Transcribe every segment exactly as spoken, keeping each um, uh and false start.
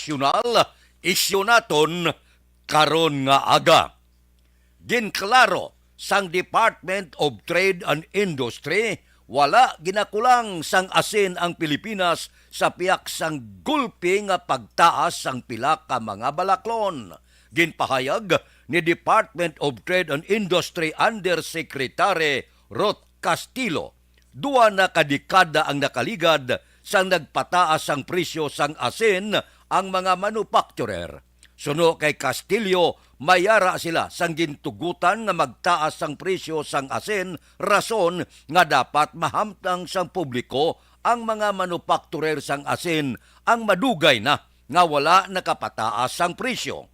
nasyonal, isyu naton karon nga aga. Ginklaro sang Department of Trade and Industry, wala ginakulang sang asin ang Pilipinas sa piyak sang gulpi nga pagtaas sang pila ka mga balaklon. Ginpahayag ni Department of Trade and Industry Undersecretary Ruth Castillo, dua na ka dekada ang nakaligad sang nagpataas sang presyo sang asin ang mga manufacturer. Suno kay Castillo, may ara sila sang gintugutan nga magtaas sang presyo sang asin, rason nga dapat mahamtang sang publiko ang mga manufacturer sang asin ang madugay na nga wala nakapataas sang presyo.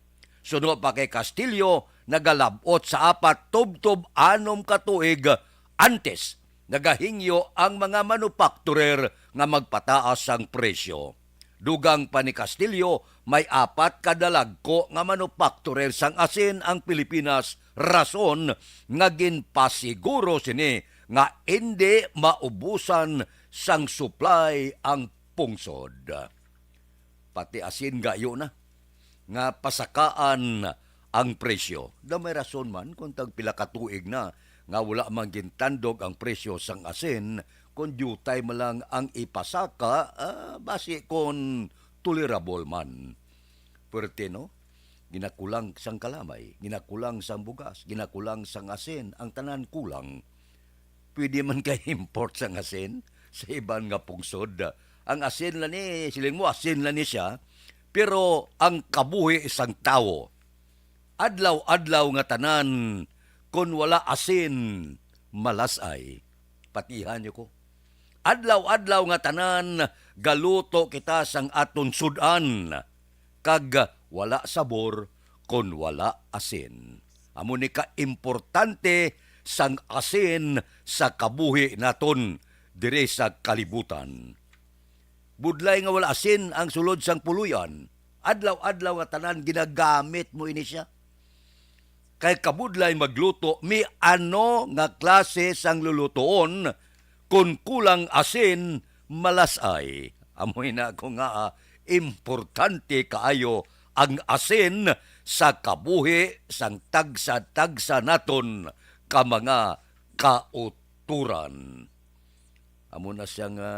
Suno pa kay Castillo, nagalab-ot sa apat tubtob anom ka tuig antes nagahingyo ang mga manufacturer nga magpataas sang presyo. Dugang pa ni Castillo, may apat ka dalagko nga manufacturer sang asin ang Pilipinas, rason nga ginpasiguro sini nga indi maubusan sang supply ang pungsod. Pati asin gayo na nga pasakaan ang presyo. Daw may rason man kung tagpila ka tuig na nga wala man gintandog ang presyo sang asin, kung diutay man lang ang ipasaka, ah, basi kon tolerable man. Puwerte, no? Ginakulang sang kalamay, ginakulang sang bugas, ginakulang sang asin, ang tanan kulang. Pwede man kay import sang asin sa iban nga pungsod. Ang asin la ni, siling mo, asin la ni siya, pero ang kabuhi sang tawo, adlaw-adlaw nga tanan, kon wala asin, malas-ay. Patihan niyo ko. Adlaw-adlaw nga tanan, galuto kita sang aton sud-an, kag wala sabor kon wala asin. Amo ni ka importante sang asin sa kabuhi naton diri sa kalibutan. Budlay nga wala asin ang sulod sang puloy-an. Adlaw-adlaw nga tanan ginagamit mo ini siya. Kay kabudlay magluto, mi ano nga klase sang lulutoon, kon kulang asin, malas-ay. Amoy na ako nga, ah, importante kaayo ang asin sa kabuhi sang tagsa-tagsa naton ka mga kauturan. Amo na siya nga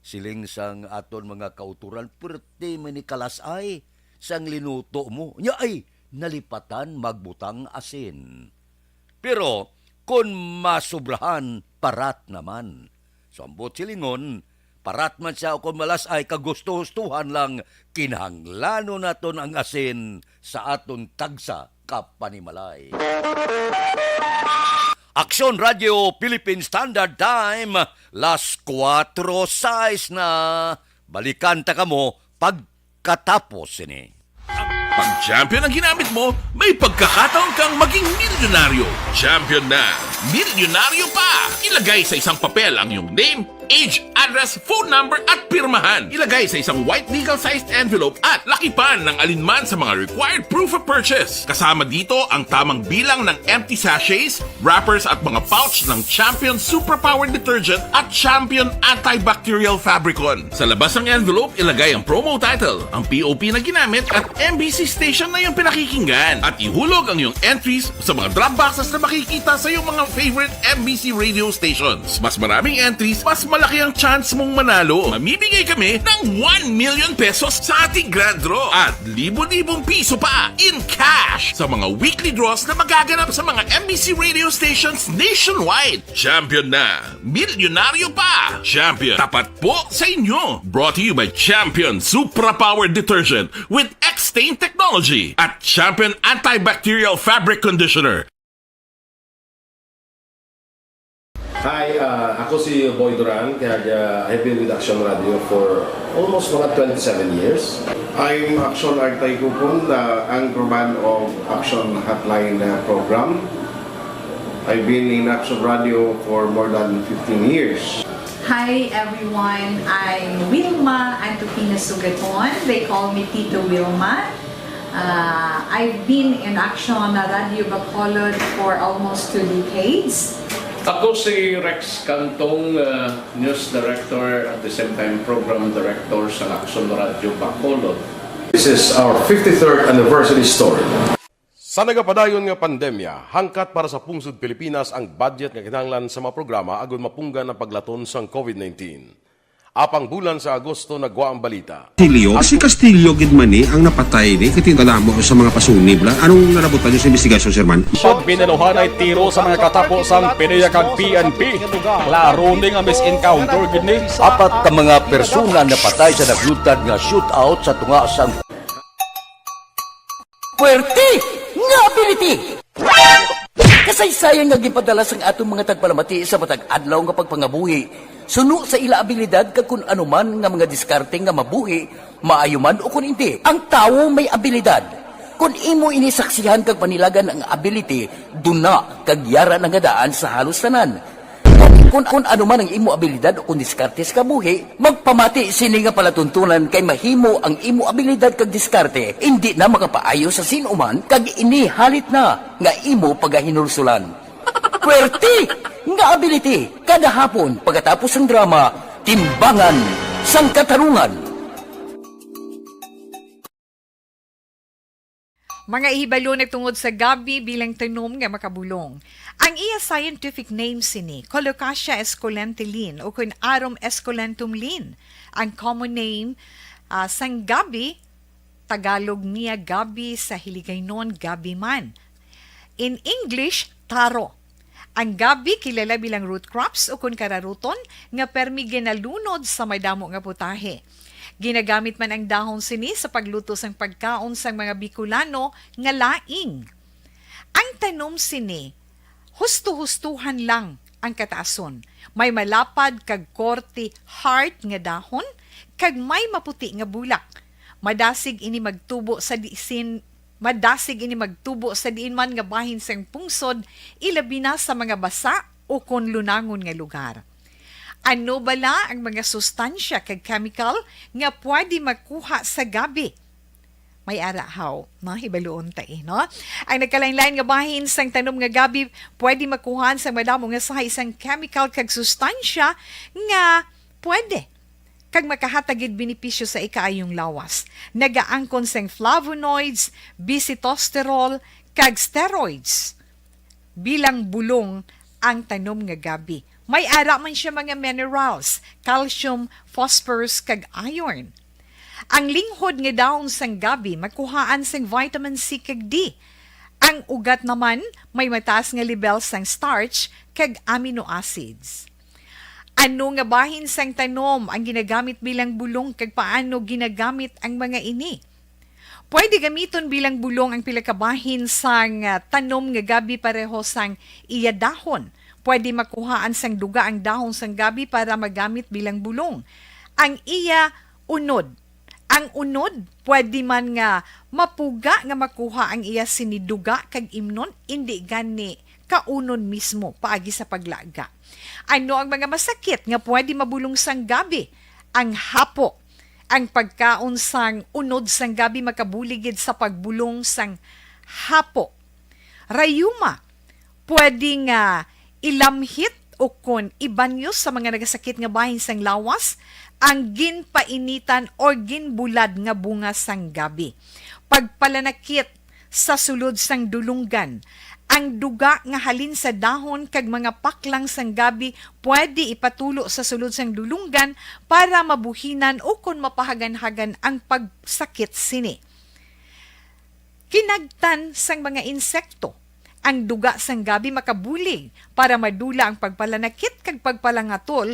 siling sang aton mga kauturan, perti man ni kalas-ay sang linuto mo. Nya ay nalipatan magbutang asin. Pero kon masubrahan, parat naman. So, ambot silingon, parat man siya o kon malas-ay, kagusto-hustuhan lang, kinahanglanon naton ang asin sa aton tagsa ka panimalay. Aksyon Radio Philippine Standard Time, las kuwatro sais na. Balikan ta kamo pagkatapos sini. Pag champion ang ginamit mo, may pagkakataon kang maging milyonaryo. Champion na, milyonaryo pa! Ilagay sa isang papel ang iyong name, age, address, phone number, at pirmahan. Ilagay sa isang white legal-sized envelope at lakipan ng alinman sa mga required proof of purchase. Kasama dito ang tamang bilang ng empty sachets, wrappers at mga pouch ng Champion Superpower Detergent at Champion Antibacterial Fabricon. Sa labas ng envelope, ilagay ang promo title, ang P O P na ginamit at M B C station na iyong pinakikinggan. At ihulog ang iyong entries sa mga drop boxes na makikita sa iyong mga favorite M B C radio stations. Mas maraming entries, mas malaki ang chance mong manalo. Mamimigay kami ng one million pesos sa ating grand draw at libo-libong piso pa in cash sa mga weekly draws na magaganap sa mga M B C radio stations nationwide. Champion na! Milyonaryo pa! Champion, tapat po sa inyo! Brought to you by Champion Supra Power Detergent with X-Stain Technology at Champion Antibacterial Fabric Conditioner. Hi, ah, ako si Boy Duran, kaya ah, I've been with Action Radio for almost mga twenty-seven years. I'm Action Artay Kupon, the anchorman of Action Hotline uh, program. I've been in Action Radio for more than fifteen years. Hi everyone, I'm Wilma Antupina Sugaton. They call me Tito Wilma. Uh, I've been in Action Radio Bacolod for almost two decades. Ako si Rex Cantong, uh, News Director at the same time Program Director sa Action Radio Bacolod. This is our fifty-third anniversary story. Sa nagapadayon nga pandemya, hangkat para sa pungsod Pilipinas ang budget nga kinahanglan sa mga programa agud mapunggan ang paglaton sang COVID nineteen. Apang bulan sa Agosto nagwa ang balita. Castillo? Si Castillo gid man ni ang napatay ni, kay tingala mo sa mga pasunib la. Anong nalabutan niyo sa investigasyon, Sir Man? Pag binaluhanay tiro sa mga katapo sang PDEA kag P N P, klaro ni nga misencounter gid ni. Apat ka mga persona napatay sa naglutad nga shootout sa tunga sang Puwerte nga ability! Kasaysayan nga ginpadala sang atong mga tagpalamati sa matag adlaw nga pagpangabuhi, suno sa ila abilidad kag kun ano man nga mga diskarte nga mabuhi, maayo man o kun indi. Ang tawo may abilidad. Kun imo ini saksihan kag panilagan ang ability, duna kag yara na nga daan sa halos tanan. Kun, kun ano man ang imo abilidad o kun diskarte sa kabuhi, magpamati sini nga palatuntunan kay mahimo ang imo abilidad kag diskarte indi na makapaayo sa sin-o man kag ini halit na nga imo pagahinulsulan. Puwerte nga ability kada hapon pagkatapos sang drama Timbangan sang Katarungan. Mga ihibalo nagtungod sa gabi bilang tanom nga makabulong. Ang iya scientific name sini, Colocasia esculenta Linn, o kun Arum esculentum Linn. Ang common name, ah, sang gabi, Tagalog niya gabi, sa Hiligaynon gabi man. In English, taro. Ang gabi kilala bilang root crops o kun kararuton nga permi ginalunod sa madamo nga putahe. Ginagamit man ang dahon sini sa pagluto sang pagkaon sang mga Bicolano nga laing. Ang tanom sini, husto-hustohan lang ang kataason. May malapad kag korte heart nga dahon kag may maputi nga bulak. Madasig ini magtubo sa disin Madasig ini magtubo sa diin man nga bahin sang pungsod, ilabi na sa mga basa o kon lunangon nga lugar. Ano bala ang mga sustansya kag chemical nga pwede makuha sa gabi? May ara haw, no? Hibaluon ta, eh, no? Ang nagkalain-lain nga bahin sang tanom nga gabi pwede makuhaan sang madamo nga sahi sang chemical kag sustansya nga pwede kag makahatag gid benepisyo sa ikaayong lawas. Nagaangkon sang flavonoids, bisitosterol, kag steroids. Bilang bulong ang tanom nga gabi. May ara man siya mga minerals, calcium, phosphorus, kag iron. Ang linghod nga dahon sang gabi makuhaan sang vitamin C kag D. Ang ugat naman may mataas nga lebel sang starch kag amino acids. Ano nga bahin sang tanom ang ginagamit bilang bulong kag paano ginagamit ang mga ini? Pwede gamiton bilang bulong ang pila ka bahin sang, ah, tanom nga gabi pareho sang iya dahon. Pwede makuhaan sang duga ang dahon sang gabi para magamit bilang bulong. Ang iya unod. Ang unod, pwede man nga mapuga nga makuha ang iya sini duga kag imnon, indi gani kaunon mismo paagi sa paglaga. Ano ang mga masakit nga pwede mabulong sang gabi? Ang hapo. Ang pagkaon sang unod sang gabi makabulig gid sa pagbulong sang hapo. Rayuma, pwede nga ilamhit o kon ibanyos sa mga nagasakit nga bahin sang lawas ang ginpainitan or ginbulad nga bunga sang gabi. Pagpalanakit sa sulod sang dulunggan. Ang duga nga halin sa dahon kag mga paklang sang gabi pwede ipatulo sa sulod sang dulunggan para mabuhinan o kon mapahaganhagan ang pagsakit sini. Kinagtan sang mga insekto. Ang duga sang gabi makabulig para madula ang pagpalanakit kag pagpalangatol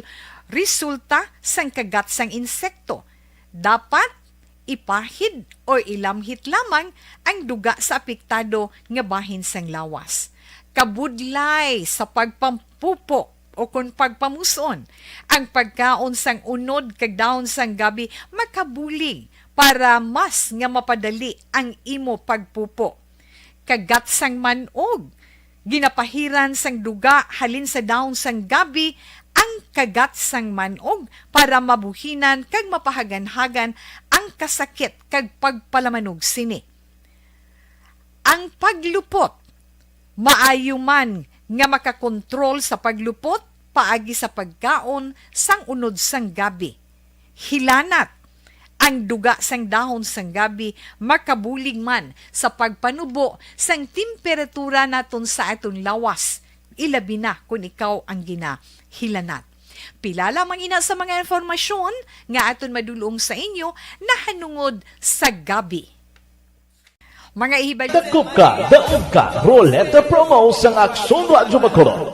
resulta sang kagat sang insekto. Dapat ipahid o ilamhit lamang ang duga sa apektado nga bahin sang lawas. Kabudlay sa pagpampupo o kon pagpamuson, ang pagkaon sang unod kag dahon sang gabi makabulig para mas nga mapadali ang imo pagpupo. Kagat sang man-og. Ginapahiran sang duga halin sa dahon sang gabi ang kagat sang man-og para mabuhinan kag mapahaganhagan ang kasakit kag pagpalamanog sini. Ang paglupot. Maayo man nga makakontrol sa paglupot paagi sa pagkaon sang unod sang gabi. Hilanat. Ang duga sang dahon sang gabi makabulig man sa pagpanubo sang temperatura naton sa aton lawas, ilabi na kon ikaw ang ginahilanat. Pila lamang ina sa mga impormasyon nga aton madulong sa inyo nahanungod sa gabi. Mga ihibal- Dakop ka, daog ka, Roleta Promo sang Aksyon Radyo Bacolod.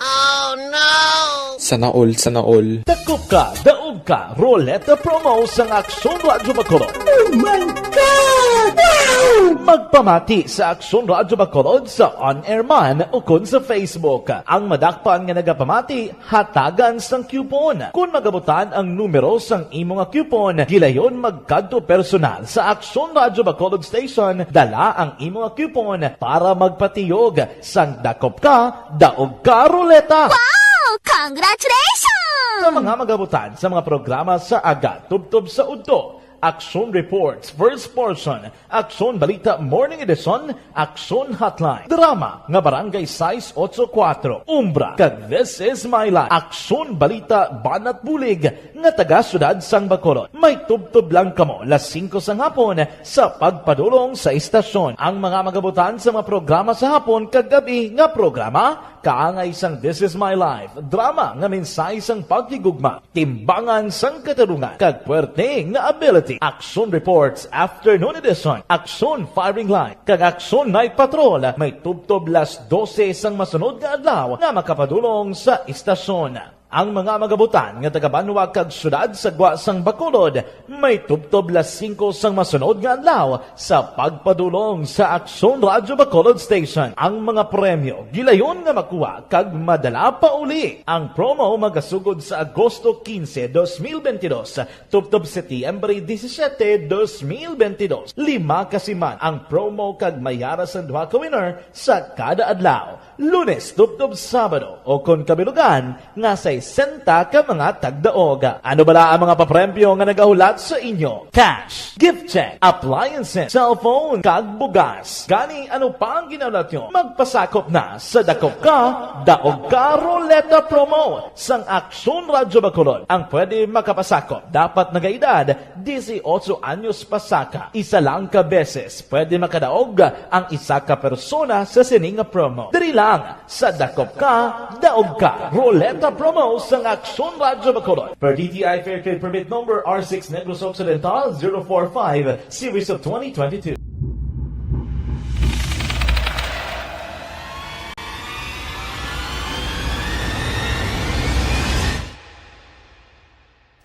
Sana all, sana all. Dakop ka, daog ka, Roleta Promo sang Aksyon Radyo Bacolod. Oh my God! Wow! Magpamati sa Aksyon Radyo Bacolod sa on-air man ukon sa Facebook. Ang madakpan nga nagapamati, hatagan sang coupon. Kon magabutan ang numero sang imo nga coupon, gilayon magkadto personal sa Aksyon Radyo Bacolod Station, dala ang imo nga coupon para magpatiyog sang Dakop Ka, Daog Ka Roleta. Wow! Congratulations! Sa mga magabutan sa mga programa sa aga tubtob sa udto, Aksyon Reports, First Portion, Aksyon Balita Morning Edition, Aksyon Hotline, drama nga Barangay sais otso kuwatro, Umbra, kag This Is My Life, Aksyon Balita Banat Bulig nga taga Siyudad sang Bacolod. May tubtob lang kamo las singko sang hapon sa pagpadulong sa istasyon. Ang mga magabutan sa mga programa sa hapon kag gab-i nga programa, kaangay sang This Is My Life, drama nga mensahe sang paghigugma, timbangan sang katarungan, kag puwerte nga ability. Aksyon Reports Afternoon Edition, Aksyon Firing Line, kag Aksyon Night Patrol may tubtob las dose sang masunod nga adlaw nga makapadulong sa istasyon. Ang mga magabutan nga taga-banwa kag siyudad sa gwa sang Bacolod may tubtob las singko sang masunod nga adlaw sa pagpadulong sa Aksyon Radyo Bacolod Station. Ang mga premyo gilayon nga makuha kag madala pauli. Ang promo magasugod sa Agosto quince, dos mil veintidós, tubtob Setyembre disisiete, dos mil veintidós. Lima ka siman ang promo kag may ara sang duha ka winner sa kada adlaw, Lunes tubtob Sabado, o kon kabilugan nga sesenta ka mga tagdaog. Ano bala ang mga papremyo nga nagahulat sa inyo? Cash, gift check, appliances, cellphone, kag bugas. Gani, ano pa ang ginahulat nyo? Magpasakop na sa Dakop Ka, Daog Ka Roleta Promo sang Aksyon Radyo Bacolod. Ang pwede makapasakop dapat nagaedad dieciocho anyos pasaka. Isa lang ka beses pwede makadaog ang isa ka persona sa sini nga promo. Diri lang sa Dakop Ka, Daog Ka Roleta Promo sang Aksyon Radyo Bacolod. Per D T I Fair Trade Permit Number R six Negros Occidental zero four five, Series of twenty twenty-two.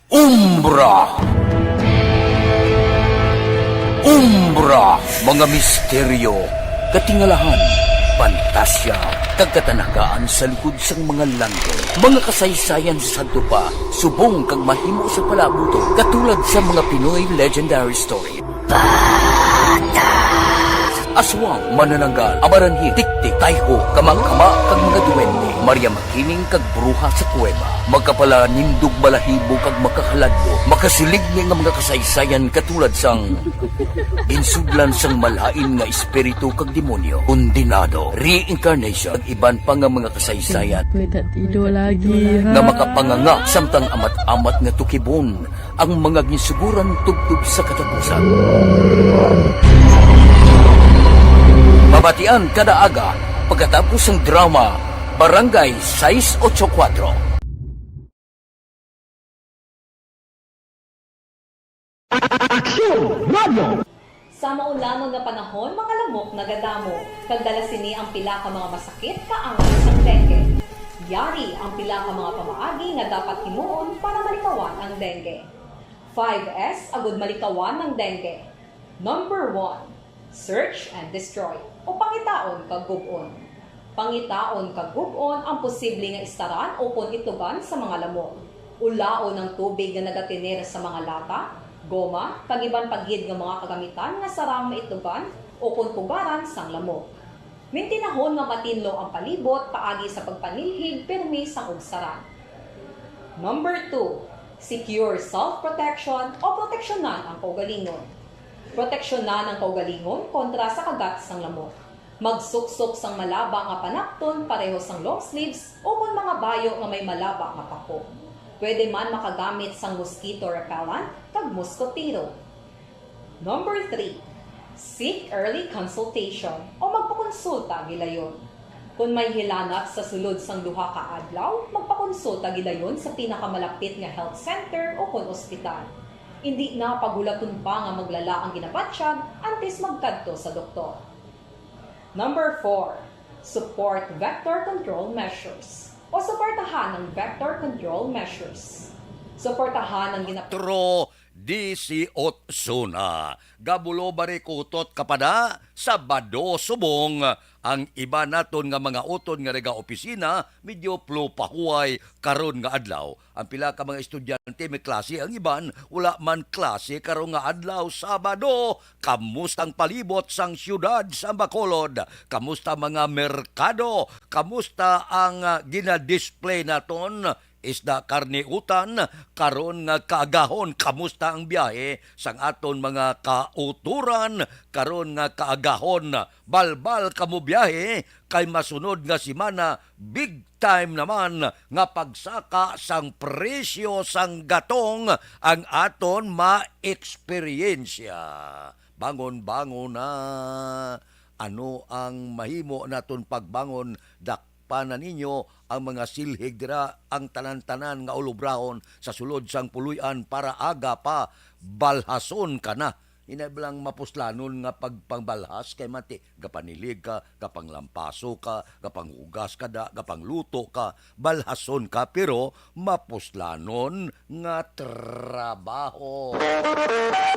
Umbra. Umbra, mga misteryo, katingalahan, pantasya, kag katanagaan sa likod sang mga langit. Mga kasaysayan sa sadto pa, subong kag mahimo sa palaabuton, katulad sa mga Pinoy legendary story. Aswang, manananggal, abaranhit, tiktik, tayho, kamangkama, kag mga duwende, Maria Makiling, kag bruha sa kuweba. Makapalanindog balahibo kag makahaladlok, makasiligni nga mga kasaysayan katulad sang ginsudlan sang malain nga espiritu kag demonyo, kondenado, reincarnation, kag iban pa nga mga kasaysayan May tatido lagi, ha? nga makapanganga samtang amat-amat nga tukibon ang mga ginsuguran tubtob sa katapusan. Mabatian kada aga pagkatapos sang drama Barangay sais otso kuwatro. Aksyon Radio! Sa maulamon nga panahon, mga lamok nagadamo, kag dala sini ang pila ka mga masakit kaangay sang dengue. Yari ang pila ka mga pamaagi nga dapat himuon para malikawan ang dengue. Five S agud malikawan ang dengue. Number one, search and destroy, o pangitaon kag gub-on. Pangitaon kag gub-on ang posible nga istaran ukon itlogan sa mga lamok. Ulaon ang tubig nga nagatener sa mga lata, goma, kag iban pa gid nga mga kagamitan nga sarang maitlogan ukon pugaran sang lamok. Mintinahon nga matinlo ang palibot paagi sa pagpanilhig pirmi sang ugsaran. Number two, secure self-protection o proteksyonan ang kaugalingon. Proteksyonan ang kaugalingon kontra sa kagat sang lamok. Magsuksok sang malaba nga panakton pareho sang long sleeves ukon mga bayo nga may malaba nga pako. Pwede man makagamit sang mosquito repellent kag moskotero. Number three, seek early consultation o magpakonsulta gilayon. Kung may hilanat sa sulod sang duha ka adlaw, magpakonsulta gilayon sa pinakamalapit nga health center o kon ospital. Indi na paghulaton pa nga maglala ang ginabatyag antes magkadto sa doktor. Number four, support vector control measures o suportahan ang vector control measures. Suportahan ang gina- Tro di si Otsuna. Gabulo bari kutot kapada, Sabado subong. Ang iba naton nga mga utod nga nagaopisina, medyo flu pahuway karon nga adlaw. Ang pila ka mga estudyante may klase, ang iban wala man klase karon nga adlaw, Sabado. Kamusta ang palibot sang siyudad sa Bacolod? Kamusta mga merkado? Kamusta ang, ah, ginadisplay naton? Isda, karne, utan, karon nga kaagahon, kamusta ang biyahe sang aton mga kauturan karon nga kaagahon? Balbal kamo biyahe, kay masunod nga semana, big time naman nga pagsaka sang presyo sang gatong ang aton ma-eksperyensya. Bangon-bangon na. Ano ang mahimo naton pagbangon? Dakpa na ninyo ang mga silhig dira, ang tanan-tanan nga ulobrahon sa sulod sang puloy-an para aga pa balhason ka na. Ina lang mapuslanon nga pagpangbalhas kay mati, gapanilig ka, gapanglampaso ka, gapanghugas ka da, gapangluto ka, balhason ka, pero mapuslanon nga trabaho.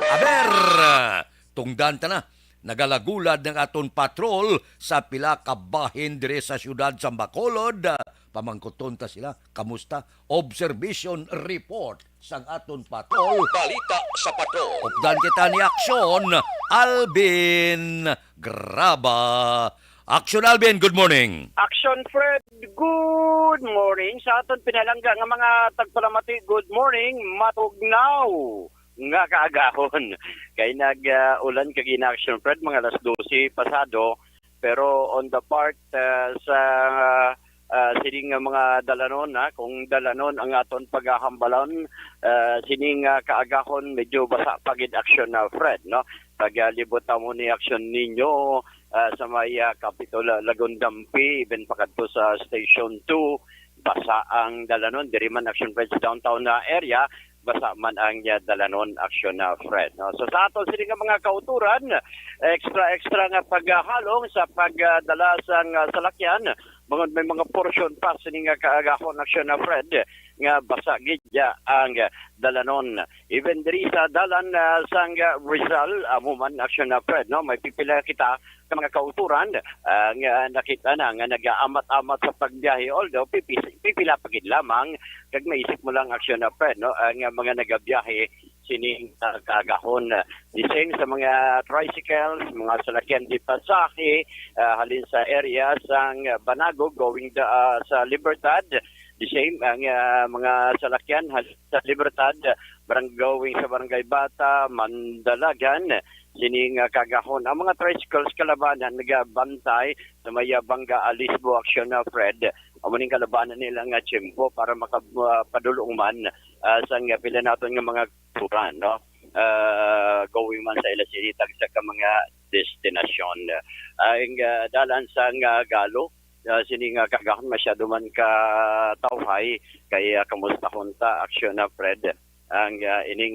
Aber! Tungdan ta na, nagalagulad ang aton patrol sa pila ka bahin diri sa siyudad sa Bacolod. Pamangkuton ta sila, kamusta? Observation report sang aton patrol. Balita sa patrol. Updan kita ni Aksyon Alvin Graba. Aksyon Alvin, good morning. Action Fred, good morning. Sa aton pinalangga nga mga tagpalamati, good morning. Matugnaw nga kaagahon. Kay nag, ah, ulan kagina, Action Fred, mga alas dose pasado. Pero on the part, ah, sa, ah, sining nga mga dalanon, ha, kung dalanon ang aton pagahambalan, ah, sining, ah, kaagahon, medyo basa pa gid, Action, ah, Fred, no? Pagalibot ta mo ni Action Niño, ah, sa may, ah, Capitol, ah, Lagundampi, even pa kadto sa Station two, basa ang dalanon. Diri man, Action Fred, sa downtown na area, basa man ang, ah, dalanon, Action, ah, Fred, no? So, sa aton sini nga mga kauturan, extra, extra nga paghalong sa pagdala sang, ah, salakyan, bangod may mga portion pa sini nga kaagahon, Action, ah, Fred, nga basa gid, ah, ang, ah, dalanon. Even diri sa dalan, ah, sang, ah, Rizal, amo man, Action, ah, Fred, no? May pipila kita ka mga kauturan, ah, nga nakita na nga nagaamat-amat sa pagbiyahe, although pipi-, pipila pa gid lamang, kag maisip mo lang, Action, ah, Fred, no? Ang, ah, mga nagabiyahe sining, ah, kaagahon. The same sa mga tricycles, mga salakyan di pasahe, ah, halin sa area sang Banago going the, ah, sa Libertad. The same ang, ah, mga salakyan halin sa Libertad, barang-, going sa Barangay Bata, Mandalagan, sining, ah, kaagahon. Ang mga tricycles kalabanan nagabantay sa may, ah, Banga Alisbo, Action, ah, Fred. Amo ning kalabanan nila nga tiyempo para maka-, ah, padulong man, ah, sa nga pila naton nga mga turan, no? Ah, going man sa ila sini tagsa ka mga destinasyon. Ang, ah, dalan sang, ah, Galo, ah, sini nga kaagahon masyado man ka tawhay, kay, ah, kamustahon ta, Action, ah, Fred, ang, ah, ining,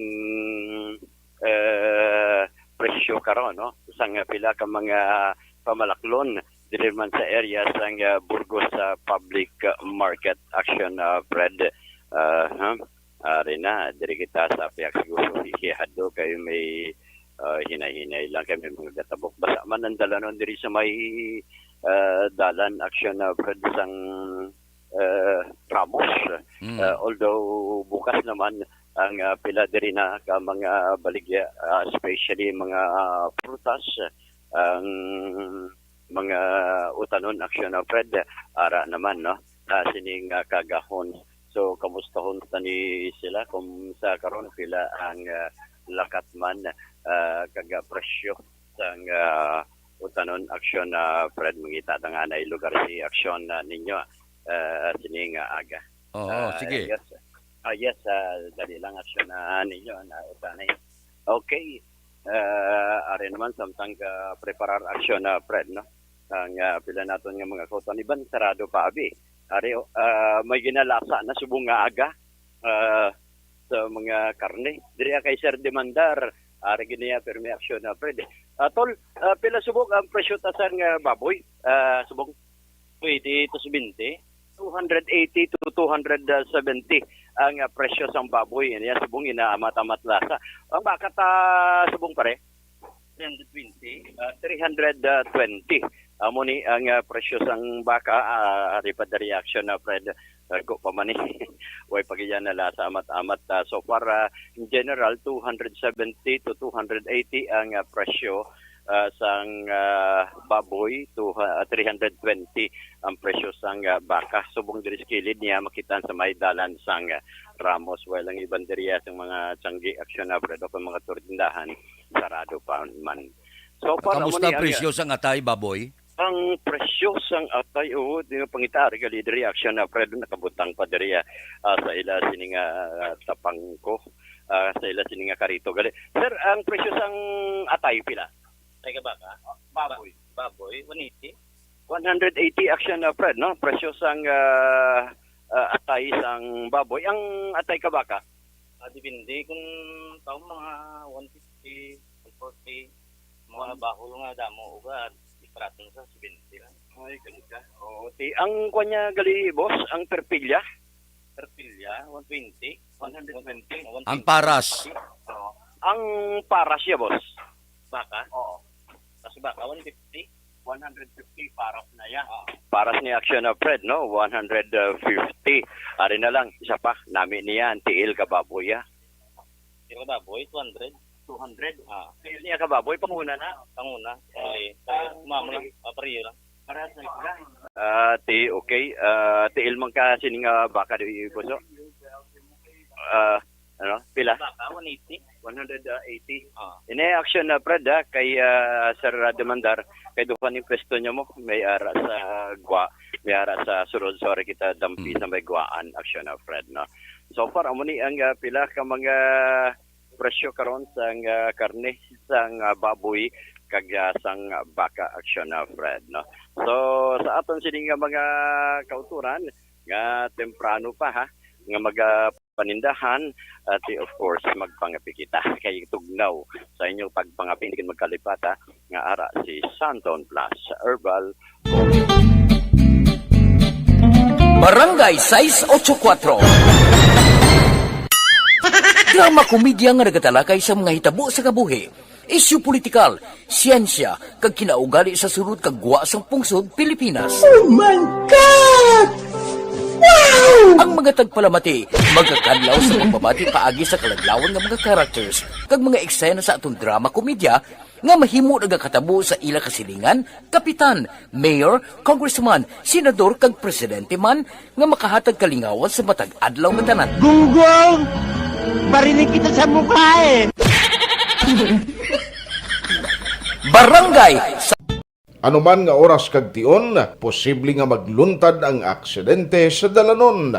eh, presyo karon, no? Sang pila ka mga pamalaklon diri man sa area sang, ah, Burgos, ah, Public Market, Action, ah, Fred. Ah, ha? Ari na, diri kita sa Apiac siguro, hihado kay may, ah, hinay-hinay lang kay may mga gatabok. Basa man ang dalanon diri sa may, ah, dalan, Action, ah, Fred, sang, ah, Ramos. Mm. Ah, although bukas naman ang, ah, pila diri na ka mga baligya, ah, especially mga, ah, prutas, ang mga utanon, Action, ah, Fred, ara naman, no? Ah, sining, ah, kaagahon. So, kamustahon ta ni sila kung sa karon pila ang, ah, lakat man, ah, kag, ah, presyo sang, ah, utanon, Action, ah, Fred, mangita ta nga na lugar si Action, ah, ninyo, ah, sining, ah, aga. Oo, ah, sige. Yes. Ah, yes, ah, dali lang, Action, ah, ninyo, na utanay. Okay. Ah, ari naman, samtang, ah, preparar aksyon na, Fred, no? Ang, ah, pila naton nga mga kautan, iban sarado pa, abi. Ari, ah, may ginalasa na subong nga aga, ah, sa mga karne. Diri kay Sir Demandar, ari gini, ah, pirmi aksyon na, Fred. Ah, tol, ah, pila subong ang presyo ta sang, ah, baboy? Ah, subong? Pwede to seventy? Two hundred eighty to two hundred seventy ang, ah, presyo sang baboy. Niya subong inaamat-amat lasa. Ang baka ta subong, pare? Three hundred twenty. Ah, three hundred twenty. Amo ni ang, ah, presyo sang baka, ah, ari pa the reaction na, Fred. Ko pa man ni. Way pa gid na lasa amat-amat. Ah, so far, ah, in general, two hundred seventy to two hundred eighty ang, ah, presyo, ah, sang, ah, baboy, to, ah, three hundred twenty ang presyo sang, ah, baka. Subong diri sa kilid niya, makitaan sa may dalan sang, ah, Ramos. Well, ang iban diriya sang mga tiyanggi, aksyon na, Fred, o mga tindahan, sarado pa man. So far, amo Kamusta ni ang, presyo sang atay, baboy? Ang presyo sang atay, oo, di nga pangita, ari gali diri, aksyon na, Fred, nakabutang pa diri, ah, ah, sa ila sini nga, ah, tapang ko, ah, sa ila sini nga karito gali. Sir, ang presyo sang atay pila? Atay ka baka? Baboy. Ba-, baboy, one eighty. One hundred eighty, aksyon na, Fred, no? Presyo sang, ah, ah, atay sang baboy. Ang atay ka baka? Ah, depende kung tao, mga one fifty, one forty, mga bahol nga damo, uga, di paraton sa seventy lang. Ay, ganun ka. Oo, ti-, ang kwan niya gali, boss, ang perpilya? Perpilya, one twenty. One hundred twenty. Ang paras. Oo. Ang paras siya, boss? Baka? Oo. Kasi baka, one fifty. One hundred fifty paras na yan. Ah. Paras ni aksyon na, Fred, no? One hundred fifty. Ari na lang, isa pa, nami niya, ang tiil ka baboy, ah. Tiil ka baboy, two hundred. Two hundred? Ah. Tiil niya ka baboy, panguna na. Panguna. Ah. Okay. Ah, mamo lang, okay. Ah, pariyo lang. Parehas na sila. Ah, ti, okay. Ah, tiil man ka sining, ah, baka di, boss, oh. Ah, ano? Pila? Baka, one eighty. One hundred eighty. Ah. Ini action na, Fred, ha, kay, ah, Sir Demandar, kay duha ni pwesto niya mo, may ara sa Gwa, may ara sa Surod, sorry, kita dampi Hmm. sa may Gwaan, action na, Fred, no? So far, amo ni ang, ah, pila ka mga presyo karon sang, ah, karne, sang, ah, baboy, kag, ah, sang baka, action na, Fred, no? So, sa aton sini nga mga kauturan, nga temprano pa, ha, nga maga-, panindahan, at, eh, of course, magpangapi kita. Kay tugnaw sa inyong pagpangapi, hindi kayo magkalipata nga ara si Santon Plus Herbal. Barangay sais ocho kuatro. Drama komedya nga nagatalakay sa mga hitabo sa kabuhi, isyu politikal, siyensya, kag kinaugali sa surod kag gwa sang pungsod Pilipinas. Oh my God! Wow! Ang mga tagpalamati magakadlaw sa pagpamati paagi sa kaladlawan nga mga characters kag mga eksena sa aton drama komedya nga mahimo nagakatabo sa ila kasilingan, kapitan, mayor, congressman, senador, kag presidente man nga makahatag kalingawan sa matag adlaw nga tanan. Gunggong! Barinig kita sa mukha eh! Barangay sa Anuman nga oras kag tion, posible nga magluntad ang aksidente sa dalanon.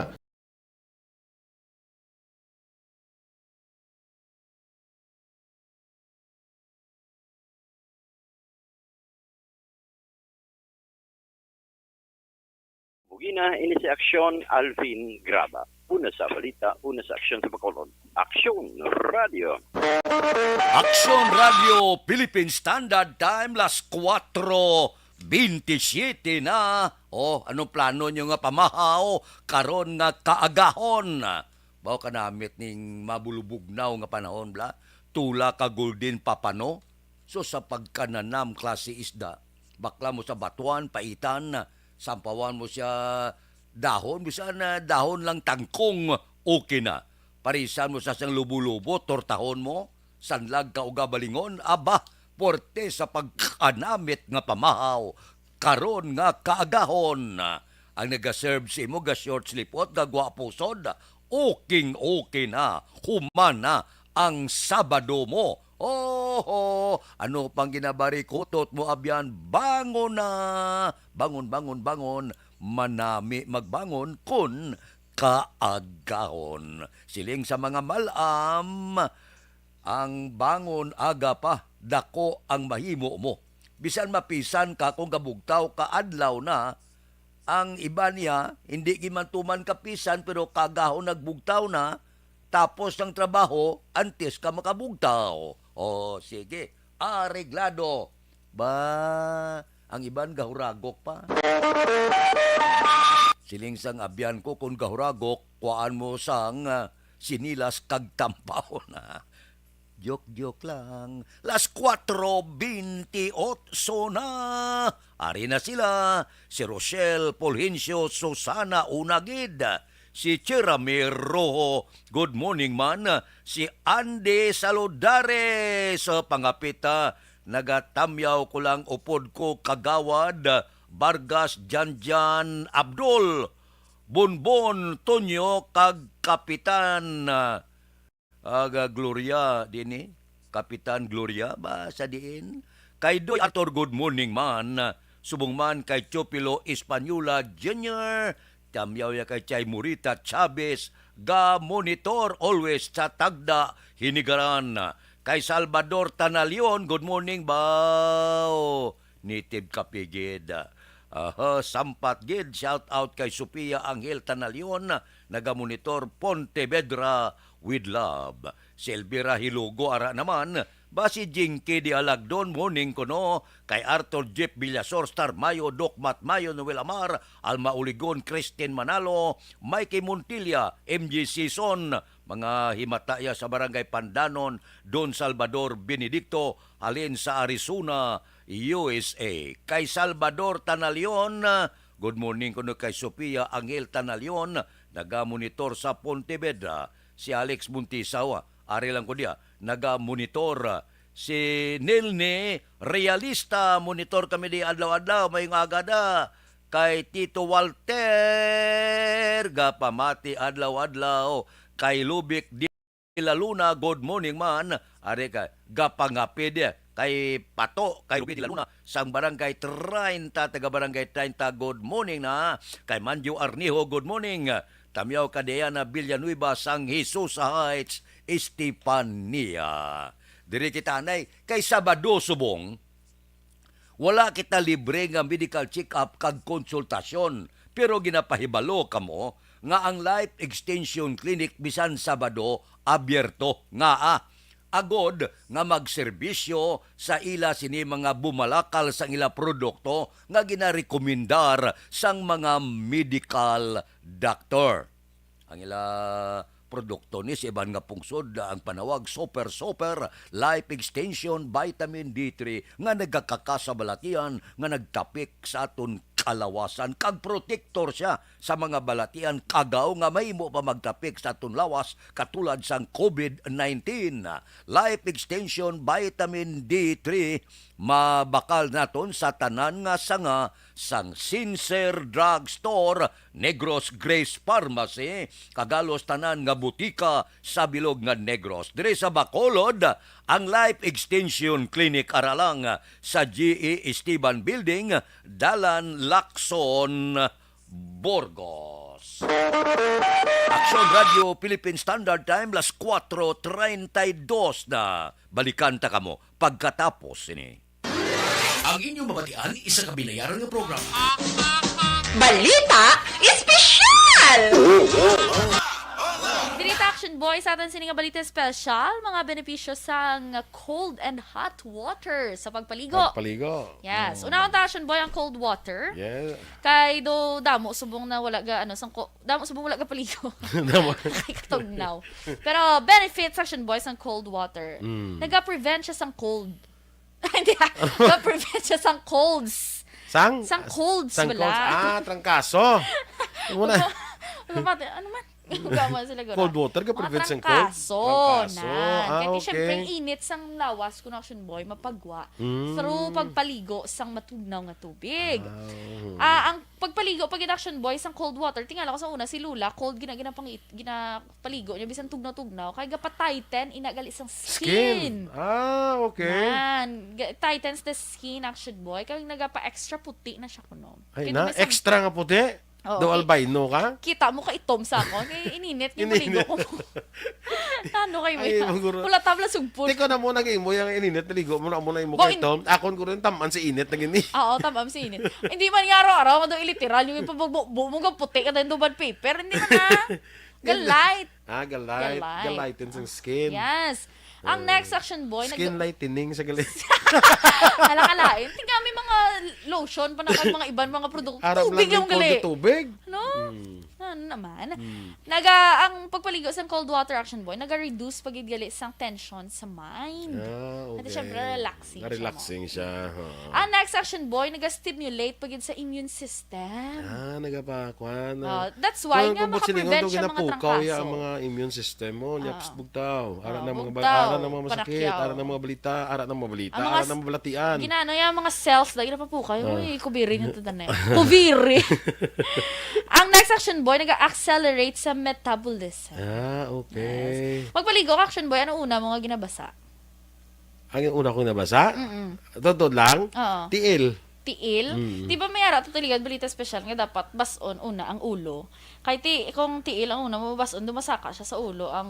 Bugina, ini si Aksyon Alvin Graba. Una sa balita, una sa aksyon sa Bacolod. Aksyon Radio. Aksyon Radio, Philippine Standard Time, las kuwatro bintisiete na. Oh, anong plano nyo nga pamahaw karon nga kaagahon? Baw kanamit ning mabulubugnaw nga panahon, bla? Tula ka golden papano? So, sa pagkananam klase isda, bakla mo sa batuan, paitan, sampawan mo siya dahon, bisan na dahon lang tangkong, okay na. Parisan mo sa sang lubo-lubo, tortahon mo, sanlag ka uga balingon, aba, porte sa pagkanamit nga pamahaw, karon nga kaagahon. Ang nagaserve sa imo ga short slipot, ga gwapo sod, uking-uki na, human na ang Sabado mo. Oho, ano pang ginabarikutot mo, abyan? Bangon na! Bangon, bangon, bangon. Manami magbangon kun kaagahon. Siling sa mga mal-am, Ang bangon aga pa, dako ang mahimo mo. Bisan mapisan ka kung gabugtaw ka adlaw na, ang iba niya, hindi gid man tuman kapisan, pero kaagahon nagbugtaw na, tapos ang trabaho, antes ka makabugtaw. O, sige, areglado. Ba, ang iban gahuragok pa. Siling sang abyan ko, kung gahuragok, kuhaan mo sang, ah, sinilas kag tampaw na. Joke-joke lang. Las kuwatro bintiocho na. Ari na sila, si Rochelle, Fulgencio, Susana, una gid. Si Cherami Rojo, good morning man. Si Andy Saludare sa pangapita, nagatamyaw ko lang upod ko, Kagawad Vargas, Janjan, Abdul, Bonbon, Tonyo, kag Kapitan, ah, aga Gloria, dini, Kapitan Gloria, ba, sa diin? Kay Doy Arthur, good morning man. Subong man kay Chopilo Española Junior, tamyaw ya kay Chay Morita Chavez, ga monitor always sa Tagda, Hinigaran. Kay Salvador Tanalion, good morning, baw. Native Kapigid. Aha, sampat gid. Shout out kay Sofia Angel Tanalion, nagamonitor Pontevedra with love. Si Elvira Hilugo ara naman, ba si Jinky Dialagdon, morning kuno, kay Arthur Jeff Villasor, Star Mayo, Doc Matt Mayo, Noel Amar, Alma Uligon, Christine Manalo, Mikey Montilla, M G Season, mga himata ya sa Barangay Pandanon, Don Salvador Benedicto, halin sa Arizona, U S A. Kay Salvador Tanalion, good morning kuno kay Sofia Angel Tanalion, nagamonitor sa Pontevedra. Si Alex Montisawa, ari lang ko diya, nagamonitor. Si Nilni Realista, monitor kami di adlaw-adlaw, may nga agada. Kay Tito Walter, gapamati adlaw-adlaw. Kay Lubic di la Luna, good morning man. Ari ka, gapangapid kay Pato, kay Ruby de la Luna, sang Barangay treinta, taga Barangay treinta, good morning na. Kay Manjo Arnijo, good morning. Tamyaw ka Diana Villanueva, sang Jesus Heights, Estefania. Diri kita, anay, kay Sabado subong, wala kita libre nga medical check-up kag konsultasyon, pero ginapahibalo kamo nga ang Life Extension Clinic bisan Sabado abierto. Ngaa? Agod nga magserbisyo sa ila sini mga bumalakal sang ila produkto nga ginarekomendar sang mga medical doctor. Ang ila produkto ni sa iban nga pungsod, ang panawag Super Super Life Extension Vitamin D three nga nagakaka sa balatian nga nagtapik sa aton kalawasan, kag protektor siya sa mga balatian kagaw nga mahimo pa magtapik sa aton lawas, katulad sang COVID nineteen. Life Extension Vitamin D three, mabakal naton sa tanan nga sanga sang Sincere Drug Store, Negros Grace Pharmacy, kag halos tanan nga butika sa bilog nga Negros. Diri sa Bacolod, ang Life Extension Clinic ara lang sa G E Esteban Building, Dalan Lacson, Burgos. Aksyon Radio Philippine Standard Time, las kuwatro treinta y dos na. Balikan ta kamo pagkatapos sini. Ang inyong mabatian, isa ka binayaran nga programa. Balita Espesyal! Diri ta, Action Boy, sa aton sini nga balita espesyal, mga benepisyo sang cold and hot water sa pagpaligo. Pagpaligo. Yes. Mm. Unahon ta, Action Boy, ang cold water. Yeah. Kay do damo subong na wala ga, ano, sang ko-, damo subong wala ga paligo. Damo. Kay katugnaw. Pero benefits, Action Boy, sang cold water. Mm. Naga-prevent siya sang cold. Hindi, ah. Ga-prevent siya sang colds. Sang? Sang colds, sang wala. Colds. Ah, trangkaso. Ano na? Ano man? Ano man? Gama sila gura. Cold water, ga-prevent sang colds? Trangkaso. Trangkaso. Ah, okay. Kaya siyempre, ang init sang lawas, kun, Action Boy, mapagwa through pagpaligo sang matugnaw nga tubig. Ah, oo. Ah, ang pagpaligo, pag Action Boy, sang cold water, tingala ko sa una, si Lola, cold gina-, ginapangit-, gina-, paligo niya, bisan tugnaw-tugnaw, kay gapa-tighten ina gali sang skin. Skin. Ah, okay. Nan, ga-, tightens the skin, Action Boy. Kay nagapa-extra puti na siya kuno. Ay, kay na, bisan extra nga puti? Oo, Do ki-, albino ka? kita mo ka itom sa akon. Kay ininit nga Ininit. maligo ko. Ano kay Ay, mo? Maguro. Wala tabla sugpon. Tiko na mo nag-imo yung ininit, naligo mo na mo na imo Bo, kay in- Tom. Akon ko rin, taman si init na gini. Oo, tamam si init. Hindi man nga araw-araw, mado iliteral, yung ipabugbo mo nga puti ka dahil duman paper. Hindi man na. Hindi. Galay. Ah, galay. Galay. Galighten sang skin. Yes. Ang Ah, next action boy, nag- skin lightening sa gali. Hala ka lain. Tingnan, may mga lotion pa na kag mga iban mga produkto. Aram Tubig lang lang yung gali. Cold tubig. No? Mm. Ano naman? Mm. Naga, ang pagpaligo sang cold water action boy, naga-reduce pa gid gali sang tension sa mind. Ah, At okay. syempre, relaxing siya mo. Relaxing siya, oo. Ang next action boy, naga-stimulate pa gid sa immune system. Ah, nagapa-, kuan, ah. Ah, that's why Kuan nga ko, ba't silingon makaprevent to, siya mga ginapukaw ya trangkaso. ang mga immune system mo, nya, Ah. psst, bugtaw. Ara Ah, na mga ba-, bugtaw, ara na mga masakit, panakyaw. ara na mga balita, ara na mga balita, Ang mga ara s-, na mga balatian. ginano ya, mga cells, lagi na papukaw. Ah. Uy, kubiri nga to, tanay. Kubiri. Ang next action boy, nag-accelerate sa metabolism. Ah, okay. Yes. Magpaligo ka, action boy, ano una mo nga ginabasa? Ang una kong nabasa? Mm-mm. Totoo lang? Oo. Tiil. Tiil? Mm. Di ba may ara to tuligad balita special nga dapat bas-on una ang ulo? Kay ti-, kung tiil ang una mo bas-on, dumasaka siya sa ulo ang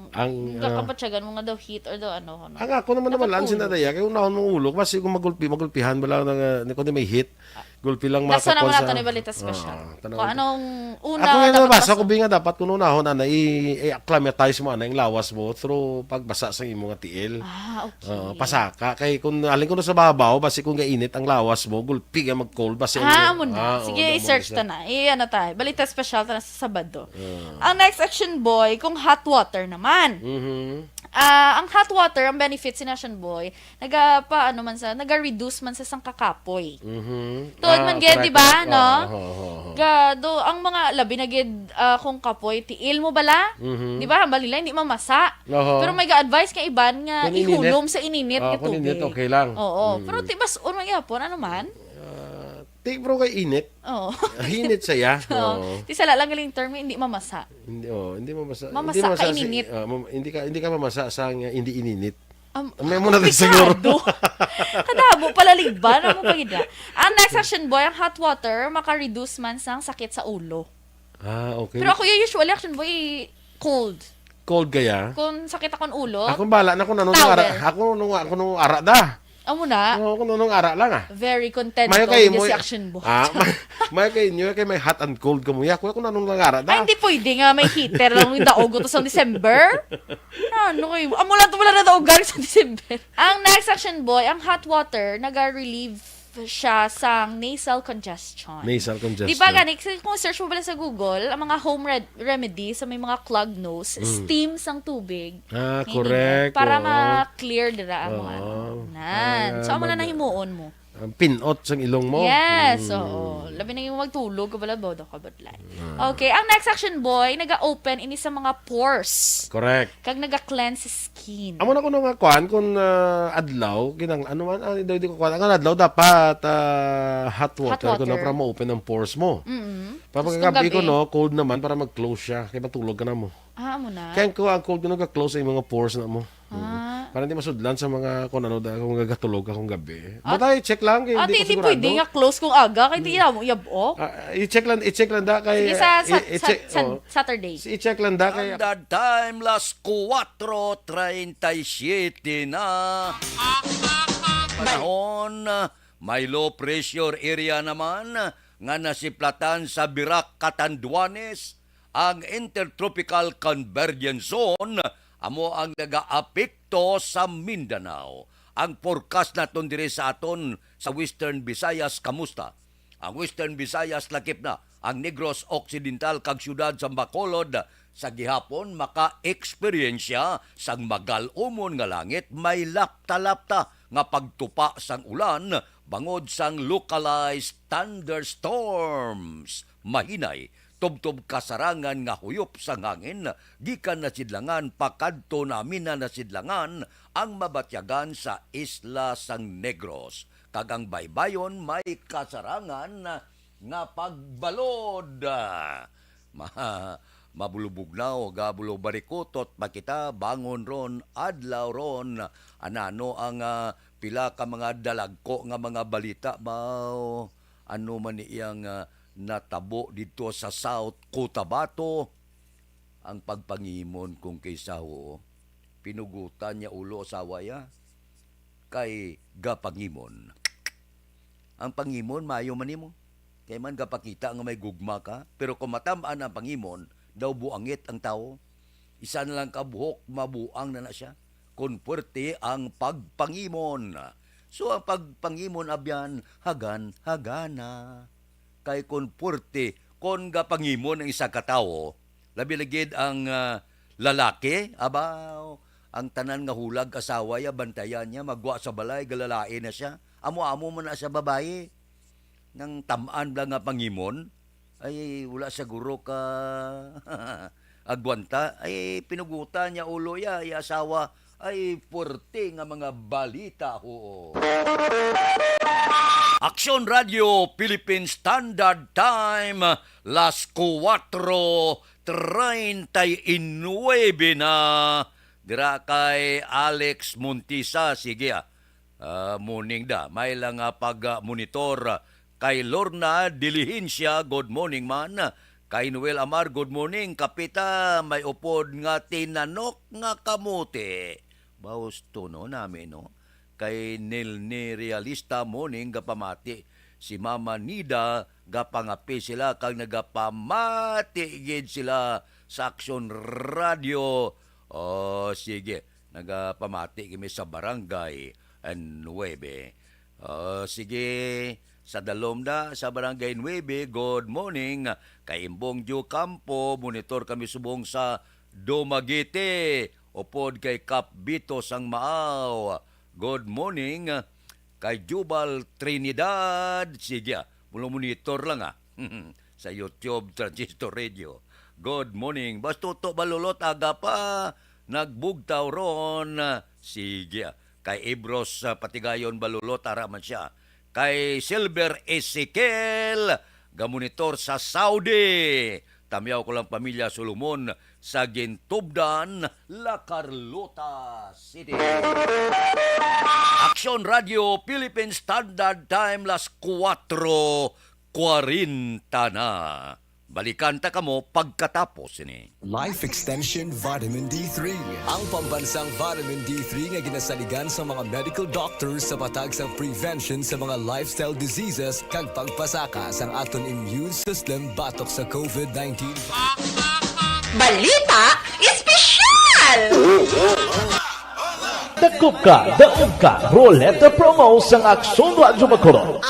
Ang, ah, kapatsyagan mo nga daw heat or daw ano, ano. Ang ako naman naman lang Nakatulog. sinadaya, kay unahon mong ulo, kasi kung magulpi, magulpihan ba lang na, ah, ni, kung di may heat, Ah. gulpi lang Laso naman makakon nato sa ni balita special. Ah, tanaw Kung ko. anong una Ako nga dapat nabasa ko, bas-on. Bi, nga dapat kung unahon, ana, i-, i-acclimatize mo, ana, yung lawas mo through pagbasa sa imo nga tiil. Ah, okay. Oo, pasaka. Kay kung alin ko na sa babaw, basi kung gainit ang lawas mo, gulpi ka mag-cold, basi Ah, ang amo na. ah, oo, Sige, amo na i-search siya. ta na. I-, ano ta, balita special ta na sa Sabado. Ah. Ang next action boy, kung hot water naman. Mhm. Ah, ang hot water, ang benefits ni action boy, naga, pa, ano man sa, naga-reduce man sa sang kakapoy. Mhm. Tuod Ah, man gid, correct, di ba, correct. no? Oo, oo, oo, oo. Ga, do, ang mga labi na gid, ah, kung kapoy, tiil mo bala? Mhm. Di ba, hambal nila, hindi mamasa. Oho. Pero may ga-advise nga iban nga Kung ininit. ihulom sa ininit Ah, nga kung ininit, tubig. okay lang. Oo. Mm. Pero ti bas-on man gyapon, ano man? Ah, ti, pero kay init. Oo. Ah, init saya. Oo. Oo. Ti sala lang galing term, hindi mamasa. Hindi, oh, hindi mamasa. Mamasa Hindi mamasa ka si-, ininit. ah, mam-, hindi ka, hindi ka mamasa sa nga hindi ininit. Am-, May mo na din siguro. Kadamo pala liban ang mo pagida. Ang next action boy, ang hot water, maka-reduce man sang sakit sa ulo. Ah, okay. Pero ako, yung usually, action boy, cold. Cold kaya? Kung sakit akong ulo, Ako bala na kung ano nung Towel. ara. Ako nung, ako nung ara da. Amo na. Oo, kung nung ara lang, ah. Very content Mayo ko kay with mo, si action boy. ah, may, mayo kay inyo, kay may hot and cold ka mo. Yak, kung anong lang ara da. Ay, hindi pwede nga may heater lang yung daog to sa December. Ano kayo? Amo lang to wala na daogan sa December. Ang next action boy, ang hot water, naga-relieve siya sa nasal congestion. Nasal congestion. Di ba gani, kasi kung search mo pala sa Google, ang mga home red-, remedy sa may mga clogged nose, Mm. steam sang tubig. Ah, Hindi correct, na. Para oo. ma-clear dira ang Oo. mga ano. Nan. Para So, amo na mag- nang himuon mo. Ang pinot sang ilong mo. Yes, Mm. oo. Labi na yung magtulog ka pala, bodo ka ba, Lai? Ah. Okay, ang next action boy, naga-open ini sa mga pores. Correct. Kag naga-cleanse skin. Amo na kuno nga kuan, kung, ah, adlaw, kinang-, ano man, ah, di, di ko kuan. Ang adlaw dapat, ah, hot Hot water, kuno water. para ma-open ang pores mo. Mm-mm. Pag Tapos kung kagabi gabi? ko, no, cold naman para mag-close siya. Kaya matulog ka na mo. Ah, amo na. Kaya ko, ang cold ko, nag-close sa mga pores na mo. Ah. Para hindi masudlan sa mga kung ano, da-, kung gagatulog ka kung gabi. Ah, But I check lang, kay ah, hindi di, ko di sigurado. pwede nga close kung aga, kay di Mm. mo yab-ok. Ah, i-check lang, i-check lang da kay, Sige, sa, ah, sa, i-, i-check, sa, sa oh. Saturday. I-check lang da kay Standard time, las kuwatro treinta y siete na. Panahon, may low pressure area naman nga nasiplatan sa Virac, Catanduanes. Ang Intertropical Convergence Zone amo ang nagaapekto sa Mindanao. Ang forecast naton diri sa aton sa Western Visayas, kamusta? Ang Western Visayas lakip na, ang Negros Occidental kag siyudad sa Bacolod sa gihapon maka-eksperyensya sang magal-umon nga langit, may lapta-lapta nga pagtupa sang ulan bangod sang localized thunderstorms. Mahinay, tubtob kasarangan nga huyop sang hangin gikan nasidlangan pakadto namina nasidlangan ang mabatyagan sa isla sang Negros, kag ang baybayon may kasarangan nga pagbalod. Ma-, mabulubugnaw, gabulo barikutot pa kita, bangon ron, adlaw ron. Anano ang, ah, pila ka mga dalagko nga mga balita ba? Ano man ni iyang, ah, natabo didto sa South Cotabato. Ang pagpangimon kung kaysa, oo, pinugutan niya ulo asawa ya kay gapangimon. Ang pangimon maayo man nimo, kay man gapakita nga may gugma ka, pero kung matam-an ang pangimon, daw buangit ang tawo. Isa na lang ka buhok, mabuang na na siya. Kon puwerte ang pagpangimon. So, ang pagpangimon, abyan, hagan-hagana. Kay kon puwerte, kon gapangimon ang isa ka tawo, labi na gid ang, ah, lalaki, abaw, ang tanan nga hulag asawa ya, bantayan niya, magwa sa balay, galalain na siya. Amo-amo man na sa babayi. Nang tam-an bala nga pangimon, ay, wala siguro ka agwanta. Ay, pinugutan niya ulo ya, iya asawa. Ay, puwerte nga mga balita, ho. Aksyon Radio Philippine Standard Time, las kuwatro treinta y nuebe na. Dira kay Alex Montisa. Sige, ah. Ah, morning da. May lang nga pag-monitor kay Lorna Diligencia, good morning man. Kay Noel Amar, good morning. Kapita, may upod nga tinanok nga kamote. Baos to, no, nami, no? Kay Nilni Realista, morning, gapamati. Si Mama Nida, gapangape sila, kag nagapamati gid sila sa Aksyon Radio. Oh, sige. Nagapamati kami sa Barangay Nuebe. Oh, sige. Sa dalom na, sa Barangay Nuebe, good morning. Kay Imbong Diu Campo, monitor kami subong sa Dumaguete. Upod kay Kap Bito sang Maaw, good morning. Kay Jubal Trinidad, sige, ah, monitor lang, ah. Sa YouTube, Transistor Radio. Good morning. Bastuto Balulot, aga pa. Nagbugtaw ron. Sige, ah. Kay Ibros, ah, Patigayon Balulot, ara man siya. Kay Silver Ezekiel, gamonitor sa Saudi. Tamyaw ko lang pamilya Solomon sa Gintubdan, La Carlota City. Aksyon Radio Philippine Standard Time, las kuwatro kwarenta na. Balikan ta kamo pagkatapos sini. Life Extension Vitamin D three. Ang pambansang vitamin D three nga ginasaligan sa mga medical doctors sa patag sang prevention sa mga lifestyle diseases kag pagpasaka sang aton immune system batok sa covid nineteen. Balita Espesyal! Dakop ka, daog ka, Roleta Promo sang Aksyon Radyo Bacolod.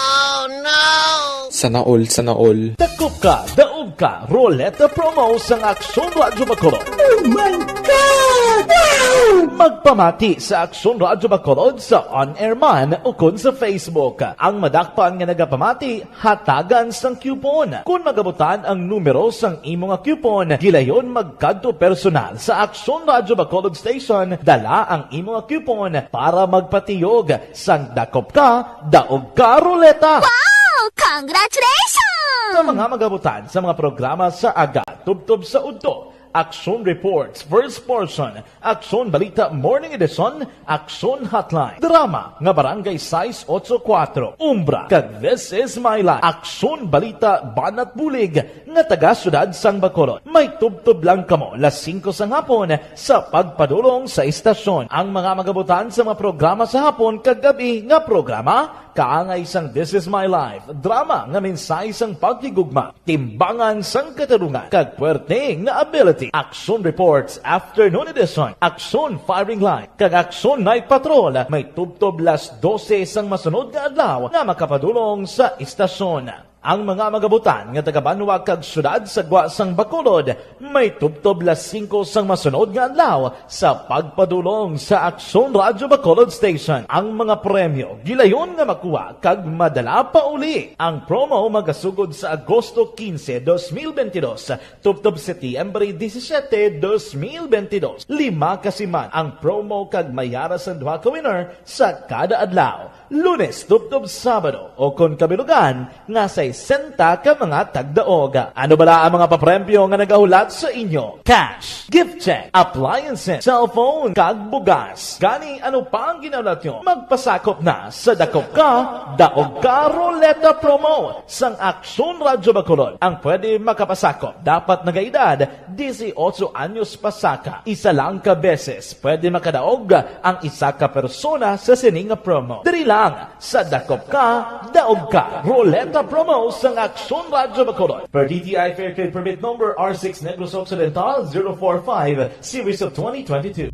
Sana all, sana all. Dakop ka, daog ka, Roleta Promo sang Aksyon Radyo Bacolod. Oh my God! Wow! Magpamati sa Aksyon Radyo Bacolod sa On Air man ukon sa Facebook. Ang madakpan nga nagapamati, hatagan sang coupon. Kon magabutan ang numero sang imo nga coupon, gilayon magkadto personal sa Aksyon Radyo Bacolod Station, dala ang imo nga coupon para magpatiyog sang dakop ka, daog ka, Roleta. Wow! Congratulations! Sa mga magabutan sa mga programa sa aga, tubtob sa udto, Aksyon Reports, First Portion, Aksyon Balita Morning Edition, Aksyon Hotline, drama nga Barangay sais otso kuwatro, Umbra, kag This Is My Life, Aksyon Balita Banat Bulig nga taga Siyudad sang Bacolod. May tubtob lang kamo las singko sang hapon sa pagpadulong sa istasyon. Ang mga magabutan sa mga programa sa hapon kag gab-i nga programa, kaangay sang This Is My Life, drama nga mensahe sang paghigugma, timbangan sang katarungan, kag puwerte nga ability. Aksyon Reports Afternoon Edition, Aksyon Firing Line, kag Aksyon Night Patrol may tubtob las dose sang masunod nga adlaw nga makapadulong sa istasyon. Ang mga magabutan nga taga-banwa kag siyudad sa gwa sang Bacolod may tubtob las singko sang masunod nga adlaw sa pagpadulong sa Aksyon Radyo Bacolod Station. Ang mga premyo gilayon nga makuha kag madala pauli. Ang promo magasugod sa Agosto quince, dos mil veintidós, tubtob Setyembre disisiete, dos mil veintidós. Lima ka siman ang promo kag may ara sang duha ka winner sa kada adlaw, Lunes tubtob Sabado, o kon kabilugan nga sa sesenta ka mga tagdaog. Ano bala ang mga papremyo nga nagahulat sa inyo? Cash, gift check, appliances, cellphone, kag bugas. Gani, ano pa ang ginahulat nyo? Magpasakop na sa Dakop Ka, Daog Ka Ruleta Promo sang Aksyon Radyo Bacolod. Ang pwede makapasakop dapat nagaedad dieciocho anyos pasaka. Isa lang ka beses pwede makadaog ang isa ka persona sa sini nga promo. Diri lang sa Dakop Ka, Daog Ka Ruleta Promo sang Aksyon Radyo Bacolod. Per D T I Fair Trade Permit Number R six Negros Occidental zero four five, Series of twenty twenty-two.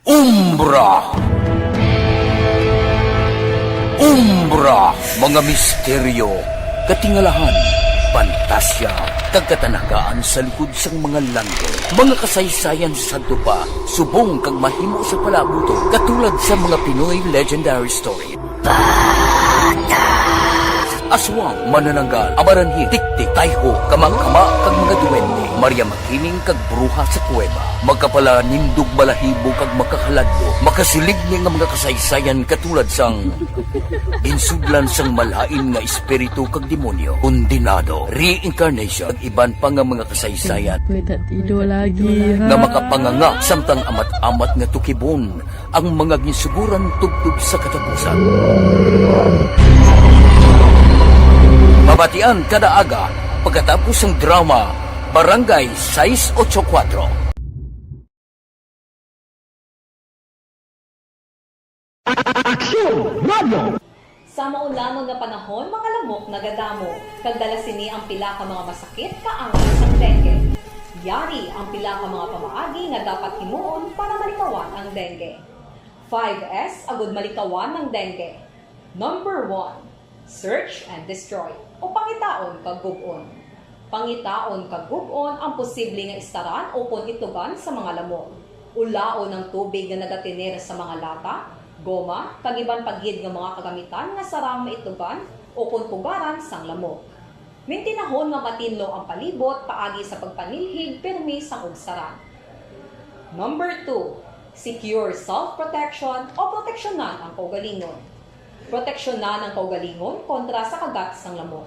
Umbra. Umbra, mga misteryo, katingalahan, pantasya, kag katanagaan sa likod sang mga langgam. Mga kasaysayan sa sadto pa, subong kag mahimo sa palaabuton, katulad sa mga Pinoy legendary story. Aswang, manananggal, amaranhit, tiktik, tayho, kamangkama, kag mga duwende, Maria Makiling, kag bruha sa kuweba. Makapalanindog balahibo kag makahaladlok, makasiligni nga mga kasaysayan katulad sang ginsudlan sang malain nga espiritu kag demonyo, kondenado, reincarnation, kag iban pa nga mga kasaysayan May tatido lagi, ha? nga makapanganga samtang amat-amat nga tukibon ang mga ginsuguran tubtob sa katapusan. Mabatian kada aga pagkatapos sang drama Barangay sais ocho kuwatro. Aksyon Radio! Sa maulamon nga panahon, mga lamok nagadamo, kag dala sini ang pila ka mga masakit kaangay sang dengue. Yari ang pila ka mga pamaagi nga dapat himuon para malikawan ang dengue. Five S agud malikawan ang dengue. Number one, search and destroy, o pangitaon kag gub-on. Pangitaon kag gub-on ang posible nga istaran ukon itugan sa mga lamok. Ulaon ang tubig nga nagatener sa mga lata, goma, kag iban pa gid nga mga kagamitan nga sarang maitugan ukon pugaran sang lamok. Mintinahon nga matinlo ang palibot paagi sa pagpanilhig pirmi sang ugsaran. Number two, secure self-protection o proteksyonan ang kaugalingon. Proteksyonan ang kaugalingon kontra sa kagat sang lamok.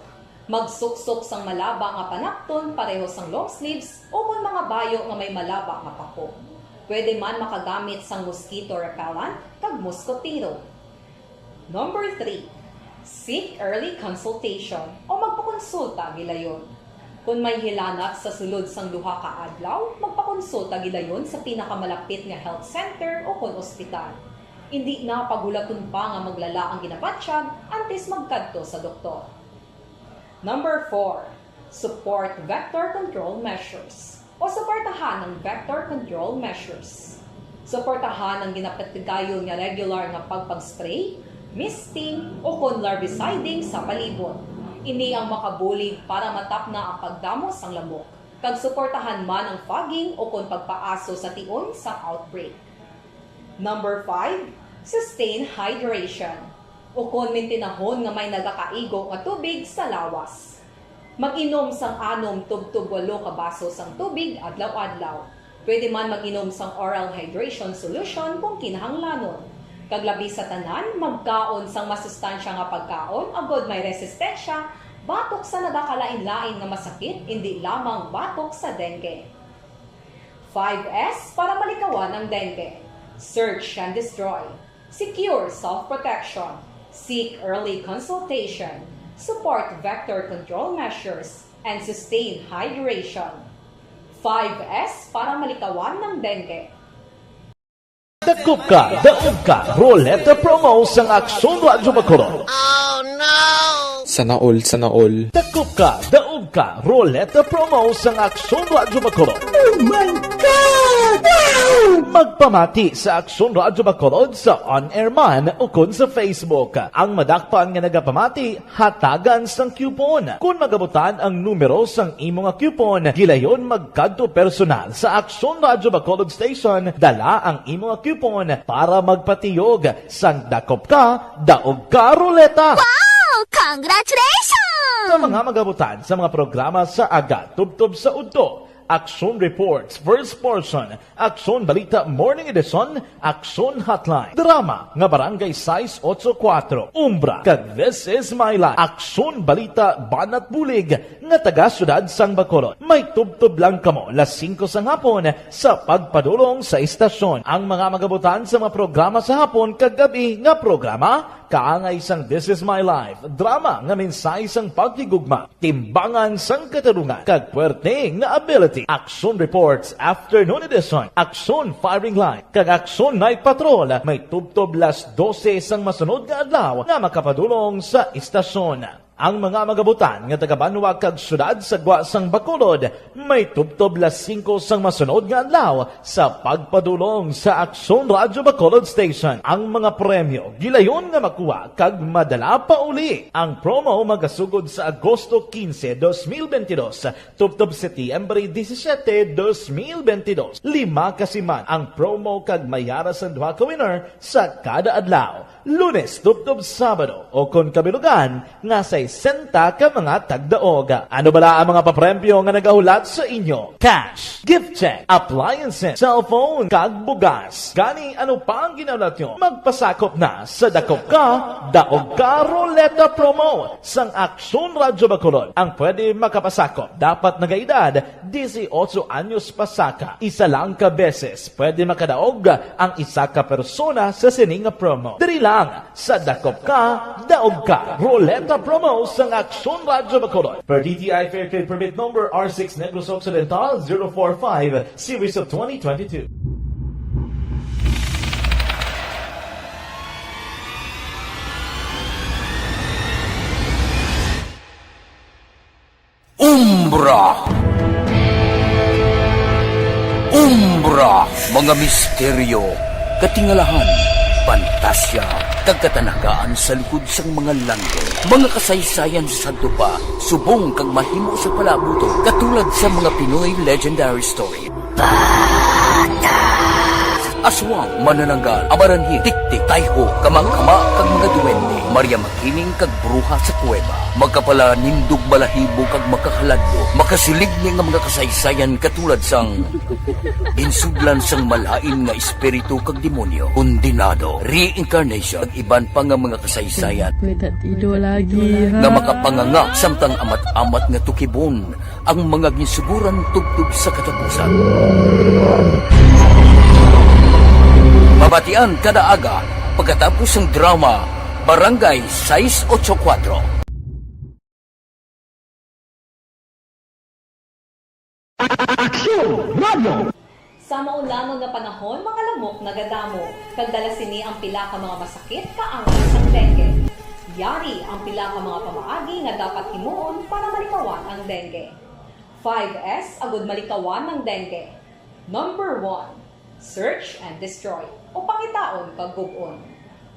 Magsuksok sang malaba nga panapton pareho sang long sleeves ukon mga bayo nga may malaba nga pako. Pwede man makagamit sang mosquito repellent kag moskotero. Number three, seek early consultation o magpakonsulta gilayon. Kon may hilanat sa sulod sang duha ka adlaw, magpakonsulta gilayon sa pinakamalapit nga health center ukon ospital. Indi na paghulaton pa nga maglala ang ginabatyag antes magkadto sa doktor. Number four, support vector control measures o suportahan ang vector control measures. Suportahan ang ginapatigayon nga regular nga pagpag-spray, misting, ukon larviciding sa palibot. Ini ang makabulig para matapna ang pagdamo sang lamok, kag suportahan man ang fogging ukon pagpaaso sa tion sang outbreak. Number five, sustain hydration, ukon mintinahon nga may nagakaigo nga tubig sa lawas. Mag-inom sang anom tubtob walo ka baso sang tubig adlaw-adlaw. Pwede man mag-inom sang oral hydration solution kung kinahanglanon. Kag labi sa tanan, magkaon sang masustansya nga pagkaon agod may resistensya batok sa nagakalain-lain nga masakit, indi lamang batok sa dengue. Five S para malikawan ang dengue. Search and destroy. Secure self-protection. Seek early consultation. Support vector control measures. And sustain hydration. Five S para malikawan ang dengue. Dakop Ka, Daog Ka Ruleta Promo sang Aksyon Radyo Bacolod. Sana all, sana all. Dakop Ka, Daog Ka Ruleta Promo sang Aksyon Radyo Bacolod. Oh my God! Wow! Magpamati sa Aksyon Radyo Bacolod sa on-air man ukon sa Facebook. Ang madakpan nga nagapamati, hatagan sang coupon. Kon magabutan ang numero sang imo nga coupon, gilayon magkadto personal sa Aksyon Radyo Bacolod Station, dala ang imo nga coupon para magpatiyog sang Dakop Ka, Daog Ka Ruleta. Wow! Congratulations! Sa mga magabutan sa mga programa sa aga tubtob sa udto, Aksyon Reports, First Portion, Aksyon Balita Morning Edition, Aksyon Hotline, drama nga Barangay sais ocho kuwatro, Umbra, kag This Is My Life, Aksyon Balita Banat Bulig, nga taga Siyudad sang Bacolod. May tubtob lang kamo las singko sang hapon sa pagpadulong sa istasyon. Ang mga magabutan sa mga programa sa hapon kag gab-i nga programa, kaangay sang This Is My Life, drama nga mensahe sang paghigugma, timbangan sang katarungan, kag puwerte nga ability. Aksyon Reports, Afternoon Edition, Aksyon Firing Line, kag Aksyon Night Patrol may tubtob las dose sang masunod nga adlaw nga makapadulong sa istasyon. Ang mga magabutan nga taga-banwa kag siyudad sa gwa sang Bacolod may tubtob las singko sang masunod nga adlaw sa pagpadulong sa Aksyon Radyo Bacolod Station. Ang mga premyo gilayon nga makuha kag madala pa uli. Ang promo magasugod sa Agosto quince, dos mil veintidós, tubtob Septiembre disisiete, dos mil veintidós. Lima ka siman ang promo kag may ara sang duha ka winner sa kada adlaw. Lunes tubtob Sabado, o kon kabilugan, nga sesenta ka mga tagdaog. Ano bala ang mga papremyo nga nagahulat sa inyo? Cash, gift check, appliances, cellphone, kag bugas. Gani, ano pa ang ginahulat nyo? Magpasakop na sa Dakop Ka, Daog Ka Roleta Promo sang Aksyon Radyo Bacolod. Ang pwede makapasakop dapat nagaedad dieciocho anyos pasaka. Isa lang ka beses pwede makadaog ang isa ka persona sa sini nga promo. Diri lang sa Dakop Ka, Daog Ka Roleta Promo sang Aksyon Radyo Bacolod. Per D T I Fair Trade Permit Number R six Negros Occidental zero four five, Series of twenty twenty-two. Umbra. Umbra, mga misteryo, katingalahan, pantasya, kag katanagaan sa likod sang mga langgam. Mga kasaysayan sa sadto pa, subong kag mahimo sa palaabuton, katulad sa mga Pinoy legendary story. Aswang, manananggal, amaranhit, tiktik, tayho, kamangkama, kag mga duwende, Maria Makiling, kag bruha sa kuweba. Makapalanindog balahibo kag makahaladlok, makasiligni nga mga kasaysayan katulad sang ginsudlan sang malain nga espiritu kag demonyo, kondenado, reincarnation, kag iban pa nga mga kasaysayan May tatido lagi, ha? nga makapanganga samtang amat-amat nga tukibon ang mga ginsuguran tubtob sa katapusan. Mabatian kada aga pagkatapos sang drama Barangay sais ocho kuwatro. Aksyon Radio! Sa maulamon nga panahon, mga lamok nagadamo, kag dala sini ang pila ka mga masakit kaangay sang dengue. Yari ang pila ka mga pamaagi nga dapat himuon para malikawan ang dengue. Five S agud malikawan ang dengue. Number one, search and destroy, o pangitaon kag gub-on.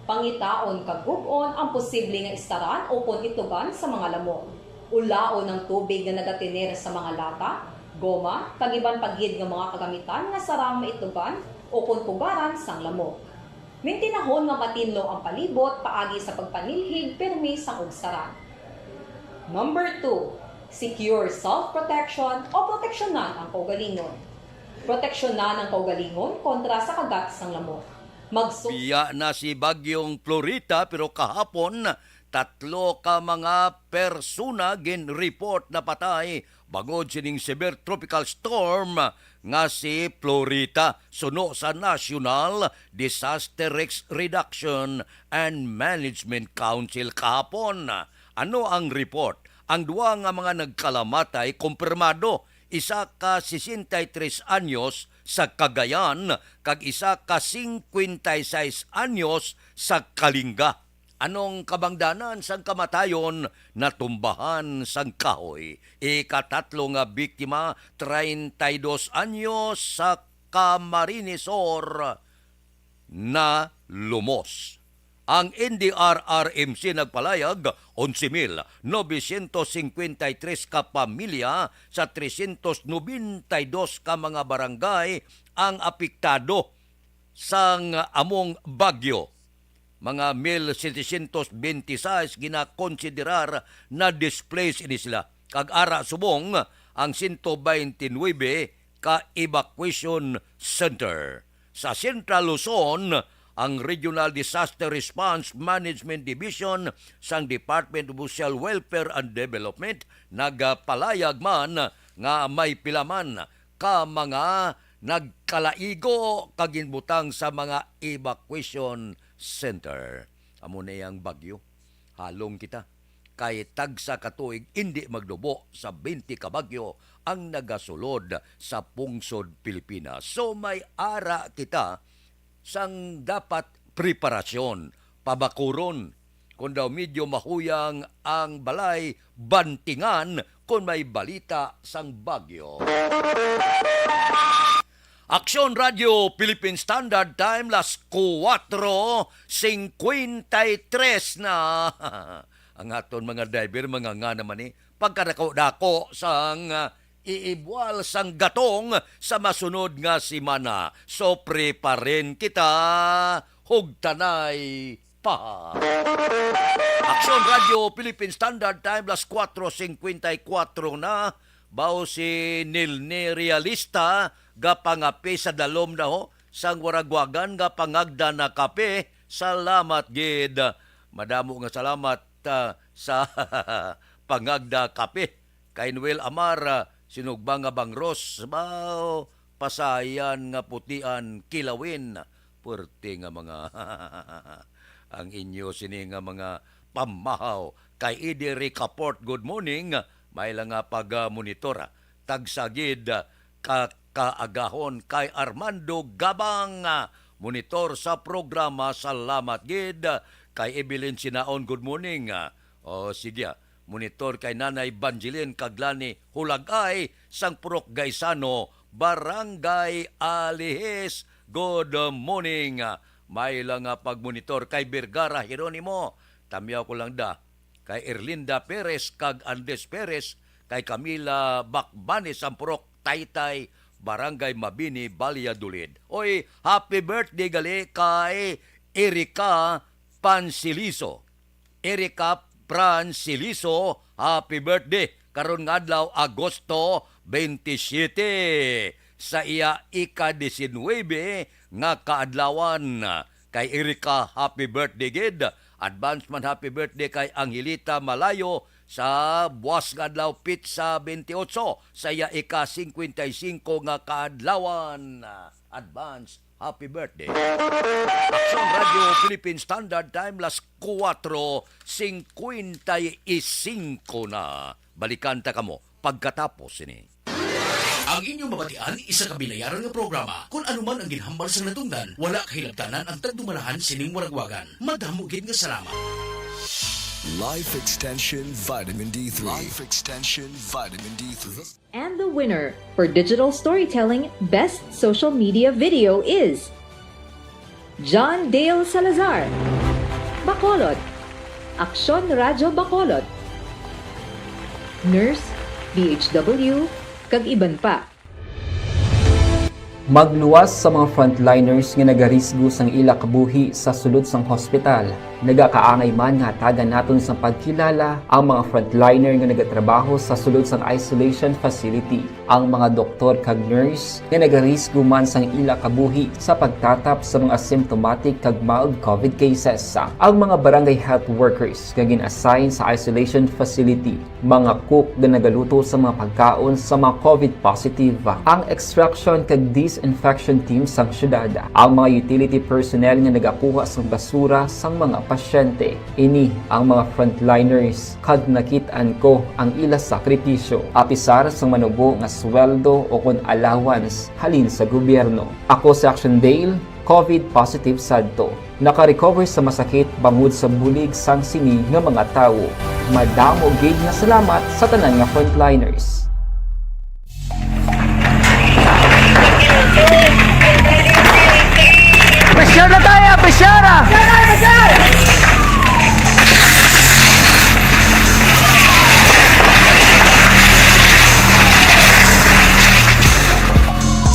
Pangitaon kag gub-on ang posible nga istaran ukon itugan sa mga lamok. Ulaon ang tubig nga nagatener sa mga lata, goma, kag iban pa gid nga mga kagamitan nga sarang maitugan ukon pugaran sang lamok. Mintinahon nga matinlo ang palibot paagi sa pagpanilhig pirmi sang ugsaran. Number two, secure self-protection o proteksyonan ang kaugalingon. Proteksyonan ang kaugalingon kontra sa kagat sang lamok. Magsu- Biya na si Bagyong Florita, pero kahapon, tatlo ka mga persona gin-report na patay bangod sining severe tropical storm nga si Florita, suno sa National Disaster Risk Reduction and Management Council kahapon. Ano ang report? Ang duwa nga mga nagkalamatay kumpirmado, isa ka sesenta y tres anyos sa Cagayan kag isa ka singkwenta y seis anyos sa Kalinga. Anong kabangdanan sang kamatayon? Natumbahan sang kahoy. Ikatatlo nga biktima, treinta y dos anyos, sa Camarines Sur, nalumos. Ang N D R R M C nagpalayag, onse mil novecientos cincuenta y tres ka pamilya sa trescientos noventa y dos ka mga barangay ang apektado sang among bagyo. Mga mil setecientos veintiseis ginakonsiderar na displaced ini sila. Kag ara subong, ang sento baynte nuwebe ka evacuation center. Sa Central Luzon, ang Regional Disaster Response Management Division sang Department of Social Welfare and Development nagapalayag man nga may pila man ka mga nagkalaigo kag ginbutang sa mga evacuation center. Amo na ang bagyo. Halong kita. Kay tagsa ka tuig indi magnubo sa baynte ka bagyo ang nagasulod sa pungsod Pilipinas. So, may ara kita sang dapat preparasyon, pabakuron. Kung daw medyo mahuyang ang balay, bantingan kung may balita sang bagyo. Aksyon Radio Philippine Standard Time, las kuwatro singkwenta y tres na. Ang aton mga driver, mga nga naman ni, pagkadako-dako sang, ah, iibwal sang gatong sa masunod nga semana. So, preparin kita, hugtanay pa. Aksyon Radio Philippine Standard Time, las kuwatro singkwenta y kuwatro na. Baw si Nilni Realista, gapangape sa dalom na ho, sang Waragwagan nga pangagda na kape. Salamat gid. Madamo nga salamat, ah, sa pangagda kape. Kay Noel Amar, ah, sinugba nga bangros, baw, pasayan nga putian, kilawin. Puwerte nga mga ang inyo sini nga mga pamahaw. Kay Eddie Ricaport, good morning. May lang nga pag-monitor, ah. Tagsa gid, ah, ka kaagahon kay Armando Gabang, ah, monitor sa programa. Salamat gid, ah, kay Evelyn Sinaon, good morning. Ah, o, sige, ah. Monitor kay Nanay Banjilin kag Lani Hulagay sang Purok Gaisano, Barangay Alihis. Good morning. May lang nga pagmonitor kay Vergara Jeronimo. Tamyaw ko lang da. Kay Erlinda Perez kag Andres Perez, kay Camila Bacbani sang Purok Taytay, Barangay Mabini, Valladolid. Oy, happy birthday gali kay Erica Pansiliso. Erica Pranciliso, happy birthday. Karon nga adlaw, Agosto twenty-seven, sa iya ika-disinuybe nga kaadlawan. Kay Erica, happy birthday gid. Advance man happy birthday kay Angelita Malayo sa buwas nga adlaw, pitsa twenty-eight, sa iya ika-singkwenta y singko nga kaadlawan. Advance happy birthday. Aksyon Radio Philippine Standard Time, las kuwatro singkwenta y singko na. Balikan ta kamo pagkatapos sini. Ang inyong mabatian, isa ka binayaran nga programa. Kung ano man ang ginhambal sang natungdan, wala kahilabtanan ang tagdumalahan sining waragwagan. Madamo gid nga salamat. Life Extension Vitamin D three. Life Extension Vitamin D three. And the winner for digital storytelling best social media video is John Dale Salazar, Bacolod, Aksyon Radyo Bacolod, Nurse, D H W, kag iban pa. Magluwas sa mga frontliners nga nagarisgo sang ila kabuhi sa sulod sang hospital. Nagakaangay man nga hatagan naton sang pagkilala ang mga frontliner nga nagatrabaho sa sulod sang isolation facility, ang mga doktor kag nurse nga nagarisgo man sang ila kabuhi sa pagtatap sa mga symptomatic kag mild covid cases, ang mga barangay health workers nga gin-assign sa isolation facility, mga cook nga nagaluto sa mga pagkaon sa mga covid positive, ang extraction kag disinfection team sang syudad, ang mga utility personnel nga nagakuha sang basura sang mga pasyente. Ini ang mga frontliners, kag nakit-an ko ang ila sakripisyo, apisar sang manubo nga sweldo o kon allowance halin sa gobyerno. Ako si Action Dale, covid positive sadto. Naka-recover sa masakit bangod sa bulig sang sini nga mga tawo. Madamo gid nga salamat sa tanan nga frontliners. Pressure na tayo, pressure na!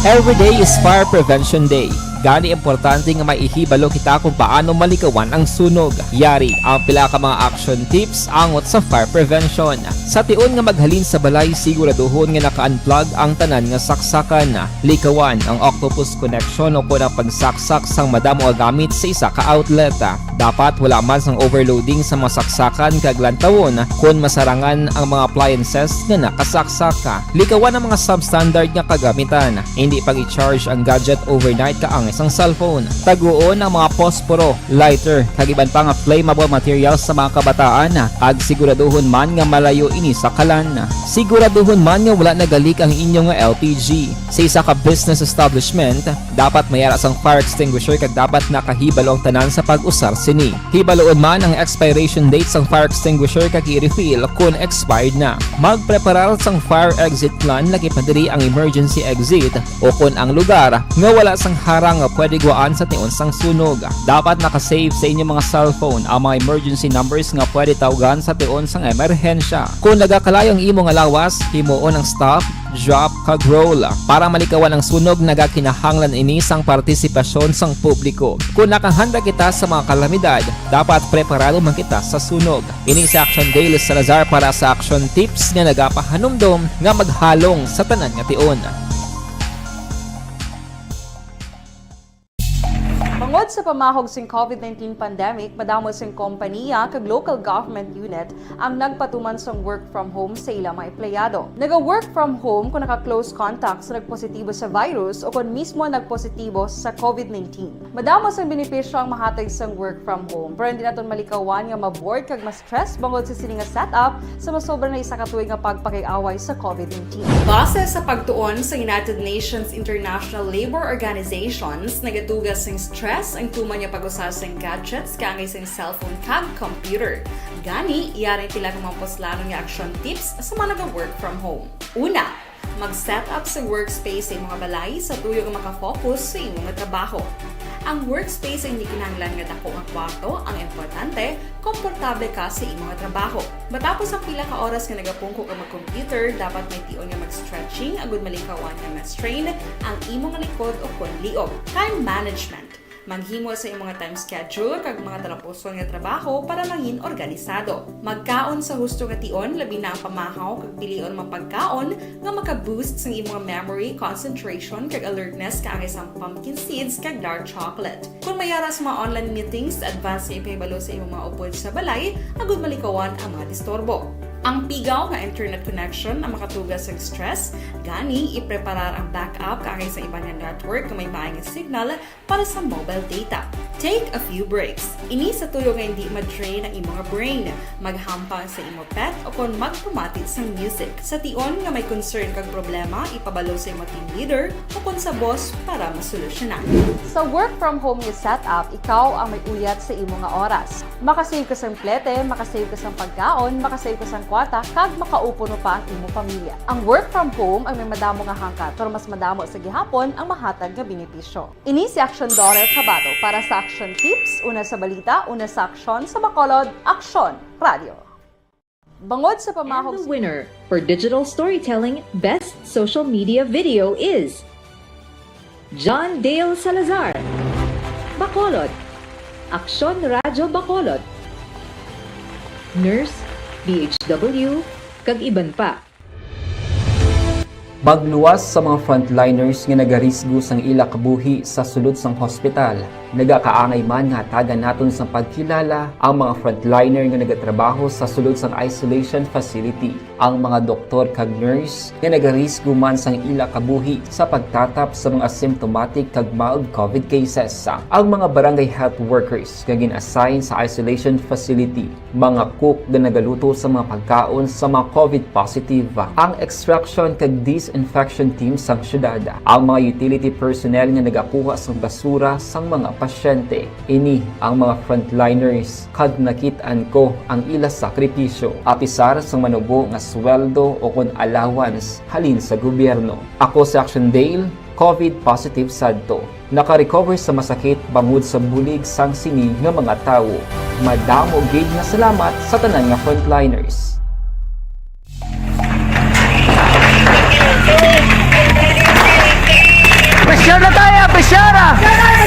Every day is Fire Prevention Day. Gani, importante nga may ihibalo kita kung paano malikawan ang sunog. Yari ang pila ka mga action tips angot sa fire prevention. Sa tion nga maghalin sa balay, siguraduhon nga naka-unplug ang tanan nga saksakan. Likawan ang octopus connection o kon ang pagsaksak sang madamo nga gamit sa isa ka outlet. Dapat wala man sang overloading sa mga saksakan kag lantawon kon masarangan ang mga appliances nga nakasaksak. Likawan ang mga substandard nga kagamitan. Hindi pag-i-charge ang gadget overnight kaangay sang cellphone. Taguon ang mga posporo, lighter, kag iban pa nga flammable materials sa mga kabataan, kag siguraduhon man nga malayo ini sa kalan. Siguraduhon man nga wala nagalik ang inyo nga L P G. Sa isa ka business establishment, dapat may ara sang fire extinguisher kag dapat nakahibalo ang tanan sa pag-usar sini. Hibaluon man ang expiration date sang fire extinguisher kag i-refill kon expired na. Magpreparar sang fire exit plan, laki pa diri ang emergency exit o kon ang lugar nga wala sang harang nga pwede gwaan sa tion sang sunog. Dapat naka-save sa inyo mga cellphone ang mga emergency numbers nga pwede tawgan sa tion sang emerhensya. Kon nagakalayo ang imo nga lawas, himuon ang stop, drop, kag roll. Para malikawan ang sunog, nagakinahanglan ini sang partisipasyon sang publiko. Kon nakahanda kita sa mga kalamidad, dapat preparado man kita sa sunog. Ini si Action Dale Salazar para sa Action Tips nga nagapahanumdom nga maghalong sa tanan nga tion. Bangod sa pamahog sing COVID nineteen pandemic, madamo sing kompaniya kag local government unit ang nagpatuman sang work from home sa ila mga empleyado. Naga-work from home kung naka-close contact sa nagpositibo sa virus o kon mismo nagpositibo sa COVID nineteen. Madamo sang benepisyo ang mahatag sang work from home, pero hindi naton malikawan nga ma-bored kag ma-stress bangod sa sini nga setup sa masobra na isa ka tuig nga pagpakig-away sa COVID nineteen. Base sa pagtuon sa United Nations International Labour Organizations, nagatuga sing stress ang tuman nga pag-usa sing gadgets kaangay sing cellphone kag computer. Gani, yari ang pila ka mga puslanon nga action tips sa mga naga-work from home. Una, mag-set up sa workspace sa imong balay sa tuyo nga makafocus sa imong trabaho. Ang workspace ay hindi kinahanglan nga dako nga kwarto, ang importante, komportable ka sa imong trabaho. Matapos ang pila ka oras nga nagapungko ka mag-computer, dapat may tion nga mag-stretching agud malikawan nga ma-strain ang imong likod o kon liog. Time management. Maghimo sa imong time schedule kag mga talapuson nga trabaho para mangin organisado. Magkaon sa husto nga tion, labi na ang pamahaw kag pilion mga pagkaon nga maka-boost sang imong memory, concentration, kag alertness kaangay sang pumpkin seeds kag dark chocolate. Kon may ara sa mga online meetings, advance nga ipahibalo sa imong mga upod sa balay agud malikawan ang mga disturbo. Ang pigaw nga internet connection ang makatuga sang stress, gani ipreparar ang backup kaangay sa iban nga network nga may maayo nga signal para sa mobile data. Take a few breaks. Ini sa tuyo nga hindi ma-drain ang imo nga brain. Maghampang sa imo pet o kon magpamati sang music. Sa tion nga may concern kag problema, ipabalo sa imo team leader o kon sa boss para masolusyonan. Sa work from home nga setup, ikaw ang may uyat sa imo nga oras. Makasave ka sang plete, makasave ka sang pagkaon, makasave ka sang kwarta, kag makaupuno pa ang imo pamilya. Ang work from home ang may madamo nga hangkat, pero mas madamo sa gihapon ang mahatag nga benepisyo. Ini si Action Daughter Kabato para sa Action Tips, una sa balita, una sa aksyon, sa Bacolod, Aksyon Radio. Bangod sa pamahog. And the winner for digital storytelling best social media video is John Dale Salazar, Bacolod, Aksyon Radyo Bacolod, Nurse, D H W, kag iban pa. Magluwas sa mga frontliners nga nagarisgo sang ila kabuhi sa sulod sang hospital. Nagakaangay man nga hatagan naton sang pagkilala ang mga frontliner nga nagatrabaho sa sulod sang isolation facility, ang mga doktor kag nurse nga nagarisgo man sang ila kabuhi sa pagtatap sa mga asymptomatic kag mild COVID cases, ang mga barangay health workers nga gin-assign sa isolation facility, mga cook nga nagaluto sa mga pagkaon sa mga COVID positive, ang extraction kag disinfection team sang syudad, ang mga utility personnel nga nagakuha sang basura sang mga pasyente. Ini ang mga frontliners, kag nakit-an ko ang ila sakripisyo, apisar sang manubo nga sweldo o kon allowance halin sa gobyerno. Ako si Action Dale, COVID positive sadto. Naka-recover sa masakit bangod sa bulig sang sini nga mga tawo. Madamo gid nga salamat sa tanan nga frontliners. Pressure na tayo! Pressure!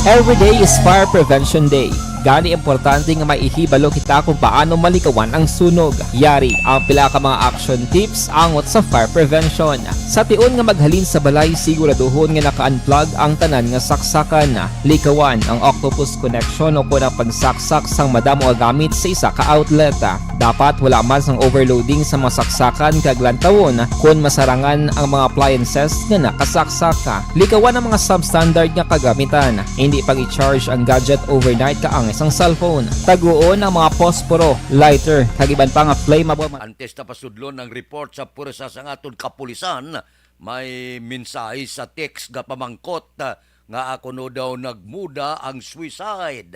Every day is Fire Prevention Day. Gani, importante nga maihibalo kita kung paano malikawan ang sunog. Yari ang pila ka mga action tips angot sa fire prevention. Sa tion nga maghalin sa balay, siguraduhon nga naka-unplug ang tanan nga saksakan. Likawan ang octopus connection o kon ang pagsaksak sang madamo nga gamit sa isa ka outlet. Dapat wala man sang overloading sa mga saksakan kag lantawon kon masarangan ang mga appliances nga nakasaksak. Likawan ang mga substandard nga kagamitan. Hindi pag-i-charge ang gadget overnight kaangay sang cellphone. Taguon ang mga posporo, lighter, kag iban pa nga flammable ma- Antes ta pasudlon ang report sa pwersa sang aton kapulisan, may mensahe sa text nga pamangkot, ah, nga ako no daw nagmuda ang suicide.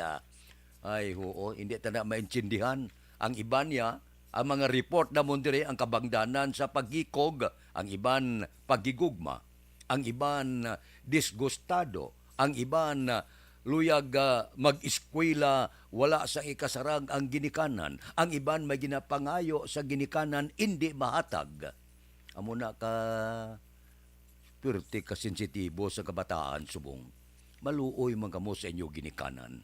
Ay, huo, hindi ta na maintindihan. Ang iban niya, ang mga report namon diri ang kabangdanan sa pagikog, ang iban paghigugma, ang iban, ah, disgustado, ang iban, ah, luyag, ah, mag-eskwela, wala sa ikasarang ang ginikanan, ang iban may ginapangayo sa ginikanan, indi mahatag. Amo na ka pirti ka sensitibo sa kabataan, subong. Maluoy man kamo sa inyo ginikanan.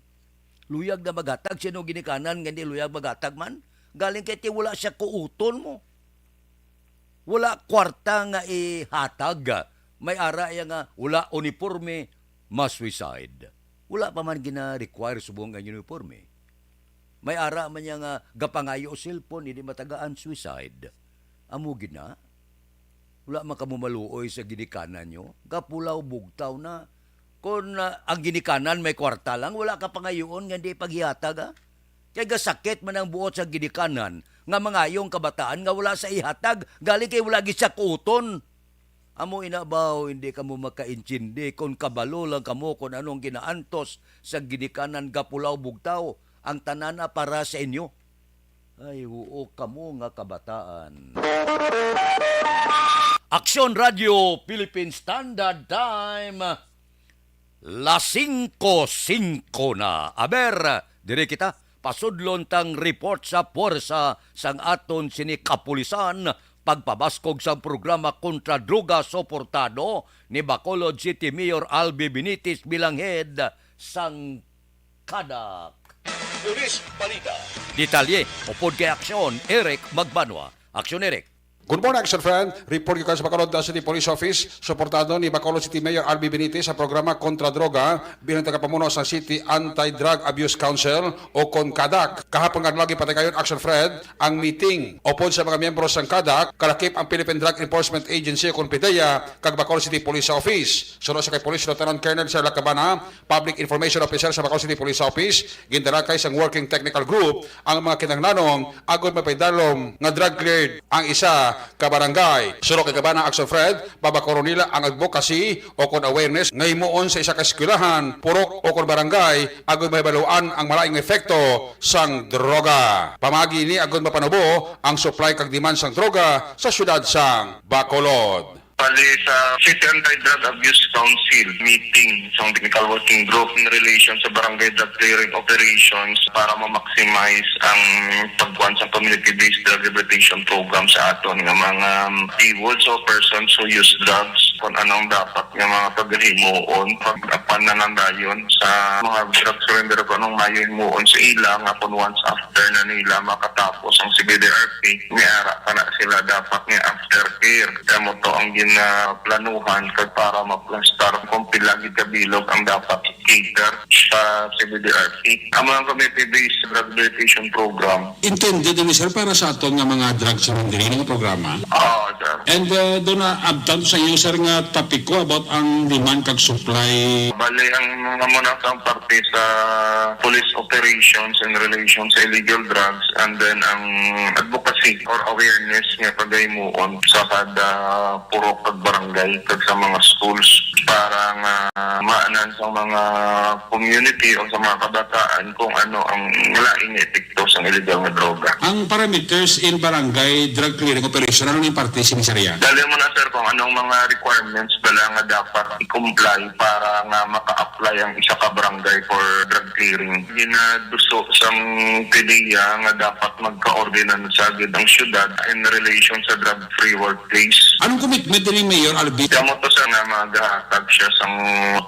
Luyag na maghatag sa inyo ginikanan, nga hindi luyag maghatag man. Galing kay ti wala siya kuuton mo. Wala kwarta nga ihatag. May ara iya nga wala uniforme, ma-suicide. Wala pa man gina-require subong ang uniforme. May ara man niya nga gapangayo og cellphone, hindi matagaan, suicide. Amo gid na. Wala man kamo maluoy sa ginikanan nyo. Gapulaw bugtaw na. Kon, ah, ang ginikanan may kwarta lang, wala ka pangayuon nga di paghihatag, ha? Kay gasakit man ang buot sa ginikanan nga mangayong kabataan nga wala sa ihatag, galing kay wala gid siya kuton. Amo ina baw, hindi kamo makaintindi kon kabalo lang kamo kon anong ginaantos sa ginikanan gapulaw bugtaw, ang tanan na para sa inyo. Ay, huo kamo nga kabataan. Aksyon Radio Philippine Standard Time, las singko singko na. Aber, diri kita, pasudlon tang report sa puwersa sang aton sini kapulisan, pagpabaskog sang programa kontra droga suportado ni Bacolod City Mayor Albi Benitez bilang head sang kadak. Police Balita. Detalye upod kay Aksyon, Eric Magbanwa. Aksyon, Eric. Good morning, Action Friend. Report gikan sa Bacolod City Police Office, suportado ni Bacolod City Mayor Albi Benitez sa programa kontra droga bilang tagapamuno sa City Anti-Drug Abuse Council o kon kadak. Kahapon nga adlaw gipatigayon, Action Friend, ang meeting upod sa mga miyembro sang kadak, kalakip ang Philippine Drug Enforcement Agency o kon PDEA kag Bacolod City Police Office. Suno sa kay Police Lieutenant Colonel Sir Lacabana, Public Information Officer sa Bacolod City Police Office, gindala kay sang Working Technical Group ang mga kinahanglanon agod mapaidalom nga drug cleared ang isa ka barangay. Suno kay Cabana Action Fred, pabakulon nila ang advocacy o kon awareness nga himuon sa isa ka eskwelahan, purok o kon barangay agod mahibaluan ang malain nga epekto sang droga. Pamaagi ni agod mapanubo ang supply kag demand sang droga sa siyudad sang Bacolod. Bali sa City Anti-Drug Abuse Council meeting sa technical working group in relation sa barangay drug clearing operations para ma-maximize ang pagkuhan sa community-based drug rehabilitation program sa aton nga mga, um, P W Ds o persons who use drugs, kung anong dapat nga mga paghimuon pag apan na lang dayon sa mga drug surrender, kung anong mayo himuon sa ila nga kung once after na nila makatapos ang C B D R P, may ara pa na sila dapat nga aftercare. Kamo to ang ginaplanuhan kag para maplastar kung pila gid ka bilog ang dapat i-cater sa C B D R P. Amo ang community-based rehabilitation program. Intended ini, sir, para sa aton nga mga drug surrendering nga programa? Oo, sir. And, uh, doon na abtan sa inyo, sir, nga topiko about ang demand kag supply. Bali, ang mga muna sa parte sa police operations in relation sa illegal drugs, and then ang advocacy or awareness nga paghimuon sa kada purok kag barangay kag sa mga schools para nga maanan sa mga community o sa mga kabataan kung ano ang malain nga epekto sang illegal nga droga. Ang parameters in barangay drug clearing operation, ano ning parte sini, sir, iya? Dali mo na, sir, kung anong mga requirements bala nga dapat i-comply para nga maka-apply ang isa ka barangay for drug clearing. Ginaduso sang PDEA nga dapat magka ordinansa gid ang syudad in relation sa drug-free workplace. Anong commitment ni Mayor Alvin? Damo to sa nga magahatag siya sang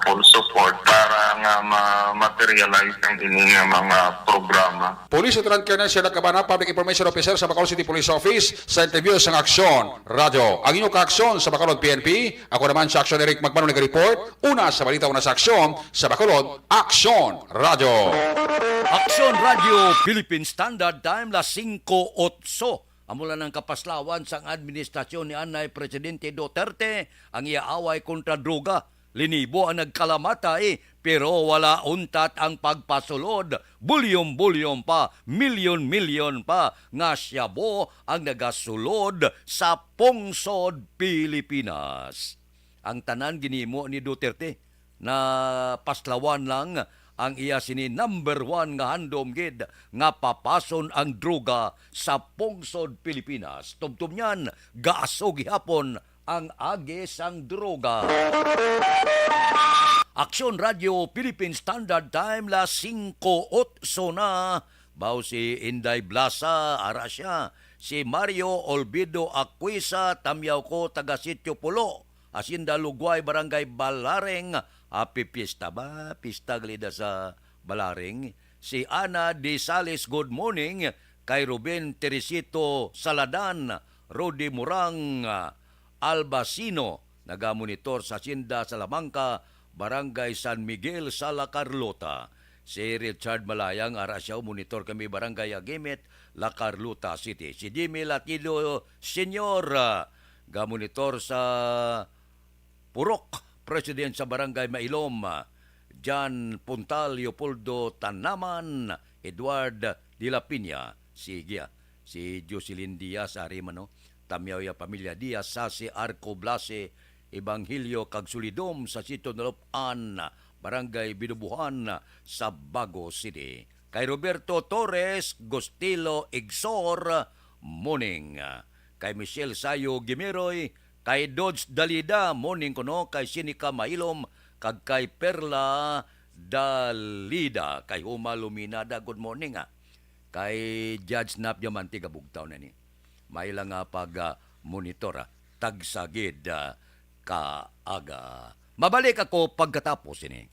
full support para nga ma-materialize ang ini nga mga programa. Police Lieutenant Colonel Sherlock Cabana, Public Information Officer sa Bacolod City Police Office, sa interview sang Aksyon Radyo. Ang inyo kaaksyon sa Bacolod P N P, ako naman si Aksyon Eric Magmano nag-report. Una sa balita, una sa aksyon sa Bacolod, Aksyon Radyo. Aksyon Radyo, Philippine Standard Time, las singko otso. Amo lang ang kapaslawan sang administrasyon ni anay Presidente Duterte, ang iya away kontra droga. Linibo ang nagkalamatay, pero wala untat ang pagpasulod. Bulyong-bulyong pa, milyon-milyon pa nga shabu ang nagasulod sa pungsod Pilipinas. Ang tanan ginhimo ni Duterte, napaslawan lang ang iya sini number one nga handom gid nga papason ang droga sa pungsod Pilipinas. Tubtob niyan, gaaso gihapon ang agi sang droga. Aksyon Radyo Philippine Standard Time, las singko otso na. Baw si Inday Blasa, ara siya. Si Mario Olvido Aquisa, tamyaw ko, taga Sitio Pulo, Hacienda Lugway, Barangay Balareng. Happy Fiesta ba? Pista gali da sa Balareng. Si Ana Disales, good morning. Kay Ruben Teresito Saladan, Rudy Murang, ah, Albacino, nagamonitor sa Hacienda Salamanca, Barangay San Miguel, Sala Carlota. Si Richard Malayang, ara siya, monitor kami, Barangay Agimit, La Carlota City. Si Jimmy Latido Senior, ah, gamonitor sa Purok, President sa Barangay Mailom, Jan Puntal, Leopoldo Tanaman, Edward de la Piña, sige, ah, si Jocelyn Diaz, ari man, no? Tamyaw ya pamilya Diaz, sa si Arco Blase, Evangelio kag Solidom sa Sitio Nalup-an, Barangay Binubuhan sa Bago City. Kay Roberto Torres Gostilo Igsor, morning. Kay Michelle Sayo Gimiroy, kay Dodge Dalida, morning kuno, kay Sinica Mailom, kag kay Perla Dalida, kay Huma Luminada, good morning, ah. Kay Judge Nap Diamante, gabugtaw na ni. May lang nga pag, ah, monitor, ah, tagsagid, ah, kaaga. Mabalik ako pagkatapos ini.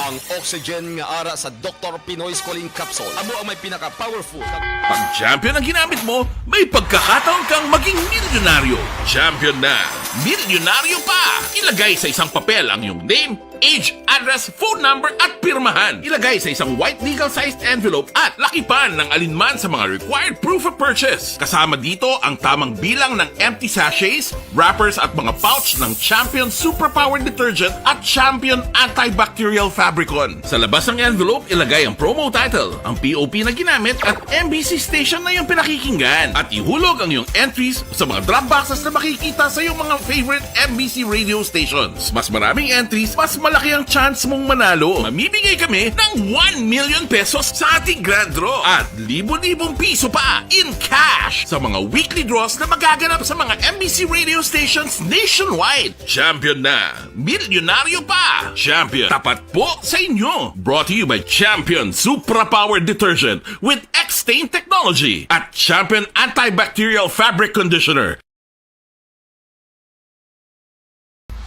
Ang oxygen nga ara sa Doktor Pinoy Squalene Capsule amo ang may pinaka-powerful. Pag champion ang ginamit mo, may pagkakataon kang maging milyonaryo. Champion na! Milyonaryo pa! Ilagay sa isang papel ang iyong name, age, address, phone number, at pirmahan. Ilagay sa isang white legal-sized envelope at lakipan ng alinman sa mga required proof of purchase. Kasama dito ang tamang bilang ng empty sachets, wrappers at mga pouch ng Champion Superpower Detergent at Champion Antibacterial Fabricon. Sa labas ng envelope, ilagay ang promo title, ang P O P na ginamit at M B C station na iyong pinakikinggan. At ihulog ang iyong entries sa mga drop boxes na makikita sa iyong mga favorite M B C radio stations. Mas maraming entries, mas malaki ang chance mong manalo. Mamimigay kami ng one million pesos sa ating grand draw at libo-libong piso pa in cash sa mga weekly draws na magaganap sa mga M B C radio stations nationwide. Champion na! Milyonaryo pa! Champion, tapat po sa inyo! Brought to you by Champion Supra Power Detergent with X-Stain Technology at Champion Antibacterial Fabric Conditioner.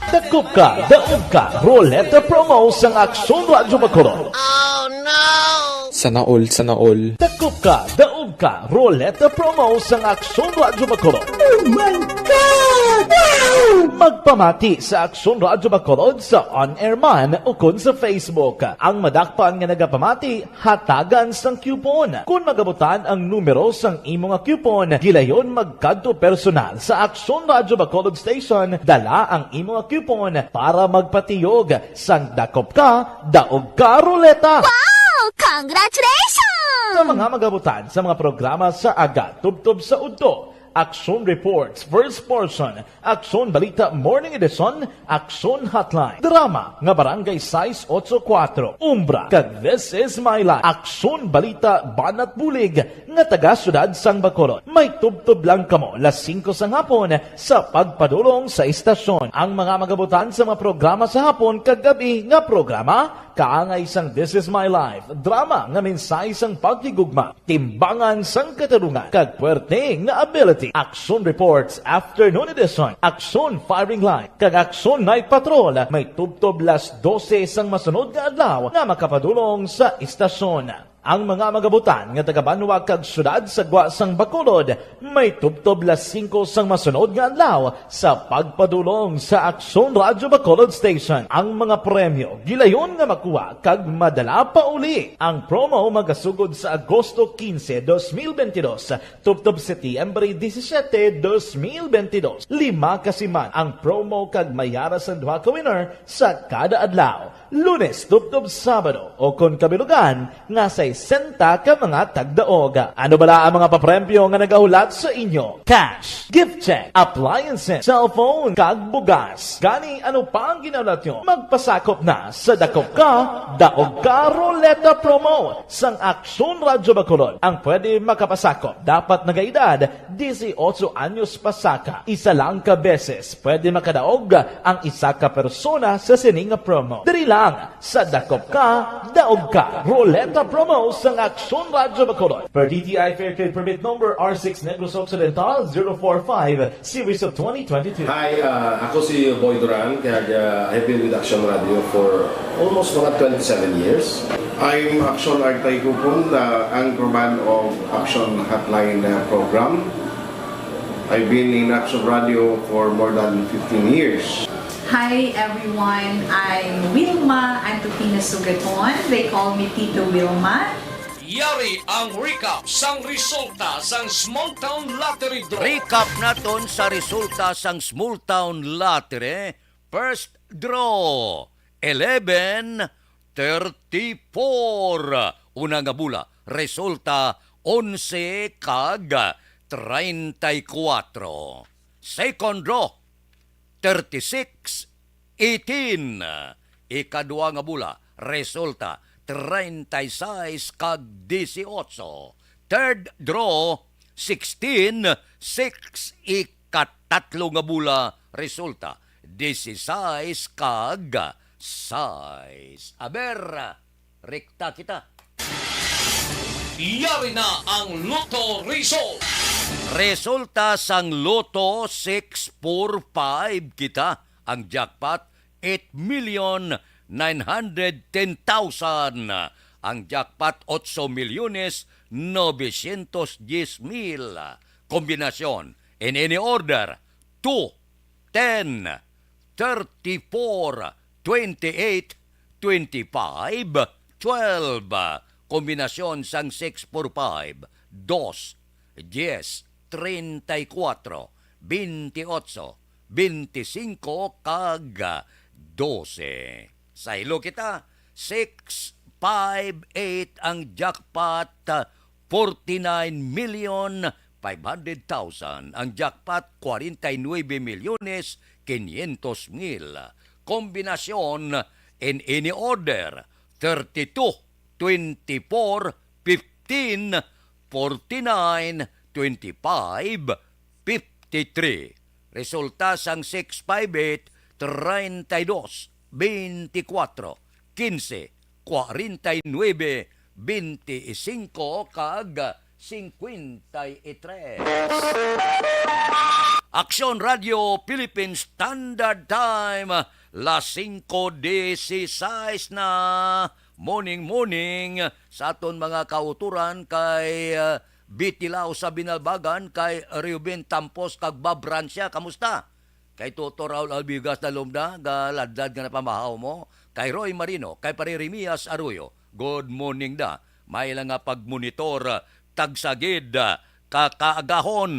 Dakop ka, daog ka, Roleta Promo sang Aksyon Radyo Bacolod. Sana all, sana all. Dakop ka, daog ka, Roleta Promo sang Aksyon Radyo Bacolod. Oh my God! Wow! Magpamati sa Aksyon Radyo Bacolod sa on-air man ukon sa Facebook. Ang madakpan nga nagapamati, hatagan sang coupon. Kon magabutan ang numero sang imo nga coupon, gilayon magkadto personal sa Aksyon Radyo Bacolod Station, dala ang imo nga coupon para magpatiyog sang dakop ka, daog ka, Roleta. Wow! Congratulations! Sa mga magabutan sa mga programa sa aga tubtob sa udto, Aksyon Reports, First Portion, Aksyon Balita Morning Edition, Aksyon Hotline, drama nga Barangay sais ocho kuwatro, Umbra, kag This Is My Life, Aksyon Balita Banat Bulig, nga taga Siyudad sang Bacolod. May tubtob lang kamo las singko sang hapon sa pagpadulong sa istasyon. Ang mga magabutan sa mga programa sa hapon kag gab-i nga programa, kaangay sang This Is My Life, drama nga mensahe sang paghigugma, timbangan sang katarungan, kag puwerte nga ability. Aksyon Reports, Afternoon Edition, Aksyon Firing Line, kag Aksyon Night Patrol may tubtob las dose sang masunod nga adlaw nga makapadulong sa istasyon. Ang mga magabutan nga taga-banwa kag siyudad sa gwa sang Bacolod may tubtob las singko sang masunod nga adlaw sa pagpadulong sa Aksyon Radyo Bacolod Station. Ang mga premyo gilayon nga makuha kag madala pa uli. Ang promo magasugod sa Agosto quince, dos mil veintidós, tubtob Septiembre disisiete, dos mil veintidós. Lima ka siman ang promo kag may ara sang duha ka winner sa kada adlaw. Lunes tubtob Sabado, o kon kabilugan, nga sesenta ka mga tagdaog. Ano bala ang mga papremyo nga nagahulat sa inyo? Cash, gift check, appliances, cellphone, kag bugas. Gani, ano pa ang ginahulat nyo? Magpasakop na sa Dakop Ka, Daog Ka Roleta Promo sang Aksyon Radyo Bacolod. Ang pwede makapasakop dapat nagaedad dieciocho anyos pasaka. Isa lang ka beses pwede makadaog ang isa ka persona sa sini nga promo. Diri lang sa Dakop Ka, Daog Ka Roleta Promo sang Aksyon Radyo Bacolod. Per D T I Fair Trade Permit Number R six Negros Occidental zero four five, Series of twenty twenty-two. Hi, uh, ako si Boy Duran, kag, uh, I've been with Action Radio for almost mga twenty-seven years. I'm Action Artay Kupon, the anchorman of Action Hotline, uh, program. I've been in Action Radio for more than fifteen years. Hi everyone, I'm Wilma Antupina Sugaton. They call me Tito Wilma. Yari ang recap sang resulta sang Small Town Lottery Draw. Recap naton sa resulta sang Small Town Lottery. First draw, eleven thirty-four. Una nga bula, resulta onse kag treinta y cuatro. Second draw, thirty-six eighteen. Ikadua nga bula, resulta treinta y seis kag dieciocho. Third draw, sixteen six. Ikatatlo nga bula, resulta dieciséis kag sais. Aber, rekta kita. Yari na ang Lotto result. Resulta sang Lotto six four five kita. Ang jackpot, eight million nine hundred ten thousand. Ang jackpot, ocho milyones novecientos diez mil. Kombinasyon, in any order, two, ten, thirty-four, twenty-eight, twenty-five, twelve. Kombinasyon sang six four five, dos, diez, treinta y cuatro, veintiocho, veinticinco, kag doce. Saylo kita, six five eight ang jackpot, forty-nine million five hundred thousand. Ang jackpot, forty-nine milyones quinientos mil. Kombinasyon, in any order, thirty-two, twenty-four, fifteen, forty-nine, twenty-five, fifty-three. Resulta sang six five eight, treinta y dos, veinticuatro, quince, cuarenta y nueve, veinticinco, kag cincuenta y tres. Aksyon Radio Philippine Standard Time, las singko dieciséis na. Morning, morning sa aton mga kauturan kay, uh, Bitilaw sa Binalbagan, kay Reuben Tampos kag Bob Rancia. Kamusta? Kay Toto Raul Albigas na lumda, galadlad nga napamahaw mo. Kay Roy Marino, kay Pare Remias Arroyo, good morning da. May lang nga pagmonitor, tagsagid, kakaagahon.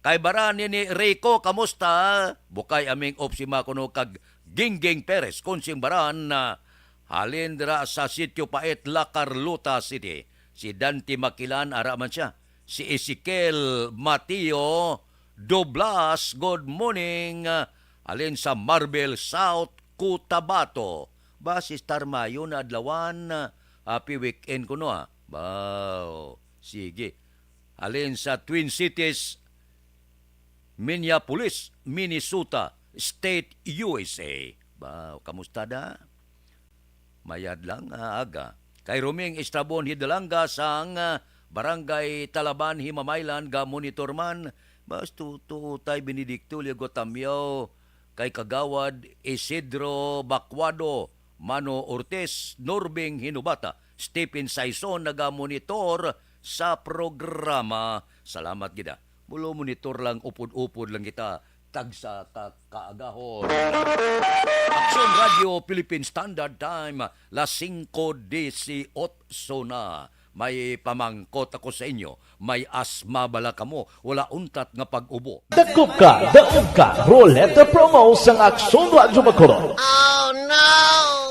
Kay Barani ni Rico, kamusta? Bukay aming opsima kuno kag Gingging Perez, Kunsing Baran, halin dira sa Sitio Pait, La Carlota City. Si Dante Makilan, ara man siya. Si Ezekiel Mateo, Doblas, good morning. Ah, alin sa Marbel, South Cotabato. Ba, si Star Mayo na adlawan, ah, happy weekend kuno, ah. Ba, oh, sige. Alin sa Twin Cities, Minneapolis, Minnesota, State, U S A. Ba, kamusta da? Mayad lang nga aga. Kay Roming Estrabon Hidalanga sang, ah, Barangay Talaban, Himamaylan, ga-monitor man. Basto to tay Benedicto Liago Tamyaw, kay Kagawad Isidro Bacuado, Mano Ortiz, Norbing Hinubata, Stephen Saison, naga-monitor sa programa. Salamat gid, ah. Mulo monitor lang, upod-upod lang kita, tagsa ka kaagahon. Aksyon Radio Philippine Standard Time, las singko disiotso na. May pamangkot ako sa inyo, may asma bala kamo, wala untat nga pag-ubo? Dakop ka, daog ka, Roleta Promo sang Aksyon Radyo Bacolod.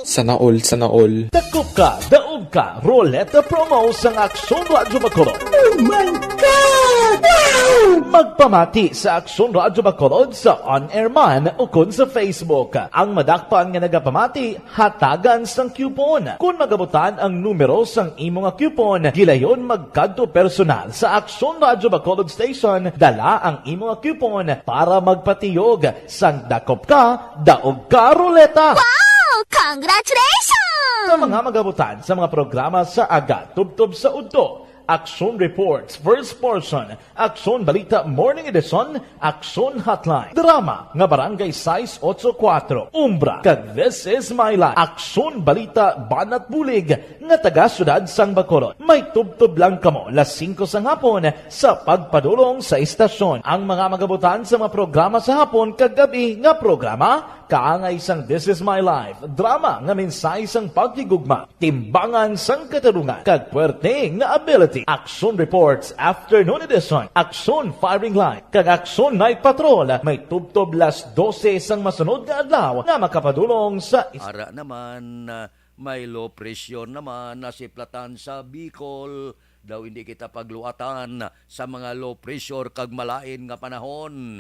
Sana all, sana all. Dakop ka, daog ka, Roleta Promo sang Aksyon Radyo Bacolod. Oh my God! Wow! Magpamati sa Aksyon Radyo Bacolod sa on-air man ukon sa Facebook. Ang madakpan nga nagapamati, hatagan sang coupon. Kon magabutan ang numero sang imo nga coupon, gilayon magkadto personal sa Aksyon Radyo Bacolod Station, dala ang imo nga coupon para magpatiyog sang dakop ka, daog ka, Roleta. Wow! Congratulations! Sa mga magabutan sa mga programa sa aga, tubtob sa udto, Aksyon Reports, First Portion, Aksyon Balita Morning Edition, Aksyon Hotline, drama nga Barangay sais otso kuwatro, Umbra, kag This Is My Life, Aksyon Balita Banat Bulig nga taga Siyudad sang Bacolod. May tubtob lang kamo las singko sang hapon sa pagpadulong sa istasyon. Ang mga magabutan sa mga programa sa hapon kag gab-i nga programa, kaangay sang This Is My Life, drama nga mensahe sang paghigugma, timbangan sang katarungan, kag puwerte nga ability. Aksyon Reports Afternoon Edition, Aksyon Firing Line, kag Aksyon Night Patrol may tubtob las dose sang masunod nga adlaw nga makapadulong sa is- Ara naman, ah, may low pressure naman nasiplatan sa Bicol. Daw hindi kita pagluatan sa mga low pressure kag malain nga panahon.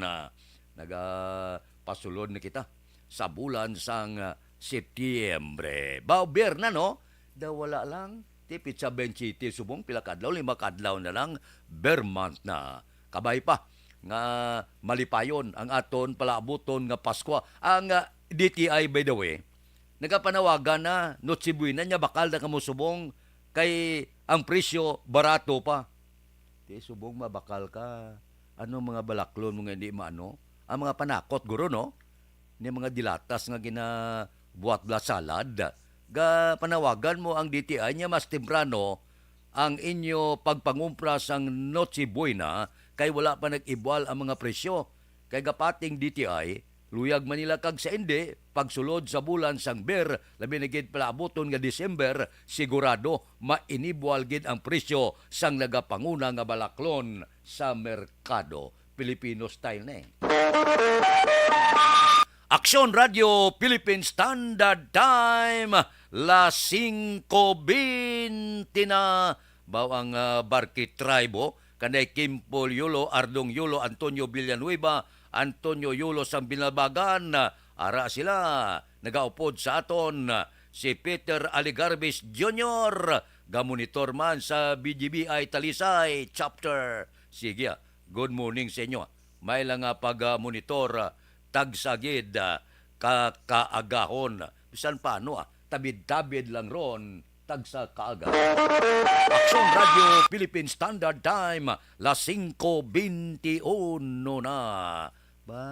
Nagapasulod na kita sa bulan sang, ah, Setyembre. Baw, Ber na, no? Daw wala lang. Ti petsa twenty-seven subong, pila ka adlaw, lima ka adlaw na lang, Ber month na. Kabay pa nga malipayon ang aton palaabuton nga Paskwa. Ang, ah, D T I, by the way, nagapanawagan na, Noche Buena, nya bakal na kamo subong, kay ang presyo barato pa. Ti subong mabakal ka. Ano mga balaklon mo nga hindi maano? Ang mga panakot, guro, no? Ni mga dilatas nga ginabuhat bala salad. Ga panawagan mo ang D T I niya mas temprano ang inyo pagpangumpra sang Noche Buena kay wala pa nag-ibwal ang mga presyo. Kay gapating D T I, luyag man nila kag sa indi, pagsulod sa bulan sang Ber, labi na gid palaabuton nga December, sigurado mainibwal gid ang presyo sang nagapanguna nga balaklon sa merkado. Filipino style na eh. Aksyon Radio Philippine Standard Time, las singko bente na. Baw ang, ah, Barki Tribe, oh, kanay Kimpol Yulo, Ardong Yulo, Antonio Villanueva, Antonio Yulo sang Binalbagan. Ara sila, nagaupod sa aton, ah, si Peter Aligarbes Junior, gamonitor man sa B G B I Talisay Chapter. Sige, ah, good morning sa inyo, ah. May lang nga pag-monitor, ah, tagsa gid, ah, ka kaagahon. Bisan paano, ah, tabid-tabid lang ron, tagsa kaaga. Aksyon Radio Philippine Standard Time, las singko bente uno na. Ba,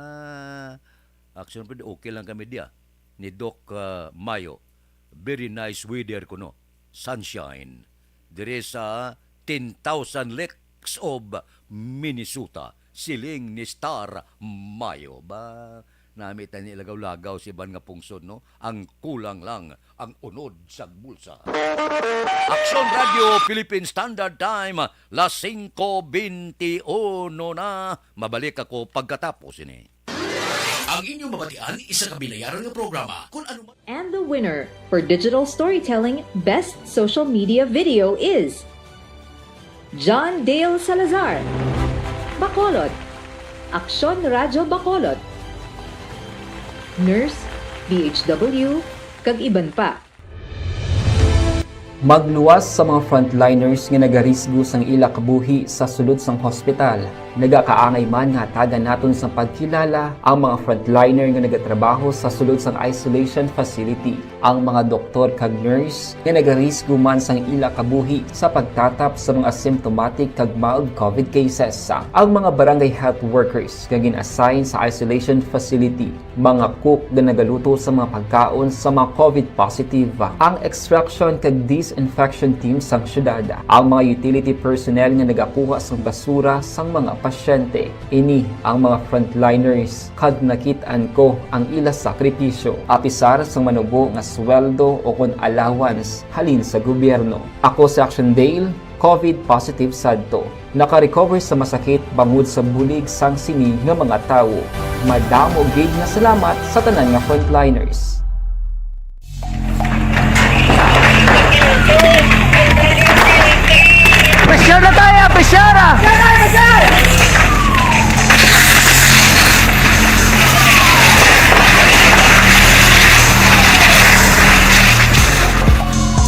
Aksyon, pero okay lang kami diya. Ni Doc, ah, Mayo. Very nice weather kuno. Sunshine. Diri sa ten thousand Lakes of Minnesota, siling ni Star Mayo. Ba, nami tani lagaw-lagaw si iban nga pungsod, no? Ang kulang lang ang unod sa bulsa. Aksyon Radio Philippine Standard Time, las singko bente uno na. Mabalik ako pagkatapos ini. Ang inyong mabatian, isa ka binayaran nga programa. Kung ano man And the winner for digital storytelling best social media video is John Dale Salazar, Bacolod. Aksyon Radyo Bacolod, nurse, B H W, kag iban pa. Magluwas sa mga frontliners nga nagarisgo sang ila kabuhi sa sulod sang hospital. Nagakaangay man nga hatagan naton sang pagkilala ang mga frontliner nga nagatrabaho sa sulod sang isolation facility, ang mga doktor kag nurse nga nagarisgo man sang ila kabuhi sa pagtatap sa mga asymptomatic kag mild covid cases, ang mga barangay health workers nga gin-assign sa isolation facility, mga cook nga nagaluto sa mga pagkaon sa mga covid positive, ang extraction kag disinfection team sang syudad, ang mga utility personnel nga nagakuha sang basura sang mga pasyente. Ini ang mga frontliners kag nakit-an ko ang ila sakripisyo. Apisar sang manubo nga sweldo o kon allowance halin sa gobyerno. Ako si Action Dale, covid positive sadto. Naka-recover sa masakit bangod sa bulig sang sini nga mga tawo. Madamo gid nga salamat sa tanan nga frontliners. Pressure na tayo! Pressure na!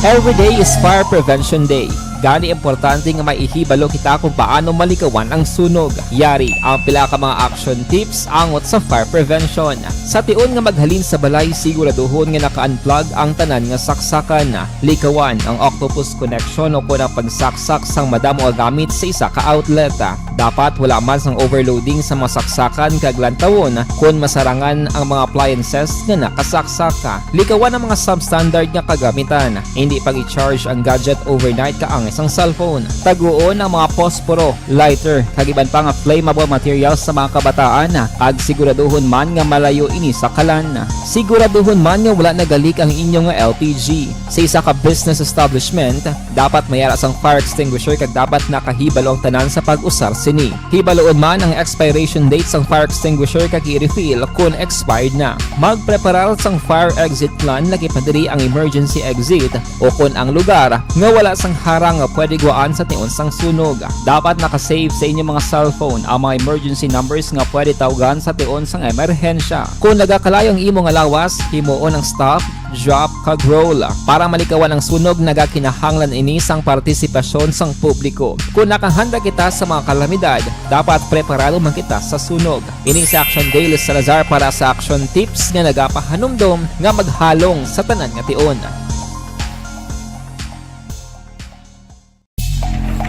Every day is Fire Prevention Day. Gani, importante nga may ihibalo kita kung paano malikawan ang sunog. Yari ang pila ka mga action tips angot sa fire prevention. Sa tion nga maghalin sa balay, siguraduhon nga naka-unplug ang tanan nga saksakan. Likawan ang octopus connection o kon ang pagsaksak sang madamo nga gamit sa isa ka outlet. Dapat wala man sang overloading sa mga saksakan kag lantawon kon masarangan ang mga appliances nga nakasaksak. Likawan ang mga substandard nga kagamitan. Hindi pag-i-charge ang gadget overnight kaangay sang cellphone. Taguon ang mga posporo, lighter, kag iban pa nga flammable materials sa mga kabataan, kag siguraduhon man nga malayo ini sa kalan. Siguraduhon man nga wala nagalik ang inyo nga L P G. Sa isa ka business establishment, dapat may ara sang fire extinguisher kag dapat nakahibalo ang tanan sa pag-usar sini. Hibaloon man ang expiration date sang fire extinguisher kag i-refill kon expired na. Magpreparar sang fire exit plan, lakip na diri ang emergency exit o kon ang lugar nga wala sang harang nga pwede guwaan sa tion sang sunog. Dapat naka-save sa inyo mga cellphone ang mga emergency numbers nga pwede tawgan sa tion sang emerhensya. Kon nagakalayo ang imo nga lawas, himuon ang stop, drop, kag roll. Para malikawan ang sunog, nagakinahanglan ini sang partisipasyon sang publiko. Kon nakahanda kita sa mga kalamidad, dapat preparado man kita sa sunog. Ini si Action Dale Salazar para sa Action Tips nga nagapahanumdom nga maghalong sa tanan nga tion.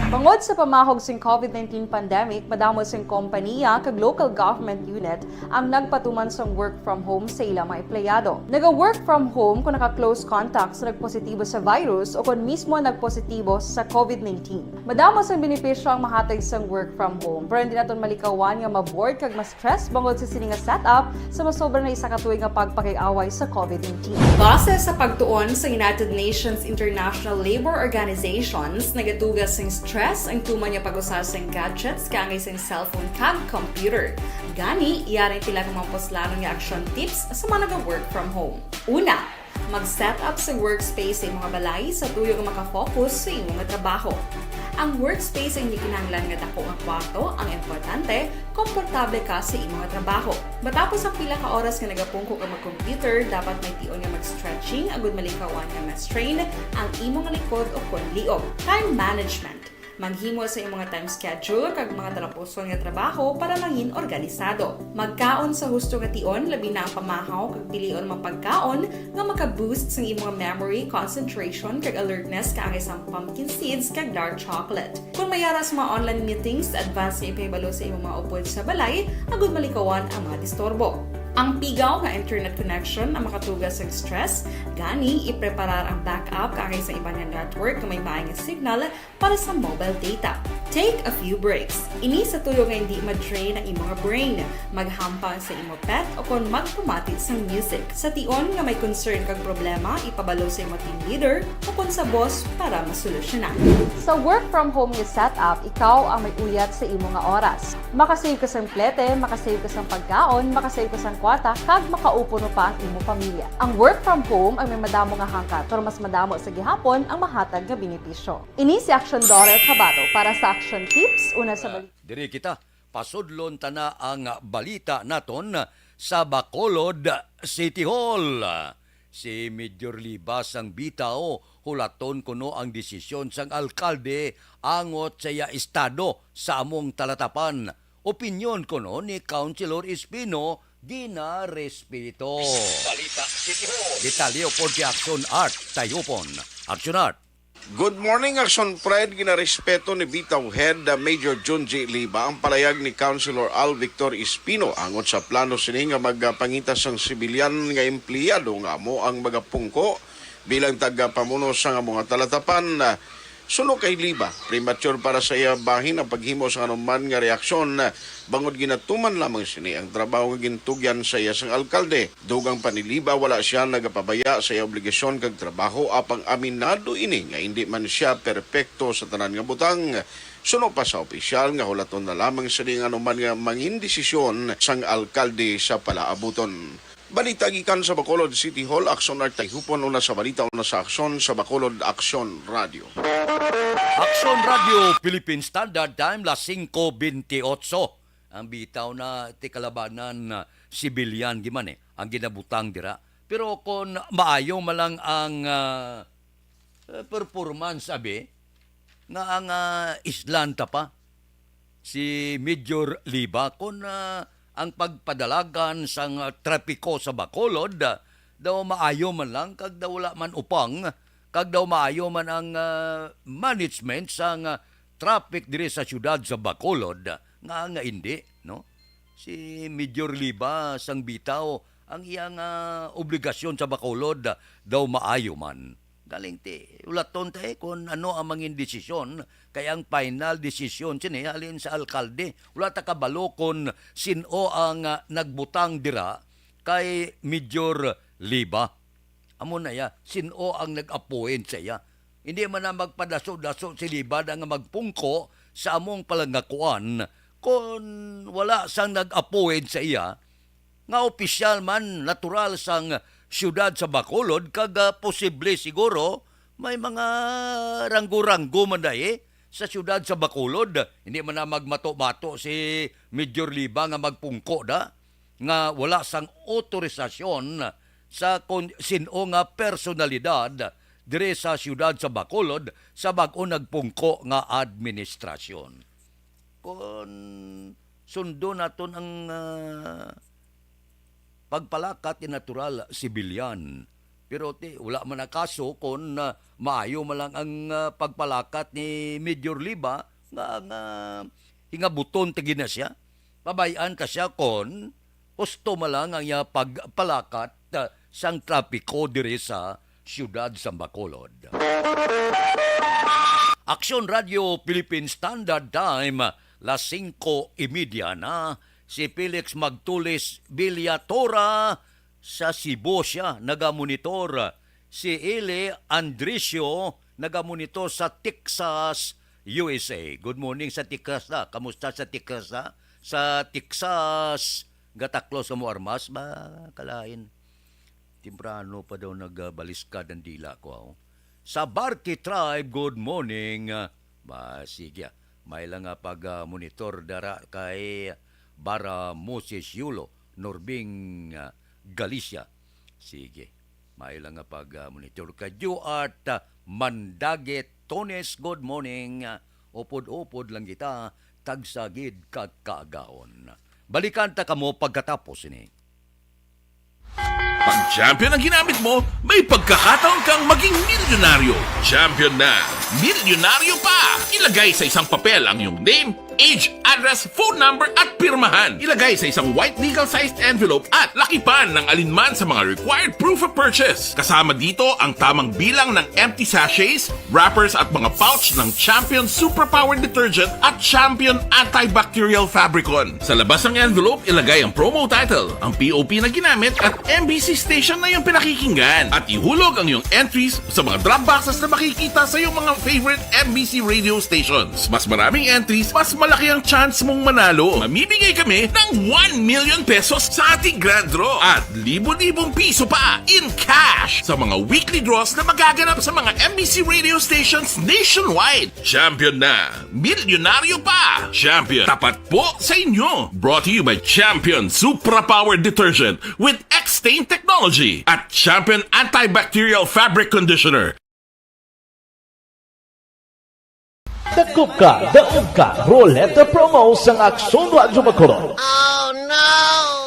Bangod sa pamahog sing covid nineteen pandemic, madamo sing kompaniya kag local government unit ang nagpatuman sang work from home sa ila mga empleyado. Naga-work from home kon naka-close contact sa nagpositibo sa virus o kon mismo nagpositibo sa covid nineteen. Madamo sang benepisyo ang mahatag sang work from home, pero hindi naton malikawan nga ma-bored kag ma-stress bangod sa sini nga setup sa masobra na isa ka tuig nga pagpakig-away sa covid nineteen. Base sa pagtuon sa United Nations International Labour Organizations, nagatuga sing stress ang tuman nga pag-usa sing gadgets kaangay sing cellphone kag computer. Gani, yari ang pila ka mga puslanon nga action tips sa mga naga-work from home. Una, mag-set up sa workspace sa imo nga balay sa tuyo nga makafocus sa imo nga trabaho. Ang workspace ang hindi kinahanglan nga dako nga kwarto, ang importante, komportable ka sa imo nga trabaho. Matapos ang pila ka oras nga nagapungko ka mag-computer, dapat may tion nga mag-stretching agud malikawan nga ma-strain ang imo nga likod o kon liog. Time management. Maghimo sa imo nga time schedule kag mga talapuson nga trabaho para mangin organisado. Magkaon sa husto nga tion, labi na ang pamahaw, kag pilion ang mga pagkaon nga maka-boost sang imo nga memory, concentration, kag alertness, kaangay sang pumpkin seeds kag dark chocolate. Kon may ara sa mga online meetings, advance nga ipahibalo sa imo mga upod sa balay agud malikawan ang mga disturbo. Ang pigaw nga internet connection ang makatuga sang stress, gani ipreparar ang backup kaangay sa iban nga network nga may maay nga signal para sa mobile data. Take a few breaks. Ini sa tuyo nga hindi ma-drain ang imo nga brain. Maghampang sa imo pet o kon magpamati sang music. Sa tion nga may concern kag problema, ipabalo sa imo team leader o kon sa boss para masolusyonan. Sa work from home nga setup, ikaw ang may uyat sa imo nga oras. Makasave ka sang plete, makasave ka sang pagkaon, makasave ka sang kwarta, kag makaupo pa ang imo pamilya. Ang work from home ang may madamo nga hangkat, pero mas madamo sa gihapon ang mahatag nga benepisyo. Ini si Action Daughter Kabato para sa Action Tips, una sa balita. Diri kita. pasudlon ta na ang balita naton sa Bacolod City Hall. Si Major Liba sang bitaw, hulaton kuno ang desisyon sang alkalde angot sa iya estado sa among talatapan. Opinyon kuno ni Councilor Espino, ginarespeto. Balita City Hall. Detalye upod kay Action Art Tayupon. Action Art. Good morning, Action Pride. Ginarespeto ni Bitaw Head, uh, Major Junji Liba ang palayag ni Councilor Al Victor Espino angot sa plano sini nga magpangita sang sibilyan nga empleyado nga amo ang magapungko bilang tagapamuno sang amo nga talatapan. Suno kay Liba, premature para sa iya bahin ang paghimo sang anuman nga reaksyon, bangod ginatuman lamang sini ang trabaho nga gintugyan sa iya sang alkalde. Dugang pa ni Liba, wala sia nagapabaya sa iya obligasyon kag trabaho, apang aminado ini nga indi man sia perpekto sa tanan nga butang. Suno pa sa opisyal nga hulaton na lamang sini ang anuman nga mangin desisyon sang alkalde sa palaabuton. Balita gikan sa Bacolod City Hall, Aksyon Art Tayupon, una sa balita, una sa aksyon sa Bacolod Aksyon Radio. Aksyon Radio, Philippine Standard Time, las singko bentiocho. Ang bitaw na ti kalabanan, ah, sibilyan giman, eh, ang ginabutang dira. Pero kung maayo man lang ang, ah, eh, performance, abi, nga ang, ah, islan ta pa si Major Liba, kung, ah, ang pagpadalagan sang, ah, trapiko sa Bacolod, ah, daw maayo man lang, kag daw wala man upang, kag daw maayo man ang, ah, management sang, ah, traffic diri sa siyudad sa Bacolod, nga, nga indi, no? Si Major Liba sang bitaw, ang iyang, ah, obligasyon sa Bacolod, ah, daw maayo man. Galing ti, ulaton ta, eh, kung ano ang mangin desisyon, kay ang final desisyon sini halin sa alkalde. Wala ta kabalo kung sin-o ang, ah, nagbutang dira kay Major Liba. Amo na ya, sin-o ang nag-appoint sa iya. Hindi man na magpadaso-daso si Liba na nga magpungko sa among palangakuan kung wala sang nag-appoint sa iya, nga opisyal man, natural sang siyudad sa Bacolod, kag, ah, posible siguro may mga ranggo-ranggo man dahi sa siyudad sa Bacolod. Hindi man na magmato-mato si Major Liba nga magpungko da nga wala sang otorisasyon sa kon sin-o nga personalidad diri sa siyudad sa Bacolod sa bag-o nagpungko nga administrasyon. Kon sundon naton ang, ah, pagpalakat ni natural sibilyan. Pero ti, wala man ang kaso kon, ah, maayo man lang ang, ah, pagpalakat ni Major Liba nga, nga hingabuton ta gid na siya. Pabay-an ta siya kon husto man lang ang iya pagpalakat, ah, sang trapiko diri sa siyudad sa Bacolod. Aksyon Radio Philippine Standard Time, las singko y media na. Si Felix Magtulis Villatora sa Cebu siya nagamonitor. Si Eli Andricio nagamonitor sa Texas, U S A. Good morning sa Texas, ah. Kamusta sa Texas, ah? Sa Texas, gataklos ka mo armas ba? Kalain. Temprano pa daw nagbaliskad ang dila ko, aw. Sa Barki Tribe, good morning. Ah, ba, sige, ah. May lang nga pag, ah, monitor dara kay Bara Moses Yulo, Norbing, ah, Galicia. Sige. May lang nga pag, ah, monitor kay Duart, ah, Mandagit Tones, good morning. Ah, upod-upod lang kita, tagsa gid ka kaagaon. Balikan ta kamo pagkatapos ini. Pag champion ang ginamit mo, may pagkakataon kang maging milyonaryo. Champion na, milyonaryo pa! Ilagay sa isang papel ang iyong name, age, address, phone number, at pirmahan. Ilagay sa isang white legal-sized envelope at lakipan ng alinman sa mga required proof of purchase. Kasama dito ang tamang bilang ng empty sachets, wrappers at mga pouch ng Champion Superpower Detergent at Champion Antibacterial Fabricon. Sa labas ng envelope, ilagay ang promo title, ang P O P na ginamit at M B C station na iyong pinakikinggan. At ihulog ang iyong entries sa mga drop boxes na makikita sa iyong mga favorite M B C radio stations. Mas maraming entries, mas Laki ang chance mong manalo. Mamimigay kami ng one million pesos sa ating grand draw at libo-libong piso pa in cash sa mga weekly draws na magaganap sa mga M B C radio stations nationwide. Champion na, milyonaryo pa. Champion, tapat po sa inyo. Brought to you by Champion Supra Power Detergent with X-Stain Technology at Champion Antibacterial Fabric Conditioner. Dakop ka, daog ka, Roleta Promo sang Aksyon Radyo Bacolod.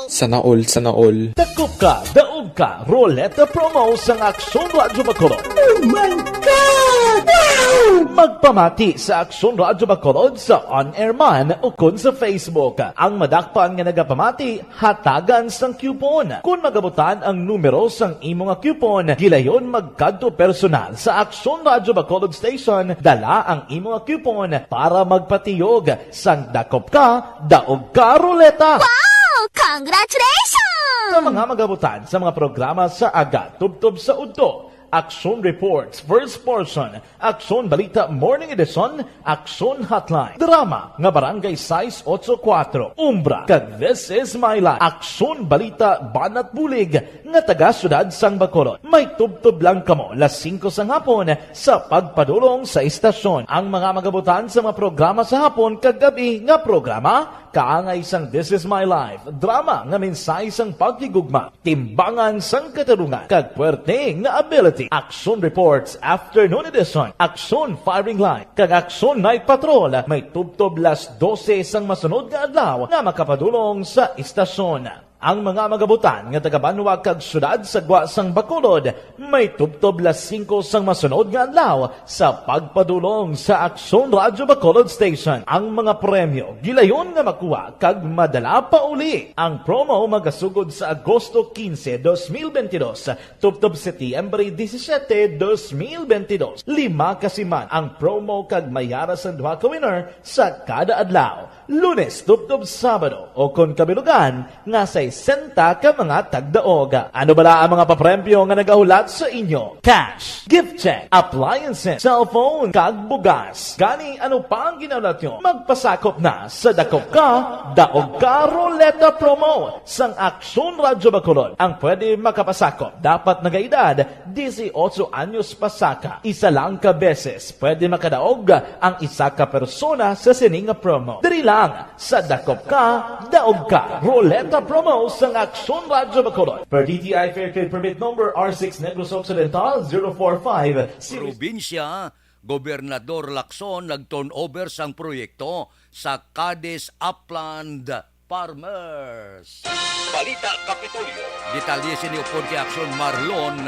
Sana all, sana all. Dakop ka, daog ka, Roleta Promo sang Aksyon Radyo Bacolod. Oh my God! Wow! Magpamati sa Aksyon Radyo Bacolod sa on-air man ukon sa Facebook. Ang madakpan nga nagapamati, hatagan sang coupon. Kon magabutan ang numero sang imo nga coupon, gilayon magkadto personal sa Aksyon Radyo Bacolod Station, dala ang imo nga coupon para magpatiyog sang Dakop Ka, Daog Ka Roleta. Wow! Congratulations! Sa mga magabutan sa mga programa sa aga tubtob sa udto, Aksyon Reports, First Portion, Aksyon Balita Morning Edition, Aksyon Hotline, drama nga Barangay sais otso kuwatro, Umbra, kag This Is My Life, Aksyon Balita Banat Bulig nga taga Siyudad sang Bacolod. May tubtob lang kamo las singko sang hapon sa pagpadulong sa istasyon. Ang mga magabutan sa mga programa sa hapon kag gabi nga programa, kaangay sang This Is My Life, drama nga mensahe sang paghigugma, timbangan sang katarungan, kag puwerte nga ability. Action Reports, Afternoon Edition, Action Firing Line, kag Action Night Patrol may tubtob las dose sang masunod nga adlaw nga makapadulong sa istasyon. Ang mga magabutan nga taga-banwa kag siyudad sa gwa sang Bacolod may tubtob las singko sang masunod nga adlaw sa pagpadulong sa Aksyon Radyo Bacolod Station. Ang mga premyo gilayon nga makuha kag madala pa uli. Ang promo magasugod sa Agosto quince, dos mil veintidós, tubtob Setyembre disisiete, dos mil veintidós. Lima ka siman ang promo kag may ara sang duha ka winner sa kada adlaw, Lunes tubtob Sabado, o kon kabilugan, nga sesenta ka mga tagdaog. Ano bala ang mga papremyo nga nagahulat sa inyo? Cash, gift check, appliances, cellphone, kag bugas. Gani, ano pa ang ginahulat nyo? Magpasakop na sa Dakop Ka, Daog Ka Roleta Promo sang Aksyon Radyo Bacolod. Ang pwede makapasakop dapat nagaedad disiotso anyos pasaka. Isa lang ka beses pwede makadaog ang isa ka persona sa sini nga promo. Diri lang sa Dakop Ka, Daog Ka Roleta Promo sang Aksyon Radyo Bacolod. Per D T I Fair Trade Permit Number R six Negros Occidental zero four five. Probinsya, Gobernador Lacson nag-turnover sang proyekto sa Cadiz Upland Farmers. Balita Kapitolyo. Detalye sini upod kay Aksyon Marlon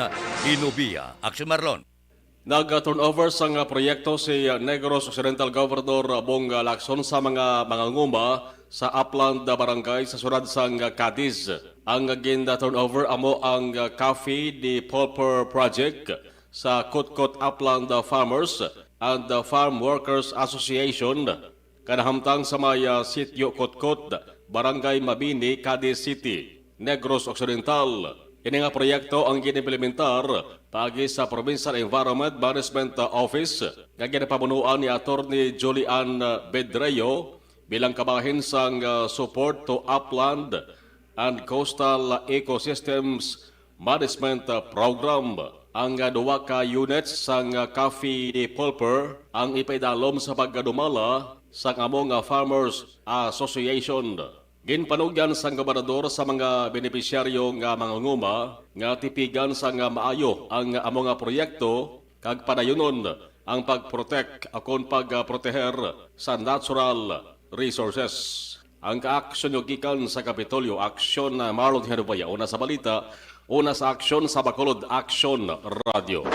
Inubia. Aksyon Marlon. Nag-turnover sang proyekto si Negros Occidental Governor Bong Lacson sa mga manganguma sa Upland Barangay sa siyudad sang Cadiz. Ang gin-turnover amo ang Coffee de Pulper Project sa Kutkot Upland Farmers and Farm Workers Association, kanahamtang sa may, ah, Sitio Kutkot, Barangay Mabini, Cadiz City, Negros Occidental. Ini nga proyekto ang ginimplementar paagi sa Provincial Environment Management Office nga ginapamunuan ni Attorney Julian Bedreo bilang kabahin sang, ah, Support to Upland and Coastal Ecosystems Management Program. Ang duha ka units sang Coffee de Pulper ang ipaidalom sa pagdumala sang amo nga Farmers Association. Ginpanugyan sang gobernador sa mga benepisyaryo nga manganguma nga tipigan sang maayo ang amo nga proyekto kag padayunon ang pagprotect akon pagproteher sa natural resources. Ang kaaksyon nyo gikan sa Kapitolyo, Aksyon, ah, Marlon Hinubaya. Una sa balita, una sa aksyon sa Bacolod, Aksyon Radio.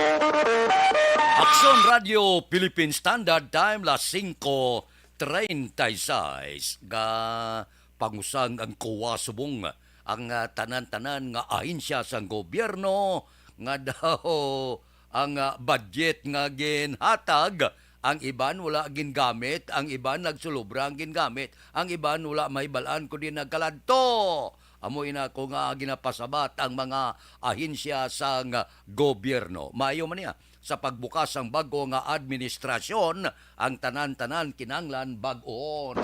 Aksyon Radio Philippine Standard Time, las singko treinta y seis. Ga pangusang ang kowa subong ang, ah, tanan-tanan nga ahensya sang gobyerno nga daw ang, ah, budget nga ginhatag, ang iban wala gingamit, ang iban nagsulobra ang gingamit, ang iban wala mahibal-an kundi nagkaladto. Amo ina ko nga ginapasabat ang mga ahensya sang gobyerno. Maayo man niya. Sa pagbukas sang bag-o nga administrasyon, ang tanan-tanan kinahanglan bag-ohon.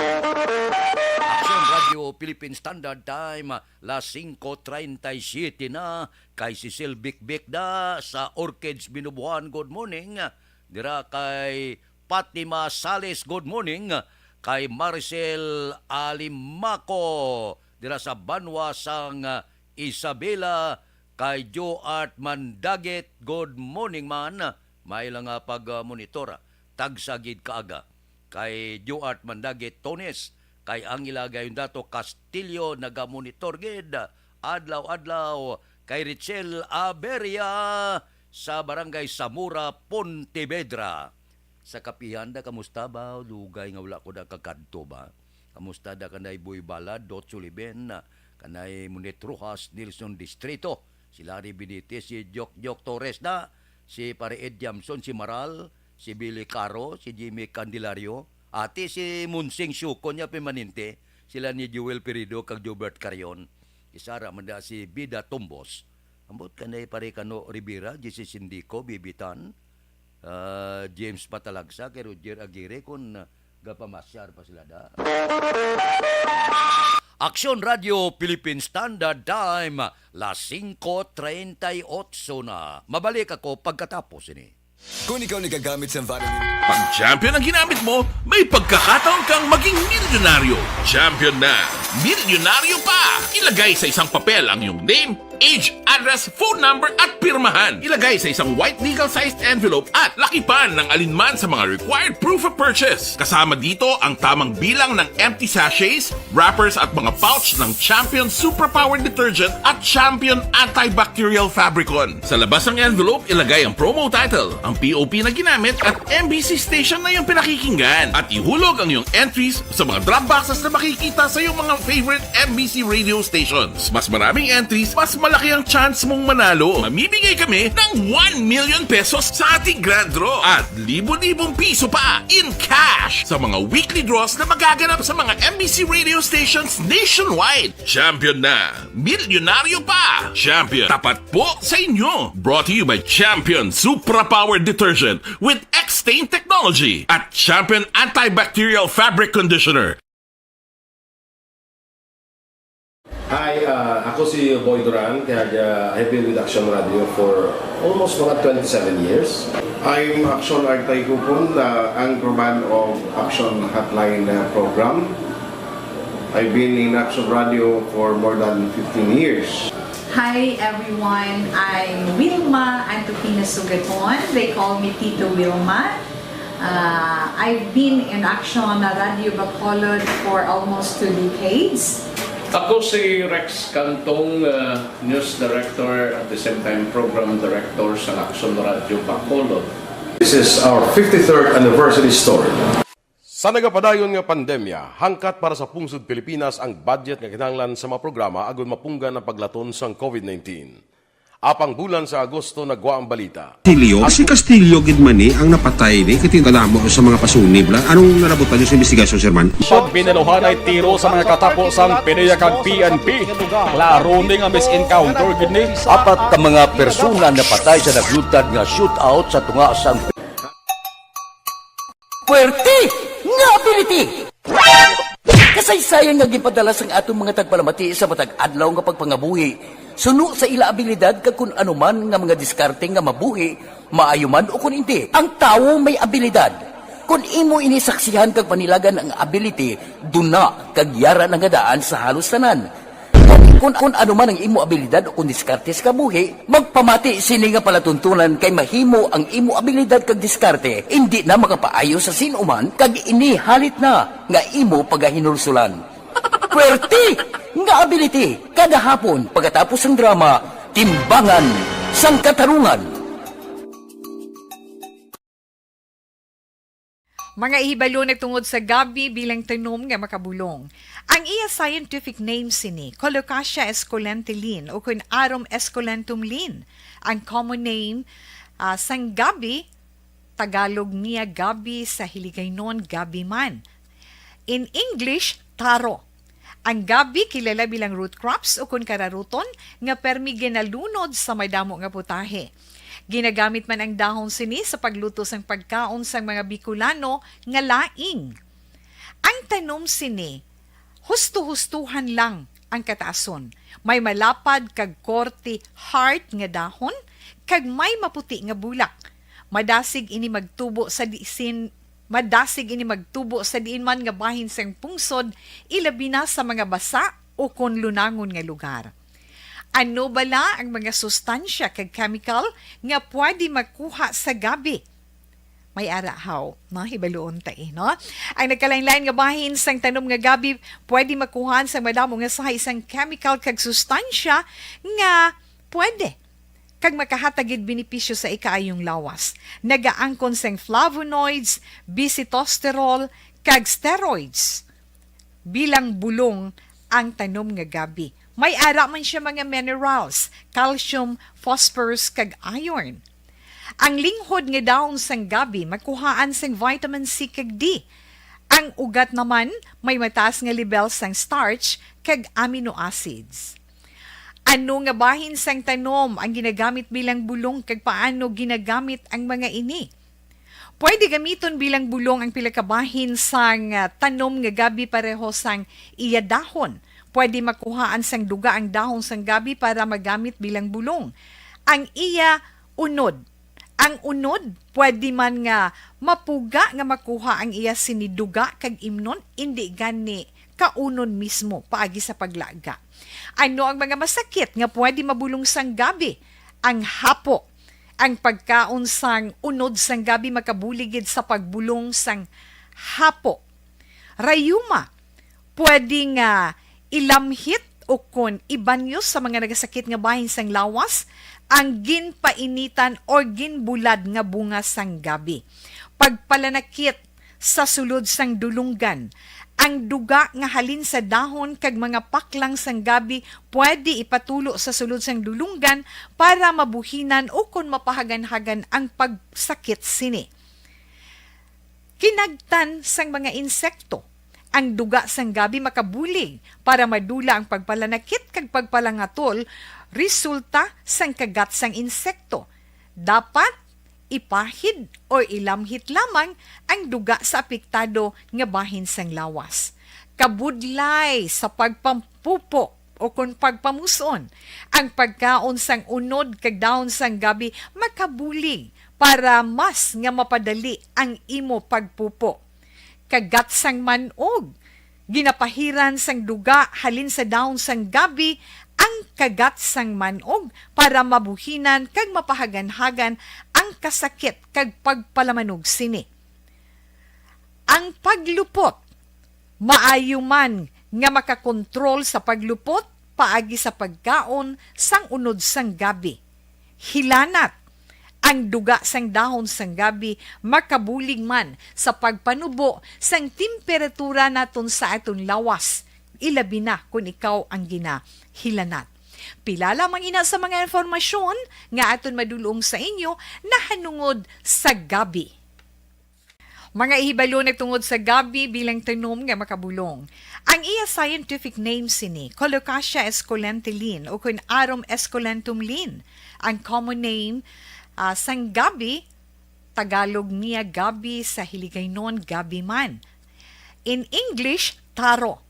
Aksyon Radio Philippine Standard Time, las singko treinta y siete na, kay Cecil Bikbik da sa Orchids Binubuhan, good morning. Dira kay Fatima Sales, good morning. Kay Maricel Alimaco, dira sa banwa sang, ah, Isabela. Kay Joart Mandagit, good morning man. May lang nga pag, ah, monitor, ah. Tagsa gid kaaga. Kay Joart Mandagit Tones, kay Angela Gayondato Castillo, nagamonitor gid, ah, adlaw-adlaw. Kay Richel Aberia sa Barangay Zamora, Pontevedra. Sa kapihan da, kamusta ba? Dugay nga wala ko da kakadto ba? Kamusta da kanay Boy Balad, Dot Sullivan, kanay Monet Rojas, Nelson Distrito, si Larry Benitez, si Jok Jok Torres da, si Pare Ed Jamson, si Maral, si Billy Caro, si Jimmy Candelario, ati si Munsing Siuko niya permanente, sila ni Joel Perido kag Jobert Carion. Isara man da si Bida Tumbos. Ambot kanay Pare Kano Rivera, J C Sindico, Bibitan, ah, James Patalagsa, kay Roger Aguirre, kun, ah, gapamasyar pa sila da. Aksyon Radio Philippine Standard Time, las singko treinta y ocho na. Mabalik ako pagkatapos ini. Kung ikaw nagagamit sa vitamin Pag champion ang ginamit mo, may pagkakataon kang maging milyonaryo. Champion na, milyonaryo pa! Ilagay sa isang papel ang iyong name, age, address, phone number, at pirmahan. Ilagay sa isang white legal-sized envelope at lakipan ng alinman sa mga required proof of purchase. Kasama dito ang tamang bilang ng empty sachets, wrappers at mga pouch ng Champion Superpower Detergent at Champion Antibacterial Fabricon. Sa labas ng envelope, ilagay ang promo title, ang P O P na ginamit at M B C station na iyong pinakikinggan. At ihulog ang iyong entries sa mga drop boxes na makikita sa iyong mga favorite M B C radio stations. Mas maraming entries, mas malaki ang chance mong manalo. Mamimigay kami ng one million pesos sa ating grand draw at libo-libong piso pa in cash sa mga weekly draws na magaganap sa mga M B C radio stations nationwide. Champion na! Milyonaryo pa! Champion, tapat po sa inyo! Brought to you by Champion Supra Power Detergent with X-Stain Technology at Champion Antibacterial Fabric Conditioner. Hi, uh, ako si Boy Duran, kaya uh, I've been with Action Radio for almost mga twenty-seven years. I'm Action Artay Kupon, the anchorman of Action Hotline uh, program. I've been in Action Radio for more than fifteen years. Hi everyone, I'm Wilma Antofina Sugaton. They call me Tito Wilma. Uh, I've been in Action Radio Bacolod for almost two decades. Ako si Rex Cantong, uh, News Director at the same time Program Director sa Action Radio Bacolod. This is our fifty-third anniversary story. Sa nagapadayon nga pandemya, hangkat para sa pungsod Pilipinas ang budget nga kinahanglan sa mga programa agud mapunggan ang paglaton sang covid nineteen. Apang bulan sa Agosto nagwa ang balita. Castillo, si Castillo gid man ni ang napatay ni, kay kadamo sa mga pasunib la. Anong nalabutan niyo sa investigasyon, Sir Man? Pag binaluhanay tiro sa mga katapo sang PDEA kag P N P, klaro ni nga mis-encounter gid ni. Apat ka mga persona napatay sa nagluntad nga shootout sa tunga sang Puwerte nga ability! Kasaysayan nga ginpadala sang aton mga tagpalamati sa matag adlaw nga pagpangabuhi, suno sa ila abilidad kag kun ano man nga mga diskarte nga mabuhi, maayo man o kun indi. Ang tawo may abilidad. Kun imo ini saksihan kag panilagan ang ability, duna kag yara na nga daan sa halos tanan. Kun, kun, kun ano man ang imo abilidad o kun diskarte sa kabuhi, magpamati sini nga palatuntunan kay mahimo ang imo abilidad kag diskarte indi na makapaayo sa sin-o man kag ini halit na nga imo pagahinulsulan. Puwerte nga ability kada hapon pagkatapos sang drama, Timbangan sang Katarungan. Mga hibalo natungod sa gabi bilang tanom nga makabulong. Ang iya scientific name sini, Colocasia esculenta Linn, o kun Arum esculentum Linn. Ang common name, ah, sang gabi, Tagalog niya gabi, sa Hiligaynon gabi man. In English, taro. Ang gabi kilala bilang root crops o kun kararuton nga permi ginalunod sa madamo nga putahe. Ginagamit man ang dahon sini sa pagluto sang pagkaon sang mga Bicolano nga laing. Ang tanom sini, husto-hustohan lang ang kataason. May malapad kag korte heart nga dahon, kag may maputi nga bulak. Madasig ini magtubo sa disin, madasig ini magtubo sa diin man nga bahin sang pungsod, ilabi na sa mga basa o kon lunangon nga lugar. Ano bala ang mga sustansya kag chemical nga pwede makuha sa gabi? May ara haw, no? Hibaluon ta, eh, no? Ang nagkalain-lain nga bahin sang tanom nga gabi pwede makuhaan sang madamo nga sahi sang chemical kag sustansya nga pwede kag makahatag gid benepisyo sa ikaayong lawas. Nagaangkon sang flavonoids, bisitosterol, kag steroids bilang bulong ang tanom nga gabi. May ara man siya mga minerals, calcium, phosphorus, kag iron. Ang linghod nga dahon sang gabi makuhaan sang vitamin C kag D. Ang ugat naman may mataas nga lebel sang starch kag amino acids. Ano nga bahin sang tanom ang ginagamit bilang bulong, kag paano ginagamit ang mga ini? Pwede gamiton bilang bulong ang pila ka bahin sang, ah, tanom nga gabi pareho sang iya dahon. Pwede makuhaan sang duga ang dahon sang gabi para magamit bilang bulong. Ang iya unod. Ang unod, pwede man nga mapuga nga makuha ang iya sini duga kag imnon, indi gani kaunon mismo paagi sa paglaga. Ano ang mga masakit nga pwede mabulong sang gabi? Ang hapo. Ang pagkaon sang unod sang gabi makabulig gid sa pagbulong sang hapo. Rayuma, pwede nga ilamhit o kon ibanyos sa mga nagasakit nga bahin sang lawas ang ginpainitan or ginbulad nga bunga sang gabi. Pagpalanakit sa sulod sang dulunggan. Ang duga nga halin sa dahon kag mga paklang sang gabi pwede ipatulo sa sulod sang dulunggan para mabuhinan o kon mapahaganhagan ang pagsakit sini. Kinagtan sang mga insekto. Ang duga sang gabi makabulig para madula ang pagpalanakit kag pagpalangatol resulta sang kagat sang insekto. Dapat ipahid o ilamhit lamang ang duga sa apektado nga bahin sang lawas. Kabudlay sa pagpampupo o kon pagpamus-on, ang pagkaon sang unod kag dahon sang gabi makabulig para mas nga mapadali ang imo pagpupo. Kagat sang man-og. Ginapahiran sang duga halin sa dahon sang gabi ang kagat sang man-og para mabuhinan kag mapahaganhagan ang kasakit kag pagpalamanog sini. Ang paglupot. Maayo man nga makakontrol sa paglupot paagi sa pagkaon sang unod sang gabi. Hilanat. Ang duga sang dahon sang gabi makabulig man sa pagpanubo sang temperatura naton sa aton lawas, ilabi na kon ikaw ang ginahilanat. Pila lamang ina sa mga impormasyon nga aton madulong sa inyo nahanungod sa gabi. Mga ihibalo nagtungod sa gabi bilang tanom nga makabulong. Ang iya scientific name sini, Colocasia esculenta Linn, o kun Arum esculentum Linn. Ang common name, ah, sang gabi, Tagalog niya gabi, sa Hiligaynon gabi man. In English, taro.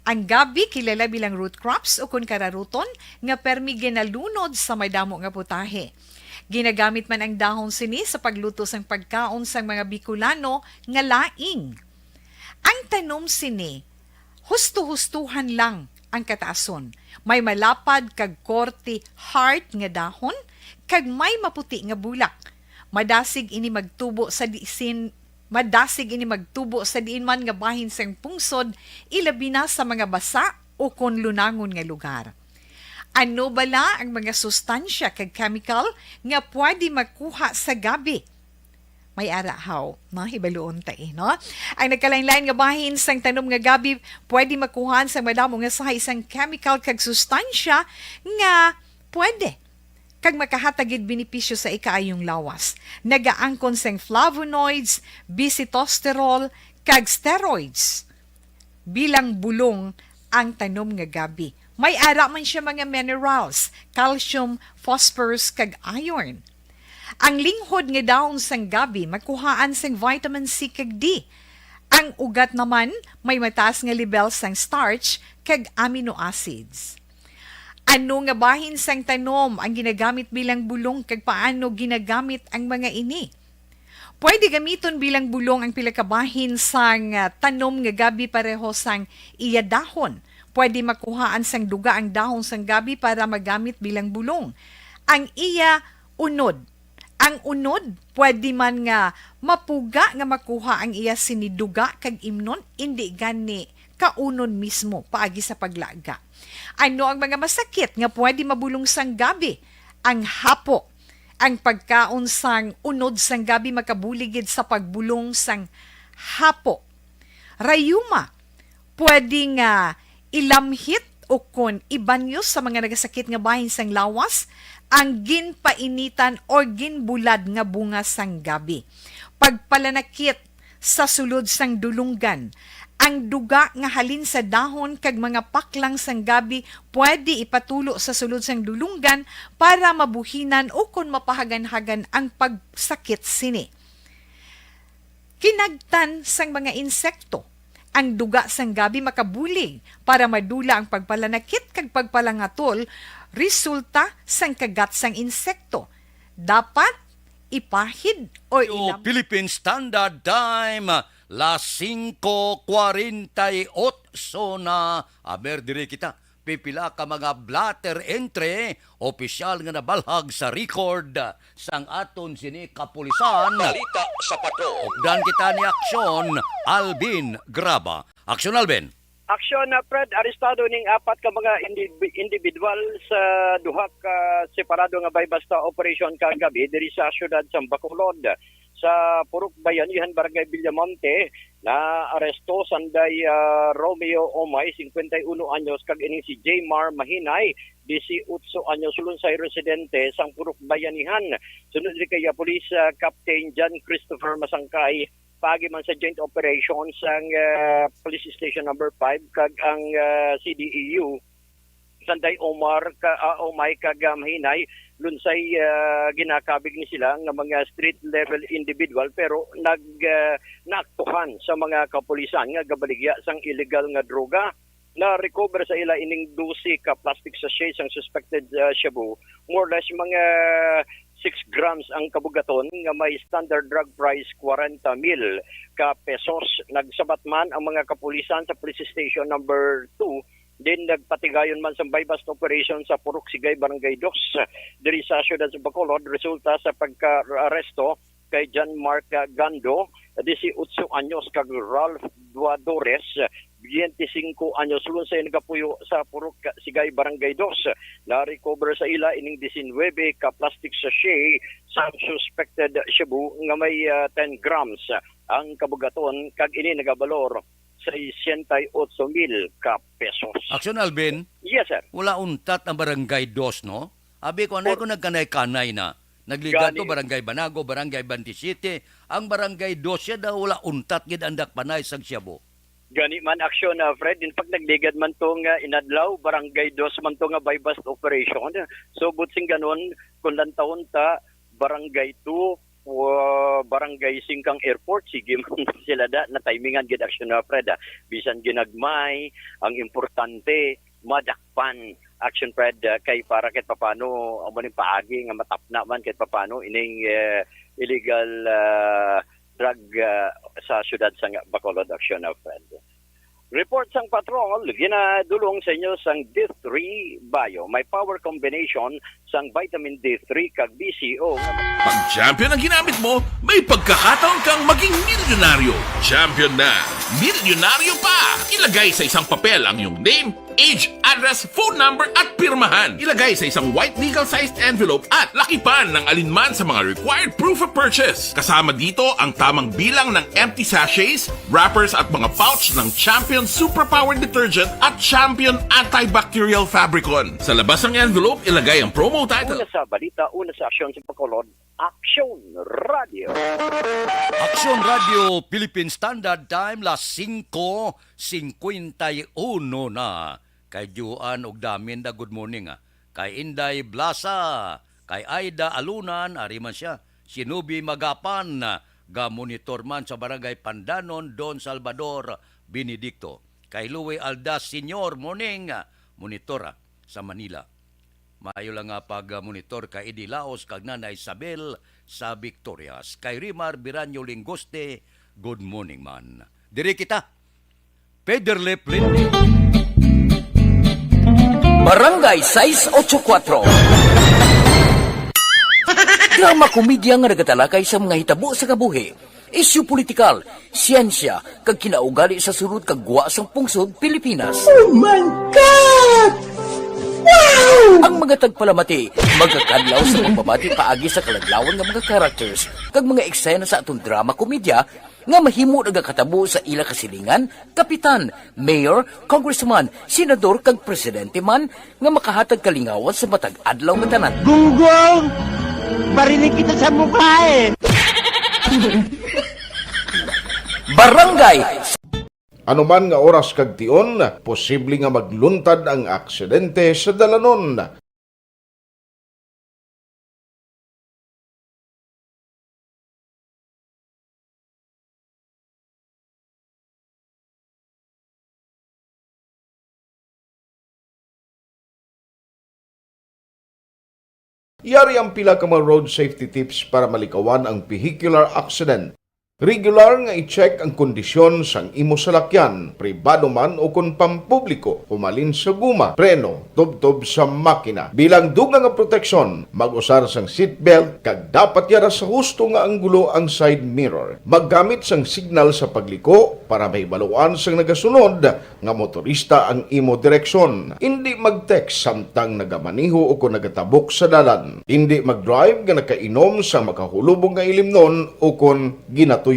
Ang gabi kilala bilang root crops o kun kararuton nga permi ginalunod sa madamo nga putahe. Ginagamit man ang dahon sini sa pagluto sang pagkaon sang mga Bicolano nga laing. Ang tanom sini, husto-hustohan lang ang kataason. May malapad kag korte heart nga dahon, kag may maputi nga bulak. Madasig ini magtubo sa disin, madasig ini magtubo sa diin man nga bahin sang pungsod, ilabi na sa mga basa o kon lunangon nga lugar. Ano bala ang mga sustansya kag chemical nga pwede makuha sa gabi? May ara haw, no? Hibaluon ta, eh, no? Ang nagkalain-lain nga bahin sang tanom nga gabi pwede makuhaan sang madamo nga sahi sang chemical kag sustansya nga pwede kag makahatag gid benepisyo sa ikaayong lawas. Nagaangkon sang flavonoids, bisitosterol, kag steroids bilang bulong ang tanom nga gabi. May ara man siya mga minerals, calcium, phosphorus, kag iron. Ang linghod nga dahon sang gabi makuhaan sang vitamin C kag D. Ang ugat naman may mataas nga lebel sang starch kag amino acids. Ano nga bahin sang tanom ang ginagamit bilang bulong, kag paano ginagamit ang mga ini? Pwede gamiton bilang bulong ang pila ka bahin sang, ah, tanom nga gabi pareho sang iya dahon. Pwede makuhaan sang duga ang dahon sang gabi para magamit bilang bulong. Ang iya unod. Ang unod, pwede man nga mapuga nga makuha ang iya sini duga kag imnon, indi gani kaunon mismo paagi sa paglaga. Ano ang mga masakit nga pwede mabulong sang gabi? Ang hapo. Ang pagkaon sang unod sang gabi makabulig gid sa pagbulong sang hapo. Rayuma, pwede nga ilamhit o kon ibanyos sa mga nagasakit nga bahin sang lawas ang ginpainitan o ginbulad nga bunga sang gabi. Pagpalanakit sa sulod sang dulunggan. Ang duga nga halin sa dahon kag mga paklang sang gabi pwede ipatulo sa sulod sang dulunggan para mabuhinan o kon mapahaganhagan ang pagsakit sini. Kinagtan sang mga insekto. Ang duga sang gabi makabulig para madula ang pagpalanakit kag pagpalangatol resulta sang kagat sang insekto. Dapat ipahid o Yo, ilam- Philippine Standard Time, las singko kwarenta y otso na. Aber, diri kita. Pipila ka mga blotter entry, opisyal nga nabalhag sa record sang aton sini kapulisan. Balita sa Patrol. Updan kita ni Aksyon Alvin Graba. Aksyon, Alvin. Aksyon, uh, Fred, arestado ning apat ka mga indi-, individual sa duha ka separado nga bay-basta operasyon kagabi diri sa siyudad sa Bacolod. Sa Purok Bayanihan, Barangay Villamonte, naaresto sanday, ah, Romeo Omay, singkwenta y uno anyos, kag ining si Jaymar Mahinay, disiotso anyos, Lunsay residente sang Purok Bayanihan. Sunod ni kay, ah, Police, ah, Captain John Christopher Masangkay, paagi man sa joint operation sang, ah, Police Station Number Five kag ang, ah, C D E U, Sanday Omar ka, ah, Omay kag, ah, Mahinay, Lunsay, ah, ginakabig ni sila nga mga street level individual, pero nag, ah, naaktuhan sa mga kapulisan nga gabaligya sang illegal nga droga. Na-recover sa ila ining dose ka plastic sachet sang suspected, ah, shabu, more or less mga six grams ang kabugaton, nga may standard drug price kwarenta mil ka pesos. Nagsabat man ang mga kapulisan sa Police Station Number Two, din nagpatigayon man sa buy-bust operation sa Purok Sigay, Barangay Dos, diri sa siyudad sa Bacolod, resulta sa pagka-aresto kay John Mark Gando, disiotso anyos, kag Ralph Duadores, biyente singko anyos, Lunsay nagapuyo sa Purok Sigay, Barangay Dos. Na-recover sa ila ining disinwebe ka plastic sachet sang suspected shabu nga may, ah, ten grams ang kabugaton, kag ini nagabalor sesenta y otso mil ka pesos. Aksyon, Alvin. Yes, sir. Wala untat ang Barangay Dos, no? Abi ko, anay Or- ko nagkanay-kanay na. Nagligad to Gani. Barangay Banago, Barangay Twenty-Seven. Ang Barangay Dos siya daw wala untat gid ang dakpanay sang shabu. Gani man, Aksyon, ah, Fred. In fact, nagligad man to nga inadlaw, Barangay Dos man to nga buy-bust operation. So, but sing ganon, kung lantawon ta, Barangay Two, wa-, Barangay Singkang Airport, sige man sila da, na-timingan gid, Aksyon, ah, Fred, ah. Bisan ginagmay, ang importante, madakpan, Aksyon, Fred, ah, kay para kahit papano, amo ning paagi nga matapna man kahit papano ining, eh, illegal, ah, drug, ah, sa siyudad sa nga-, Bacolod, Aksyon, ah, Fred. Report sang patrol, ginadulong sa inyo sang D three Bio. May power combination sang vitamin D three kag B C O. Pag champion ang ginamit mo, may pagkakataon kang maging milyonaryo. Champion na, milyonaryo pa! Ilagay sa isang papel ang iyong name, age, address, phone number, at pirmahan. Ilagay sa isang white legal-sized envelope at lakipan ng alinman sa mga required proof of purchase. Kasama dito ang tamang bilang ng empty sachets, wrappers, at mga pouch ng Champion Superpower Detergent at Champion Antibacterial Fabricon. Sa labas ng envelope, ilagay ang promo title. Una sa balita, una sa aksyon sa Bacolod, Aksyon Radio. Aksyon Radio, Philippine Standard Time, las singko singkwenta y uno na. Kay Juan ug Daminda, good morning, ah. Kay Inday Blasa, Kay Aida Alunan, ari man sia. Si Nubi Magapan, ah, ga-monitor man sa Barangay Pandanon, Don Salvador Benedicto. Kay Louie Aldas Senior, morning, ah, monitor, ah, sa Manila. Maayo lang nga pag-monitor kay Eddie Laos kag Nanay Isabel sa Victorias. Kay Rimar Biranyo Lingoste, good morning man. Diri kita, Federlip Linding. Barangay sais otso kuwatro. Drama komedya nga nagatalakay sa mga hitabo sa kabuhi, isyu politikal, siyensya, kag kinaugali sa sulod kag gwa sang pungsod Pilipinas. Oh my God! Wow! Ang mga tagpalamati magakadlaw sa pagbabati paagi sa kaladlawan nga mga characters kag mga eksena sa aton drama komedya nga mahimo nagakatabo sa ila kasilingan, kapitan, mayor, congressman, senador, kag presidente man nga makahatag kalingawan sa matag adlaw nga tanan. Gunggong! Barinig kita sa mukha eh! Barangay Ano man nga oras kag tion, posible nga magluntad ang aksidente sa dalanon. Yari ang pila ka mga road safety tips para malikawan ang vehicular accident. Regular nga i-check ang kondisyon sang imo salakyan, pribado man o kon pampubliko, humalin sa guma, preno, tubtob sa makina. Bilang dugang nga proteksyon, mag-usar sang seatbelt kag dapat yara sa husto nga anggulo ang side mirror. Maggamit sang signal sa pagliko para mahibaluan sang nagasunod nga motorista ang imo direksyon. Indi mag-text samtang nagamaneho o kon nagatabok sa dalan. Indi mag-drive nga nakainom sa makahulubong nga ilimnon o kon ginatuyo.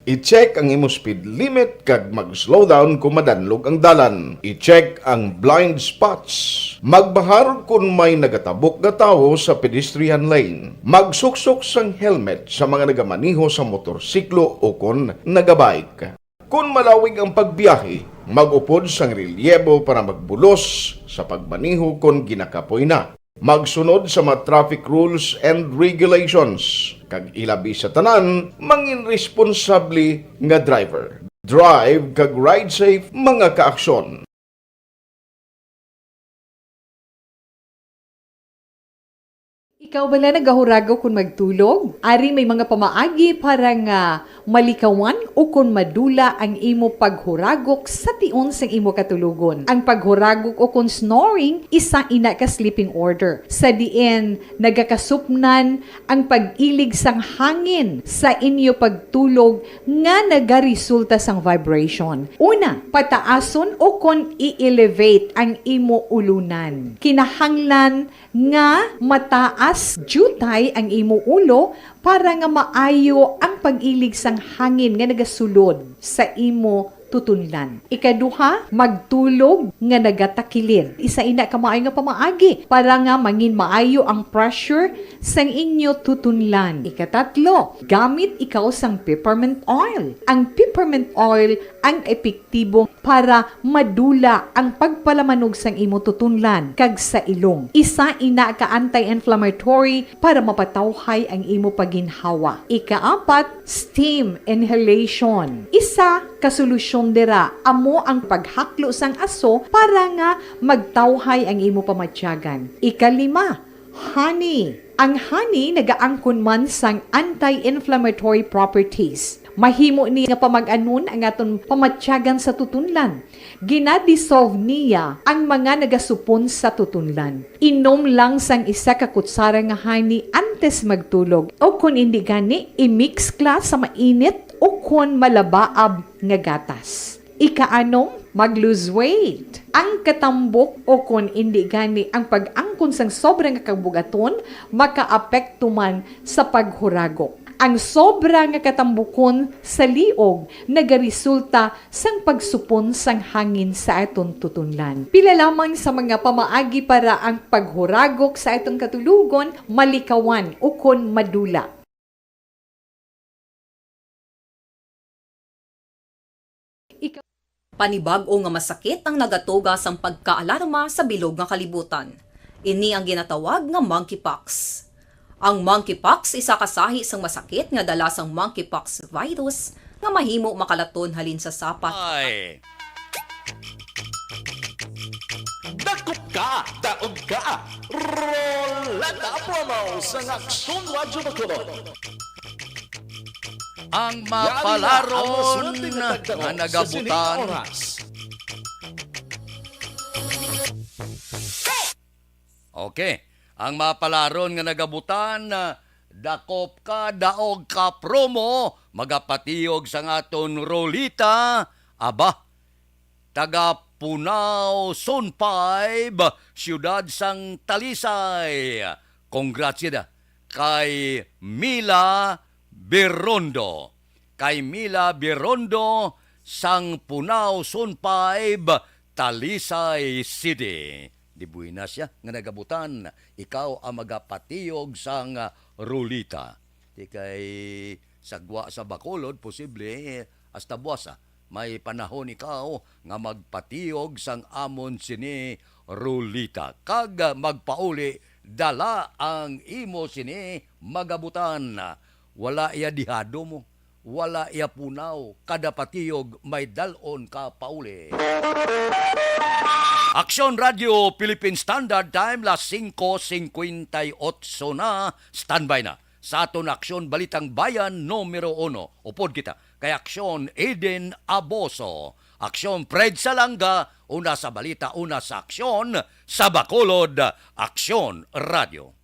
I-check ang imo speed limit kag mag-slow down kon madanlog ang dalan. I-check ang blind spots. Magbahar kon may nagatabok nga tawo sa pedestrian lane. Magsuksok sang helmet sa mga nagamaneho sa motorsiklo o kon nagabike. Kon malawig ang pagbiyahe, mag-upod sang relyebo para magbulos sa pagmaneho kon ginakapoy na. Magsunod sa mga traffic rules and regulations, kag ilabi sa tanan, mangin responsable nga driver. Drive kag ride safe, mga kaaksyon. Ikaw bala nagahuragok kon magtulog? Ari may mga pamaagi para nga malikawan o kon madula ang imo paghuragok sa tion sang imo katulogon. Ang paghuragok o kon snoring, isa ina ka sleeping order, sa diin nagakasupnan ang pag-ilig sang hangin sa inyo pagtulog nga nagaresulta sang vibration. Una, pataason o kon i-elevate ang imo ulunan. Kinahanglan nga mataas diutay ang imo ulo para nga maayo ang pag-ilig sang hangin nga nagasulod sa imo tutunlan. Ikaduha, magtulog nga nagatakilid. Isa ina ka maayo nga pamaagi para nga mangin maayo ang pressure sang inyo tutunlan. Ikatatlo, gamit ikaw sang peppermint oil. Ang peppermint oil ang epektibo para madula ang pagpalamanog sang imo tutunlan kag sa ilong. Isa ina ka anti-inflammatory para mapatawhay ang imo pagginhawa. Ikaapat, steam inhalation. Isa ka solusyon dira amo ang paghaklo sang aso para nga magtawhay ang imo pamatyagan. Ikalima, honey. Ang honey nagaangkon man sang anti-inflammatory properties. Mahimo ni nga pamag-anon ang aton pamatyagan sa tutunlan. Gina-dissolve niya ang mga nagasupon sa tutunlan. Inom lang sang isa ka kutsara nga honey antes magtulog, o kon indi gani, i-mix kla sa mainit o kon malabaab nga gatas. Ikaanom, mag-lose weight. Ang katambok o kon indi gani ang pag-angkon sang sobra nga kabug-aton makaapekto man sa paghuragok. Ang sobra nga katambukon sa liog nagaresulta sang pagsupon sang hangin sa aton tutunlan. Pila lamang sa mga pamaagi para ang paghuragok sa aton katulogon malikawan ukon madula. Ika- Panibag-o nga masakit ang nagatuga sang pagkaalarma sa bilog nga kalibutan. Ini ang ginatawag nga monkeypox. Ang monkeypox isa ka sahi sang masakit nga dala sang monkeypox virus nga mahimo makalaton halin sa sapat. Ay. Dakop ka, daog ka. Roleta Promo sa Aksyon Radyo Bacolod. Ang mapalaron nga nagabutan. Okay. Ang mapalaron nga nagabutan, ah, dakop ka, daog ka promo, magapatiyog sang aton Rolita, aba, taga Punao, Zone five, siyudad sang Talisay. Congrats gid, ah, kay Mila Birondo. Kay Mila Birondo sang Punao, Zone five, Talisay City. Di buena siya nga nagabutan, ikaw ang magapatiyog sang, ah, Rolita. Di kay sa gwa sa Bacolod, posible, eh, hasta buwas, ah, may panahon ikaw nga magpatiyog sang amon sini Rolita. Kag, ah, magpauli, dala ang imo sini magabutan. Wala iya dihado mo, wala iya punaw, kada patiyog may dal-on ka pauli. Aksyon Radio Philippine Standard Time, las singko singkwenta y otso na. Standby na sa aton Aksyon Balitang Bayan numero uno. Upod kita kay Aksyon Eden Aboso, Aksyon Fred Salanga, una sa balita, una sa aksyon, sa Bacolod, Aksyon Radio.